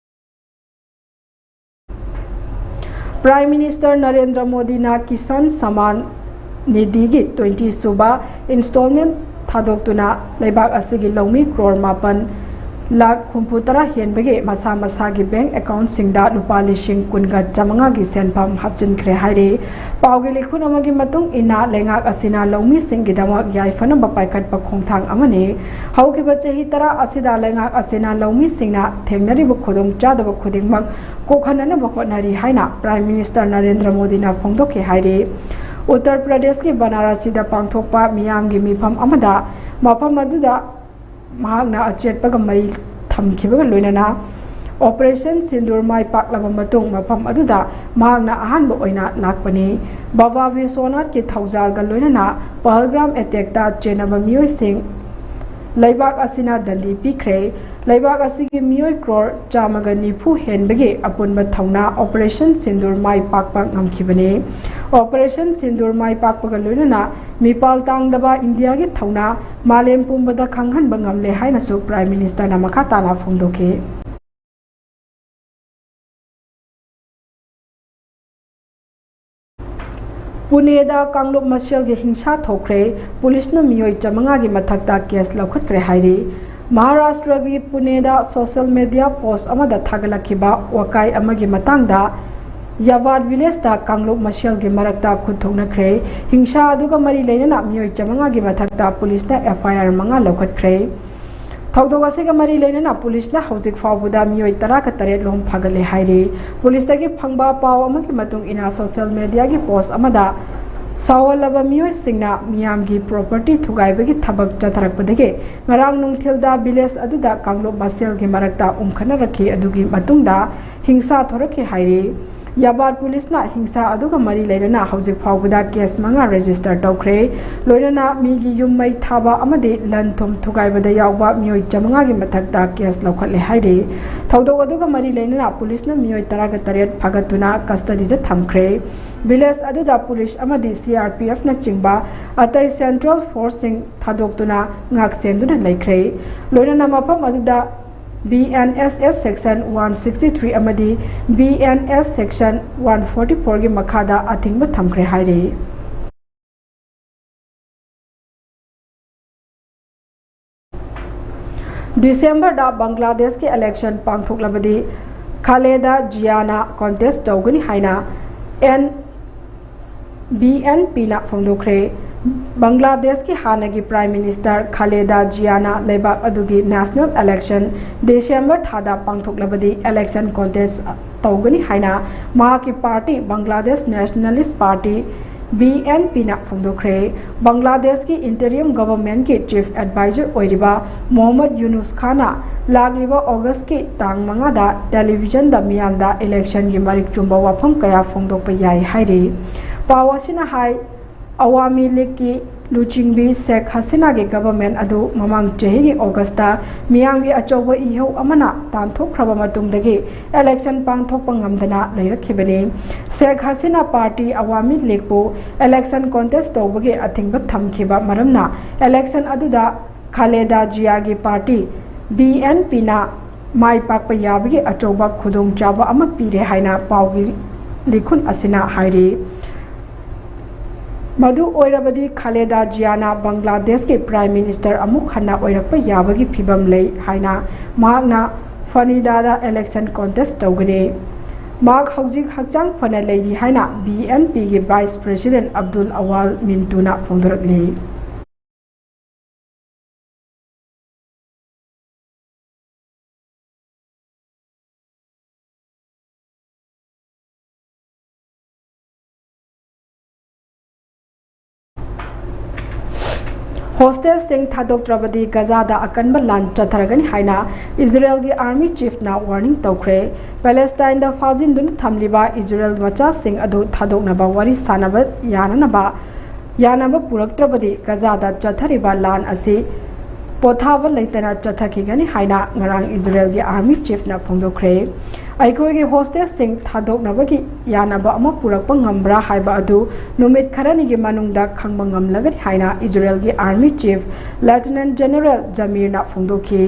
Prime Minister ꯅꯔꯦꯟꯗ꯭ꯔ ꯃꯣꯗꯤꯅ ꯀꯤꯁꯥꯟ ꯁꯃꯥꯟ ꯅꯤꯙꯤꯒꯤ twenty ꯁꯨꯕ installment ꯊꯥꯗꯣꯛꯇꯨꯅ ꯂꯩꯕꯥꯛ ꯑꯁꯤꯒꯤ ꯂꯧꯃꯤ crore ꯃꯥꯄꯟ ꯂꯥꯈ ꯍꯨꯝꯐꯨ ꯇꯔꯥ ꯍꯦꯟꯕꯒꯤ ꯃꯁꯥ ꯃꯁꯥꯒꯤ bank accountꯁꯤꯡꯗ ꯂꯨꯄꯥ ꯂꯤꯁꯤꯡ ꯀꯨꯟꯒ ꯆꯥꯃꯉꯥꯒꯤ ꯁꯦꯟꯐꯝ ꯍꯥꯞꯆꯤꯟꯈ꯭ꯔꯦ ꯍꯥꯏꯔꯤ꯫ ꯄꯥꯎꯒꯤ ꯂꯤꯈꯨꯟ ꯑꯃꯒꯤ ꯃꯇꯨꯡ ꯏꯟꯅ, ꯂꯩꯉꯥꯛ ꯑꯁꯤꯅ ꯂꯧꯃꯤꯁꯤꯡꯒꯤꯗꯃꯛ ꯌꯥꯏꯐꯅꯕ ꯄꯥꯏꯈꯠꯄ ꯈꯣꯡꯊꯥꯡ ꯑꯃꯅꯤ꯫ ꯍꯧꯈꯤꯕ ꯆꯍꯤ ꯇꯔꯥ ꯑꯁꯤꯗ ꯂꯩꯉꯥꯛ ꯑꯁꯤꯅ ꯂꯧꯃꯤꯁꯤꯡꯅ ꯊꯦꯡꯅꯔꯤꯕ ꯈꯨꯗꯣꯡꯆꯥꯗꯕ ꯈꯨꯗꯤꯡꯃꯛ ꯀꯣꯛꯍꯟꯅꯅꯕ ꯍꯣꯠꯅꯔꯤ ꯍꯥꯏꯅ Prime Minister ꯅꯔꯦꯟꯗ꯭ꯔ ꯃꯣꯗꯤꯅ ꯐꯣꯡꯗꯣꯛꯈꯤ ꯍꯥꯏꯔꯤ꯫ ꯎꯠꯇꯔ ꯄ꯭ꯔꯗꯦꯁꯀꯤ ꯕꯅꯥꯔꯥꯁꯤꯗ ꯄꯥꯡꯊꯣꯛꯄ ꯃꯤꯌꯥꯝꯒꯤ ꯃꯤꯐꯝ ꯑꯃꯗ ꯃꯐꯝ ꯑꯗꯨꯗ ꯃꯍꯥꯛꯅ ꯑꯆꯦꯠꯄꯒ ꯃꯔꯤ ꯊꯝꯈꯤꯕꯒ ꯂꯣꯏꯅꯅ Operation ꯁꯤꯟꯗꯨꯔ ꯃꯥꯏ ꯄꯥꯛꯂꯕ ꯃꯇꯨꯡ ꯃꯐꯝ ꯑꯗꯨꯗ ꯃꯍꯥꯛꯅ ꯑꯍꯥꯟꯕ ꯑꯣꯏꯅ ꯂꯥꯛꯄꯅꯤ꯫ ꯕꯥꯕꯥ ꯕꯤꯁ꯭ꯋꯅꯥꯊꯀꯤ ꯊꯧꯖꯥꯜꯒ ꯂꯣꯏꯅꯅ ꯄꯍꯜꯒ꯭ꯔꯥꯝ attackꯇ ꯆꯦꯟꯅꯕ ꯃꯤꯑꯣꯏꯁꯤꯡ ꯂꯩꯕꯥꯛ ꯑꯁꯤꯅ ꯗꯟꯗꯤ ꯄꯤꯈ꯭ꯔꯦ꯫ ꯂꯩꯕꯥꯛ ꯑꯁꯤꯒꯤ ꯃꯤꯑꯣꯏ crore ꯆꯥꯝꯃꯒ ꯅꯤꯐꯨ ꯍꯦꯟꯕꯒꯤ ꯑꯄꯨꯟꯕ ꯊꯧꯅꯥ Operation ꯁꯤꯟꯗꯨꯔ ꯃꯥꯏ ꯄꯥꯛꯄ ꯉꯝꯈꯤꯕꯅꯤ꯫ Operation ꯁꯤꯟꯗꯨꯔ ꯃꯥꯏ ꯄꯥꯛꯄꯒ ꯂꯣꯏꯅꯅ ꯃꯤꯄꯥꯜ ꯇꯥꯡꯗꯕ ꯏꯟꯗꯤꯌꯥꯒꯤ ꯊꯧꯅꯥ ꯃꯥꯂꯦꯝ ꯄꯨꯝꯕꯗ ꯈꯪꯍꯟꯕ ꯉꯝꯂꯦ ꯍꯥꯏꯅꯁꯨ Prime Ministerꯅ ꯃꯈꯥ ꯇꯥꯅ ꯐꯣꯡꯗꯣꯛꯈꯤ꯫ ꯄꯨꯅꯦꯗ ꯀꯥꯡꯂꯨꯞ ꯃꯁꯦꯜꯒꯤ ꯍꯤꯡꯁꯥ ꯊꯣꯛꯈ꯭ꯔꯦ, ꯄꯨꯂꯤꯁꯅ ꯃꯤꯑꯣꯏ ꯆꯥꯃꯉꯥꯒꯤ ꯃꯊꯛꯇ case ꯂꯧꯈꯠꯈ꯭ꯔꯦ ꯍꯥꯏꯔꯤ꯫ ꯃꯍꯥꯔꯥꯁꯇ꯭ꯔꯒꯤ ꯄꯨꯅꯦꯗ social media post ꯑꯃꯗ ꯊꯥꯒꯠꯂꯛꯈꯤꯕ ꯋꯥꯀꯥꯏ ꯑꯃꯒꯤ ꯃꯇꯥꯡꯗ ꯌꯥꯕꯥꯗ ꯚꯤꯂꯦꯖꯇ ꯀꯥꯡꯂꯨꯞ ꯃꯁꯦꯜꯒꯤ ꯃꯔꯛꯇ ꯈꯨꯠ ꯊꯣꯛꯅꯈ꯭ꯔꯦ꯫ ꯍꯤꯡꯁꯥ ꯑꯗꯨꯒ ꯃꯔꯤ ꯂꯩꯅꯅ ꯃꯤꯑꯣꯏ ꯆꯥꯃꯉꯥꯒꯤ ꯃꯊꯛꯇ ꯄꯨꯂꯤꯁꯅ F I R ꯃꯉꯥ ꯂꯧꯈꯠꯈ꯭ꯔꯦ꯫ ꯊꯧꯗꯣꯛ ꯑꯁꯤꯒ ꯃꯔꯤ ꯂꯩꯅꯅ ꯄꯨꯂꯤꯁꯅ ꯍꯧꯖꯤꯛ ꯐꯥꯎꯕꯗ ꯃꯤꯑꯣꯏ ꯇꯔꯥꯒ ꯇꯔꯦꯠ ꯂꯣꯝ ꯐꯥꯒꯠꯂꯦ ꯍꯥꯏꯔꯤ꯫ ꯄꯨꯂꯤꯁꯇꯒꯤ ꯐꯪꯕ ꯄꯥꯎ ꯑꯃꯒꯤ ꯃꯇꯨꯡ ꯏꯟꯅ, ꯁꯣꯁꯤꯌꯦꯜ ꯃꯦꯗꯤꯌꯥꯒꯤ ꯄꯣꯁ ꯑꯃꯗ ꯁꯥꯎꯍꯜꯂꯕ ꯃꯤꯑꯣꯏꯁꯤꯡꯅ ꯃꯤꯌꯥꯝꯒꯤ ꯄ꯭ꯔꯣꯄꯔꯇꯤ ꯊꯨꯒꯥꯏꯕꯒꯤ ꯊꯕꯛ ꯆꯠꯊꯔꯛꯄꯗꯒꯤ ꯉꯔꯥꯡ ꯅꯨꯡꯊꯤꯜꯗ ꯚꯤꯂꯦꯖ ꯑꯗꯨꯗ ꯀꯥꯡꯂꯨꯞ ꯃꯁꯦꯜꯒꯤ ꯃꯔꯛꯇ ꯎꯝꯈꯠꯅꯔꯛꯈꯤ꯫ ꯑꯗꯨꯒꯤ ꯃꯇꯨꯡꯗ ꯍꯤꯡꯁꯥ ꯊꯣꯔꯛꯈꯤ ꯍꯥꯏꯔꯤ꯫ ꯌꯥꯕꯥꯗ ꯄꯨꯂꯤꯁꯅ ꯍꯤꯡꯁꯥ ꯑꯗꯨꯒ ꯃꯔꯤ ꯂꯩꯅꯅ ꯍꯧꯖꯤꯛ ꯐꯥꯎꯕꯗ ꯀꯦꯁ ꯃꯉꯥ ꯔꯦꯖꯤꯁꯇꯔ ꯇꯧꯈ꯭ꯔꯦ꯫ ꯂꯣꯏꯅꯅ ꯃꯤꯒꯤ ꯌꯨꯝ ꯃꯩ ꯊꯥꯕ ꯑꯃꯗꯤ ꯂꯟ ꯊꯨꯝ ꯊꯨꯒꯥꯏꯕꯗ ꯌꯥꯎꯕ ꯃꯤꯑꯣꯏ ꯆꯥꯃꯉꯥꯒꯤ ꯃꯊꯛꯇ ꯀꯦꯁ ꯂꯧꯈꯠꯂꯦ ꯍꯥꯏꯔꯤ꯫ ꯊꯧꯗꯣꯛ ꯑꯗꯨꯒ ꯃꯔꯤ ꯂꯩꯅꯅ ꯄꯨꯂꯤꯁꯅ ꯃꯤꯑꯣꯏ ꯇꯔꯥꯒ ꯇꯔꯦꯠ ꯐꯥꯒꯠꯇꯨꯅ ꯀꯁꯇꯗꯤꯗ ꯊꯝꯈ꯭ꯔꯦ꯫ ꯚꯤꯂꯦꯖ ꯑꯗꯨꯗ ꯄꯨꯂꯤꯁ ꯑꯃꯗꯤ C R P F ꯅꯆꯤꯡꯕ ꯑꯇꯩ ꯁꯦꯟꯇ꯭ꯔꯦꯜ ꯐꯣꯔꯁꯁꯤꯡ ꯊꯥꯗꯣꯛꯇꯨꯅ ꯉꯥꯛꯁꯦꯟꯗꯨꯅ ꯂꯩꯈ꯭ꯔꯦ꯫ ꯂꯣꯏꯅꯅ ꯃꯐꯝ ꯑꯗꯨꯗ B N S S section one sixty three ꯑꯃꯗꯤ B N S section one forty four ꯒꯤ ꯃꯈꯥꯗ ꯑꯊꯤꯡꯕ ꯊꯝꯈ꯭ꯔꯦ ꯍꯥꯏꯔꯤ꯫ ꯗꯤꯁꯦꯝꯕꯔꯗ ꯕꯪꯒ꯭ꯂꯥꯗꯦꯁꯀꯤ ꯏꯂꯦꯛꯁꯟ ꯄꯥꯡꯊꯣꯛꯂꯕꯗꯤ ꯈꯥꯂꯦꯗꯥ ꯖꯤꯌꯥꯅ ꯀꯣꯟꯇꯦꯁ ꯇꯧꯒꯅꯤ ꯍꯥꯏꯅ N B N P ꯅ ꯐꯣꯡꯗꯣꯛꯈ꯭ꯔꯦ꯫ ꯕꯪꯒ꯭ꯂꯥꯗꯦꯁꯀꯤ ꯍꯥꯟꯅꯒꯤ Prime Minister ꯈꯥꯂꯦꯗꯥ ꯖꯤꯌꯥꯅ ꯂꯩꯕꯥꯛ ꯑꯗꯨꯒꯤ ꯅꯦꯁꯅꯦꯜ ꯏꯂꯦꯛꯁꯟ ꯗꯤꯁꯦꯝꯕꯔ ꯊꯥꯗ ꯄꯥꯡꯊꯣꯛꯂꯕꯗꯤ ꯏꯂꯦꯛꯁꯟ ꯀꯣꯟꯇꯦꯁ ꯇꯧꯒꯅꯤ ꯍꯥꯏꯅ ꯃꯍꯥꯛꯀꯤ party Bangladesh nationalist party B N P ꯅ ꯐꯣꯡꯗꯣꯛꯈ꯭ꯔꯦ꯫ ꯕꯪꯒ꯭ꯂꯥꯗꯦꯁꯀꯤ interim government ꯀꯤ chief advisor ꯑꯣꯏꯔꯤꯕ ꯃꯣꯍꯝꯃꯗ ꯌꯨꯅꯨꯁ ꯈꯥꯟꯅ ꯂꯥꯛꯂꯤꯕ ꯑꯣꯒꯁꯀꯤ ꯇꯥꯡ ꯃꯉꯥꯗ ꯇꯦꯂꯤꯚꯤꯖꯟꯗ ꯃꯤꯌꯥꯝꯗ ꯏꯂꯦꯛꯁꯟꯒꯤ ꯃꯔꯤꯛ ꯆꯨꯝꯕ ꯋꯥꯐꯝ ꯀꯌꯥ ꯐꯣꯡꯗꯣꯛꯄ ꯌꯥꯏ ꯍꯥꯏꯔꯤ꯫ ꯄꯥꯎ ꯑꯁꯤꯅ ꯍꯥꯏ, ꯑꯋꯥꯃꯤ ꯂꯤꯒꯀꯤ ꯂꯨꯆꯤꯡꯕꯤ ꯁꯦꯈ ꯍꯁꯤꯅꯥꯒꯤ government ꯑꯗꯨ ꯃꯃꯥꯡ ꯆꯍꯤꯒꯤ ꯑꯣꯒꯁꯇ ꯃꯤꯌꯥꯝꯒꯤ ꯑꯆꯧꯕ ꯏꯍꯧ ꯑꯃꯅ ꯇꯥꯟꯊꯣꯛꯈ꯭ꯔꯕ ꯃꯇꯨꯡꯗꯒꯤ election ꯄꯥꯡꯊꯣꯛꯄ ꯉꯝꯗꯅ ꯂꯩꯔꯛꯈꯤꯕꯅꯤ꯫ ꯁꯦꯈ ꯍꯁꯤꯅꯥ ꯄꯥꯔꯇꯤ ꯑꯋꯥꯃꯤ ꯂꯤꯒꯄꯨ election contest ꯇꯧꯕꯒꯤ ꯑꯊꯤꯡꯕ ꯊꯝꯈꯤꯕ ꯃꯔꯝꯅ election ꯑꯗꯨꯗ ꯈꯥꯂꯦꯗꯥ ꯖꯤꯌꯥꯒꯤ ꯄꯥꯔꯇꯤ B N P ꯅ ꯃꯥꯏ ꯄꯥꯛꯄ ꯌꯥꯕꯒꯤ ꯑꯆꯧꯕ ꯈꯨꯗꯣꯡꯆꯥꯕ ꯑꯃ ꯄꯤꯔꯦ ꯍꯥꯏꯅ ꯄꯥꯎꯒꯤ ꯂꯤꯈꯨꯟ ꯑꯁꯤꯅ ꯍꯥꯏꯔꯤ꯫ ꯃꯗꯨ ꯑꯣꯏꯔꯕꯗꯤ ꯈꯥꯂꯦꯗꯥ ꯖꯤꯌꯥꯅ ꯕꯪꯒ꯭ꯂꯥꯗꯦꯁꯀꯤ Prime Minister ꯑꯃꯨꯛ ꯍꯟꯅ ꯑꯣꯏꯔꯛꯄ ꯌꯥꯕꯒꯤ ꯐꯤꯚꯝ ꯂꯩ ꯍꯥꯏꯅ ꯃꯍꯥꯛꯅ ꯐꯅꯤꯗꯥꯗ election contest ꯇꯧꯒꯅꯤ꯫ ꯃꯍꯥꯛ ꯍꯧꯖꯤꯛ ꯍꯛꯆꯥꯡ ꯐꯅ ꯂꯩꯔꯤ ꯍꯥꯏꯅ ꯕꯤ ꯑꯦꯟ ꯄꯤꯒꯤ Vice President ꯑꯕꯗꯨꯜ ꯑꯋꯥꯜ ꯃꯤꯟꯇꯨꯅ ꯐꯣꯡꯗꯣꯔꯛꯂꯤ꯫ Hostageꯁꯤꯡ ꯊꯥꯗꯣꯛꯇ꯭ꯔꯕꯗꯤ ꯒꯖꯥꯗ ꯑꯀꯟꯕ ꯂꯥꯟ ꯆꯠꯊꯔꯒꯅꯤ ꯍꯥꯏꯅ ꯏꯖꯔꯦꯜꯒꯤ Army Chiefꯅ warning ꯇꯧꯈ꯭ꯔꯦ꯫ ꯄꯦꯂꯦꯁꯇꯥꯏꯟꯗ ꯐꯥꯖꯤꯟꯗꯨꯅ ꯊꯝꯂꯤꯕ ꯏꯖꯔꯦꯜ ꯃꯆꯥꯁꯤꯡ ꯑꯗꯨ ꯊꯥꯗꯣꯛꯅꯕ ꯋꯥꯔꯤ ꯁꯥꯅꯕ ꯌꯥꯅꯅꯕ, ꯌꯥꯅꯕ ꯄꯨꯔꯛꯇ꯭ꯔꯕꯗꯤ ꯒꯖꯥꯗ ꯆꯠꯊꯔꯤꯕ ꯂꯥꯟ ꯑꯁꯤ ꯄꯣꯊꯥꯕ ꯂꯩꯇꯅ ꯆꯠꯊꯈꯤꯒꯅꯤ ꯍꯥꯏꯅ ꯉꯔꯥꯡ ꯏꯖꯔꯦꯜꯒꯤ Army Chiefꯅ ꯐꯣꯡꯗꯣꯛꯈ꯭ꯔꯦ꯫ ꯑꯩꯈꯣꯏꯒꯤ hostageꯁꯤꯡ ꯊꯥꯗꯣꯛꯅꯕꯒꯤ ꯌꯥꯅꯕ ꯑꯃ ꯄꯨꯔꯛꯄ ꯉꯝꯕ꯭ꯔꯥ ꯍꯥꯏꯕ ꯑꯗꯨ ꯅꯨꯃꯤꯠ ꯈꯔꯅꯤꯒꯤ ꯃꯅꯨꯡꯗ ꯈꯪꯕ ꯉꯝꯂꯒꯅꯤ ꯍꯥꯏꯅ ꯏꯖꯔꯦꯜꯒꯤ Army Chief Lieutenant General ꯖꯃꯤꯔꯅ ꯐꯣꯡꯗꯣꯛꯈꯤ꯫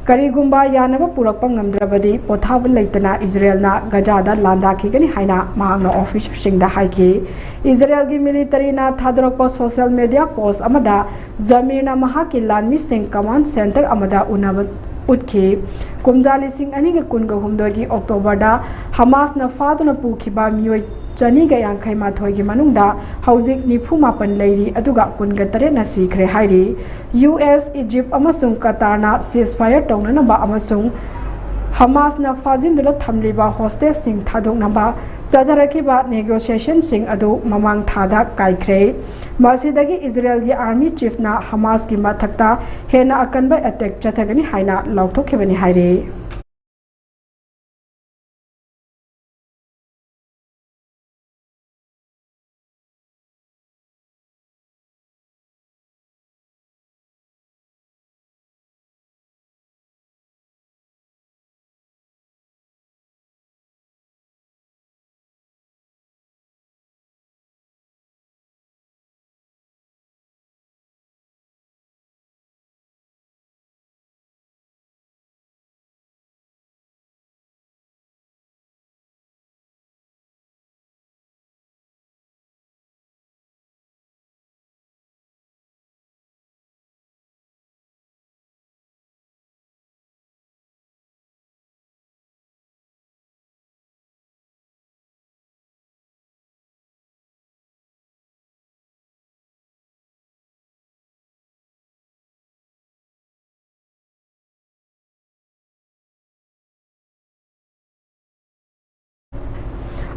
ꯀꯔꯤꯒꯨꯝꯕ ꯌꯥꯅꯕ ꯄꯨꯔꯛꯄ ꯉꯝꯗ꯭ꯔꯕꯗꯤ ꯄꯣꯊꯥꯕ ꯂꯩꯇꯅ ꯏꯖꯔꯦꯜꯅ ꯒꯖꯥꯗ ꯂꯥꯟꯗꯥꯈꯤꯒꯅꯤ ꯍꯥꯏꯅ ꯃꯍꯥꯛꯅ officerꯁꯤꯡꯗ ꯍꯥꯏꯈꯤ꯫ ꯏꯖꯔꯦꯜꯒꯤ militaryꯅ ꯊꯥꯗꯣꯔꯛꯄ social media post ꯑꯃꯗ ꯖꯃꯤꯔꯅ ꯃꯍꯥꯛꯀꯤ ꯂꯥꯟꯃꯤꯁꯤꯡ command centre ꯑꯃꯗ ꯎꯅꯕ ꯎꯠꯈꯤ꯫ ꯀꯨꯝꯖꯥ ꯂꯤꯁꯤꯡ ꯑꯅꯤꯒ ꯀꯨꯟꯒ ꯍꯨꯝꯗꯣꯏꯒꯤ Octoberꯗ ꯍꯃꯥꯁꯅ ꯐꯥꯗꯨꯅ ꯄꯨꯈꯤꯕ ꯃꯤꯑꯣꯏ ꯆꯅꯤꯒ ꯌꯥꯡꯈꯩ ꯃꯥꯊꯣꯏꯒꯤ ꯃꯅꯨꯡꯗ ꯍꯧꯖꯤꯛ ꯅꯤꯐꯨ ꯃꯥꯄꯟ ꯂꯩꯔꯤ, ꯑꯗꯨꯒ ꯀꯨꯟꯒ ꯇꯔꯦꯠꯅ ꯁꯤꯈ꯭ꯔꯦ ꯍꯥꯏꯔꯤ꯫ ꯌꯨ ꯑꯦꯁ, ꯏꯖꯤꯞ ꯑꯃꯁꯨꯡ ꯀꯇꯥꯔꯅ ceasefire ꯇꯧꯅꯅꯕ ꯑꯃꯁꯨꯡ ꯍꯃꯥꯁꯅ ꯐꯥꯖꯤꯟꯗꯨꯅ ꯊꯝꯂꯤꯕ hostageꯁꯤꯡ ꯊꯥꯗꯣꯛꯅꯕ ꯆꯠꯊꯔꯛꯈꯤꯕ negotiationꯁꯤꯡ ꯑꯗꯨ ꯃꯃꯥꯡ ꯊꯥꯗ ꯀꯥꯏꯈ꯭ꯔꯦ꯫ ꯃꯁꯤꯗꯒꯤ ꯏꯖꯔꯦꯜꯒꯤ Army Chiefꯅ ꯍꯃꯥꯁꯀꯤ ꯃꯊꯛꯇ ꯍꯦꯟꯅ ꯑꯀꯟꯕ attack ꯆꯠꯊꯒꯅꯤ ꯍꯥꯏꯅ ꯂꯥꯎꯊꯣꯛꯈꯤꯕꯅꯤ ꯍꯥꯏꯔꯤ꯫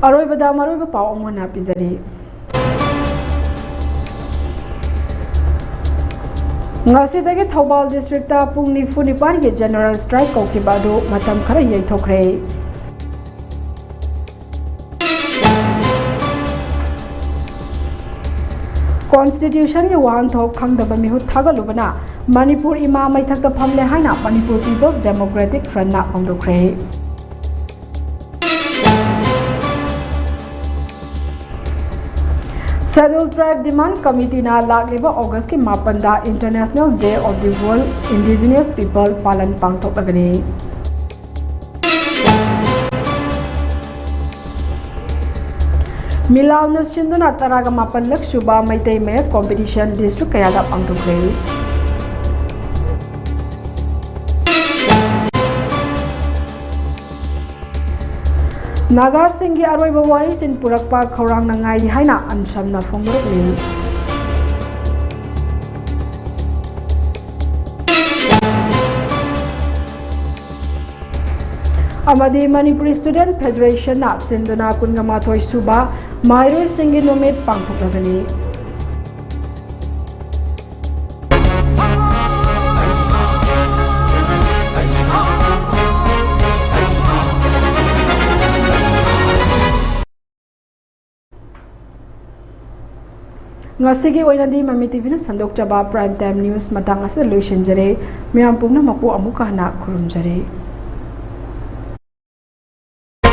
ꯑꯔꯣꯏꯕꯗ ꯃꯔꯨꯑꯣꯏꯕ ꯄꯥꯎ ꯑꯃꯨꯛ ꯍꯟꯅ ꯄꯤꯖꯔꯤ꯫ ꯉꯁꯤꯗꯒꯤ ꯊꯧꯕꯥꯜ ꯗꯤꯁꯇ꯭ꯔꯤꯛꯇ ꯄꯨꯡ ꯅꯤꯐꯨ ꯅꯤꯄꯥꯟꯒꯤ ꯖꯦꯅꯔꯦꯜ ꯁ꯭ꯇ꯭ꯔꯥꯏꯛ ꯀꯧꯈꯤꯕ ꯑꯗꯨ ꯃꯇꯝ ꯈꯔ ꯌꯩꯊꯣꯛꯈ꯭ꯔꯦ꯫ ꯀꯣꯟꯁꯇꯤꯇ꯭ꯌꯨꯁꯟꯒꯤ ꯋꯥꯍꯟꯊꯣꯛ ꯈꯪꯗꯕ ꯃꯤꯍꯨꯠ ꯊꯥꯒꯠꯂꯨꯕꯅ ꯃꯅꯤꯄꯨꯔ ꯏꯃꯥ ꯃꯩꯊꯛꯇ ꯐꯝꯂꯦ ꯍꯥꯏꯅ ꯃꯅꯤꯄꯨꯔ ꯄꯤꯄꯜꯁ ꯗꯦꯃꯣꯀ꯭ꯔꯦꯇꯤꯛ ꯐ꯭ꯔꯟꯠꯅ ꯐꯣꯡꯗꯣꯛꯈ꯭ꯔꯦ꯫ ꯁꯦꯗ꯭ꯌꯨꯜ ꯇ꯭ꯔꯥꯏꯕ ꯗꯤꯃꯥꯟ ꯀꯃꯤꯇꯤꯅ ꯂꯥꯛꯂꯤꯕ ꯑꯣꯒꯁꯀꯤ ꯃꯥꯄꯟꯗ International Day of the World Indigenous People ꯄꯥꯂꯟ ꯄꯥꯡꯊꯣꯛꯂꯒꯅꯤ꯫ ꯃꯤꯂꯥꯜꯅ ꯁꯤꯟꯗꯨꯅ ꯇꯔꯥꯒ ꯃꯥꯄꯜꯂꯛ ꯁꯨꯕ ꯃꯩꯇꯩ ꯃꯌꯦꯛ ꯀꯣꯝꯄꯤꯇꯤꯁꯟ ꯗꯤꯁꯇ꯭ꯔꯤꯛ ꯀꯌꯥꯗ ꯄꯥꯡꯊꯣꯛꯈ꯭ꯔꯦ꯫ ꯅꯥꯒꯥꯁꯤꯡꯒꯤ ꯑꯔꯣꯏꯕ ꯋꯥꯔꯤꯁꯤꯡ ꯄꯨꯔꯛꯄ ꯈꯧꯔꯥꯡꯅ ꯉꯥꯏꯔꯤ ꯍꯥꯏꯅ ꯑꯟꯁꯝꯅ ꯐꯣꯡꯗꯣꯔꯛꯂꯤ꯫ ꯑꯃꯗꯤ ꯃꯅꯤꯄꯨꯔꯤ ꯁ꯭ꯇꯨꯗꯦꯟꯠ ꯐꯦꯗꯔꯦꯁꯟꯅ ꯁꯤꯟꯗꯨꯅ ꯀꯨꯟꯒ ꯃꯥꯊꯣꯏ ꯁꯨꯕ ꯃꯍꯩꯔꯣꯏꯁꯤꯡꯒꯤ ꯅꯨꯃꯤꯠ ꯄꯥꯡꯊꯣꯛꯂꯒꯅꯤ꯫ ꯉꯁꯤꯒꯤ ꯑꯣꯏꯅꯗꯤ ꯃꯃꯤ ꯇꯤꯚꯤꯅ ꯁꯟꯗꯣꯛꯆꯕ Prime Time News ꯃꯇꯥꯡ ꯑꯁꯤꯗ ꯂꯣꯏꯁꯤꯟꯖꯔꯦ꯫ ꯃꯌꯥꯝ ꯄꯨꯝꯅꯃꯛꯄꯨ ꯑꯃꯨꯛꯀ ꯍꯟꯅ ꯈꯨꯔꯨꯝꯖꯔꯤ꯫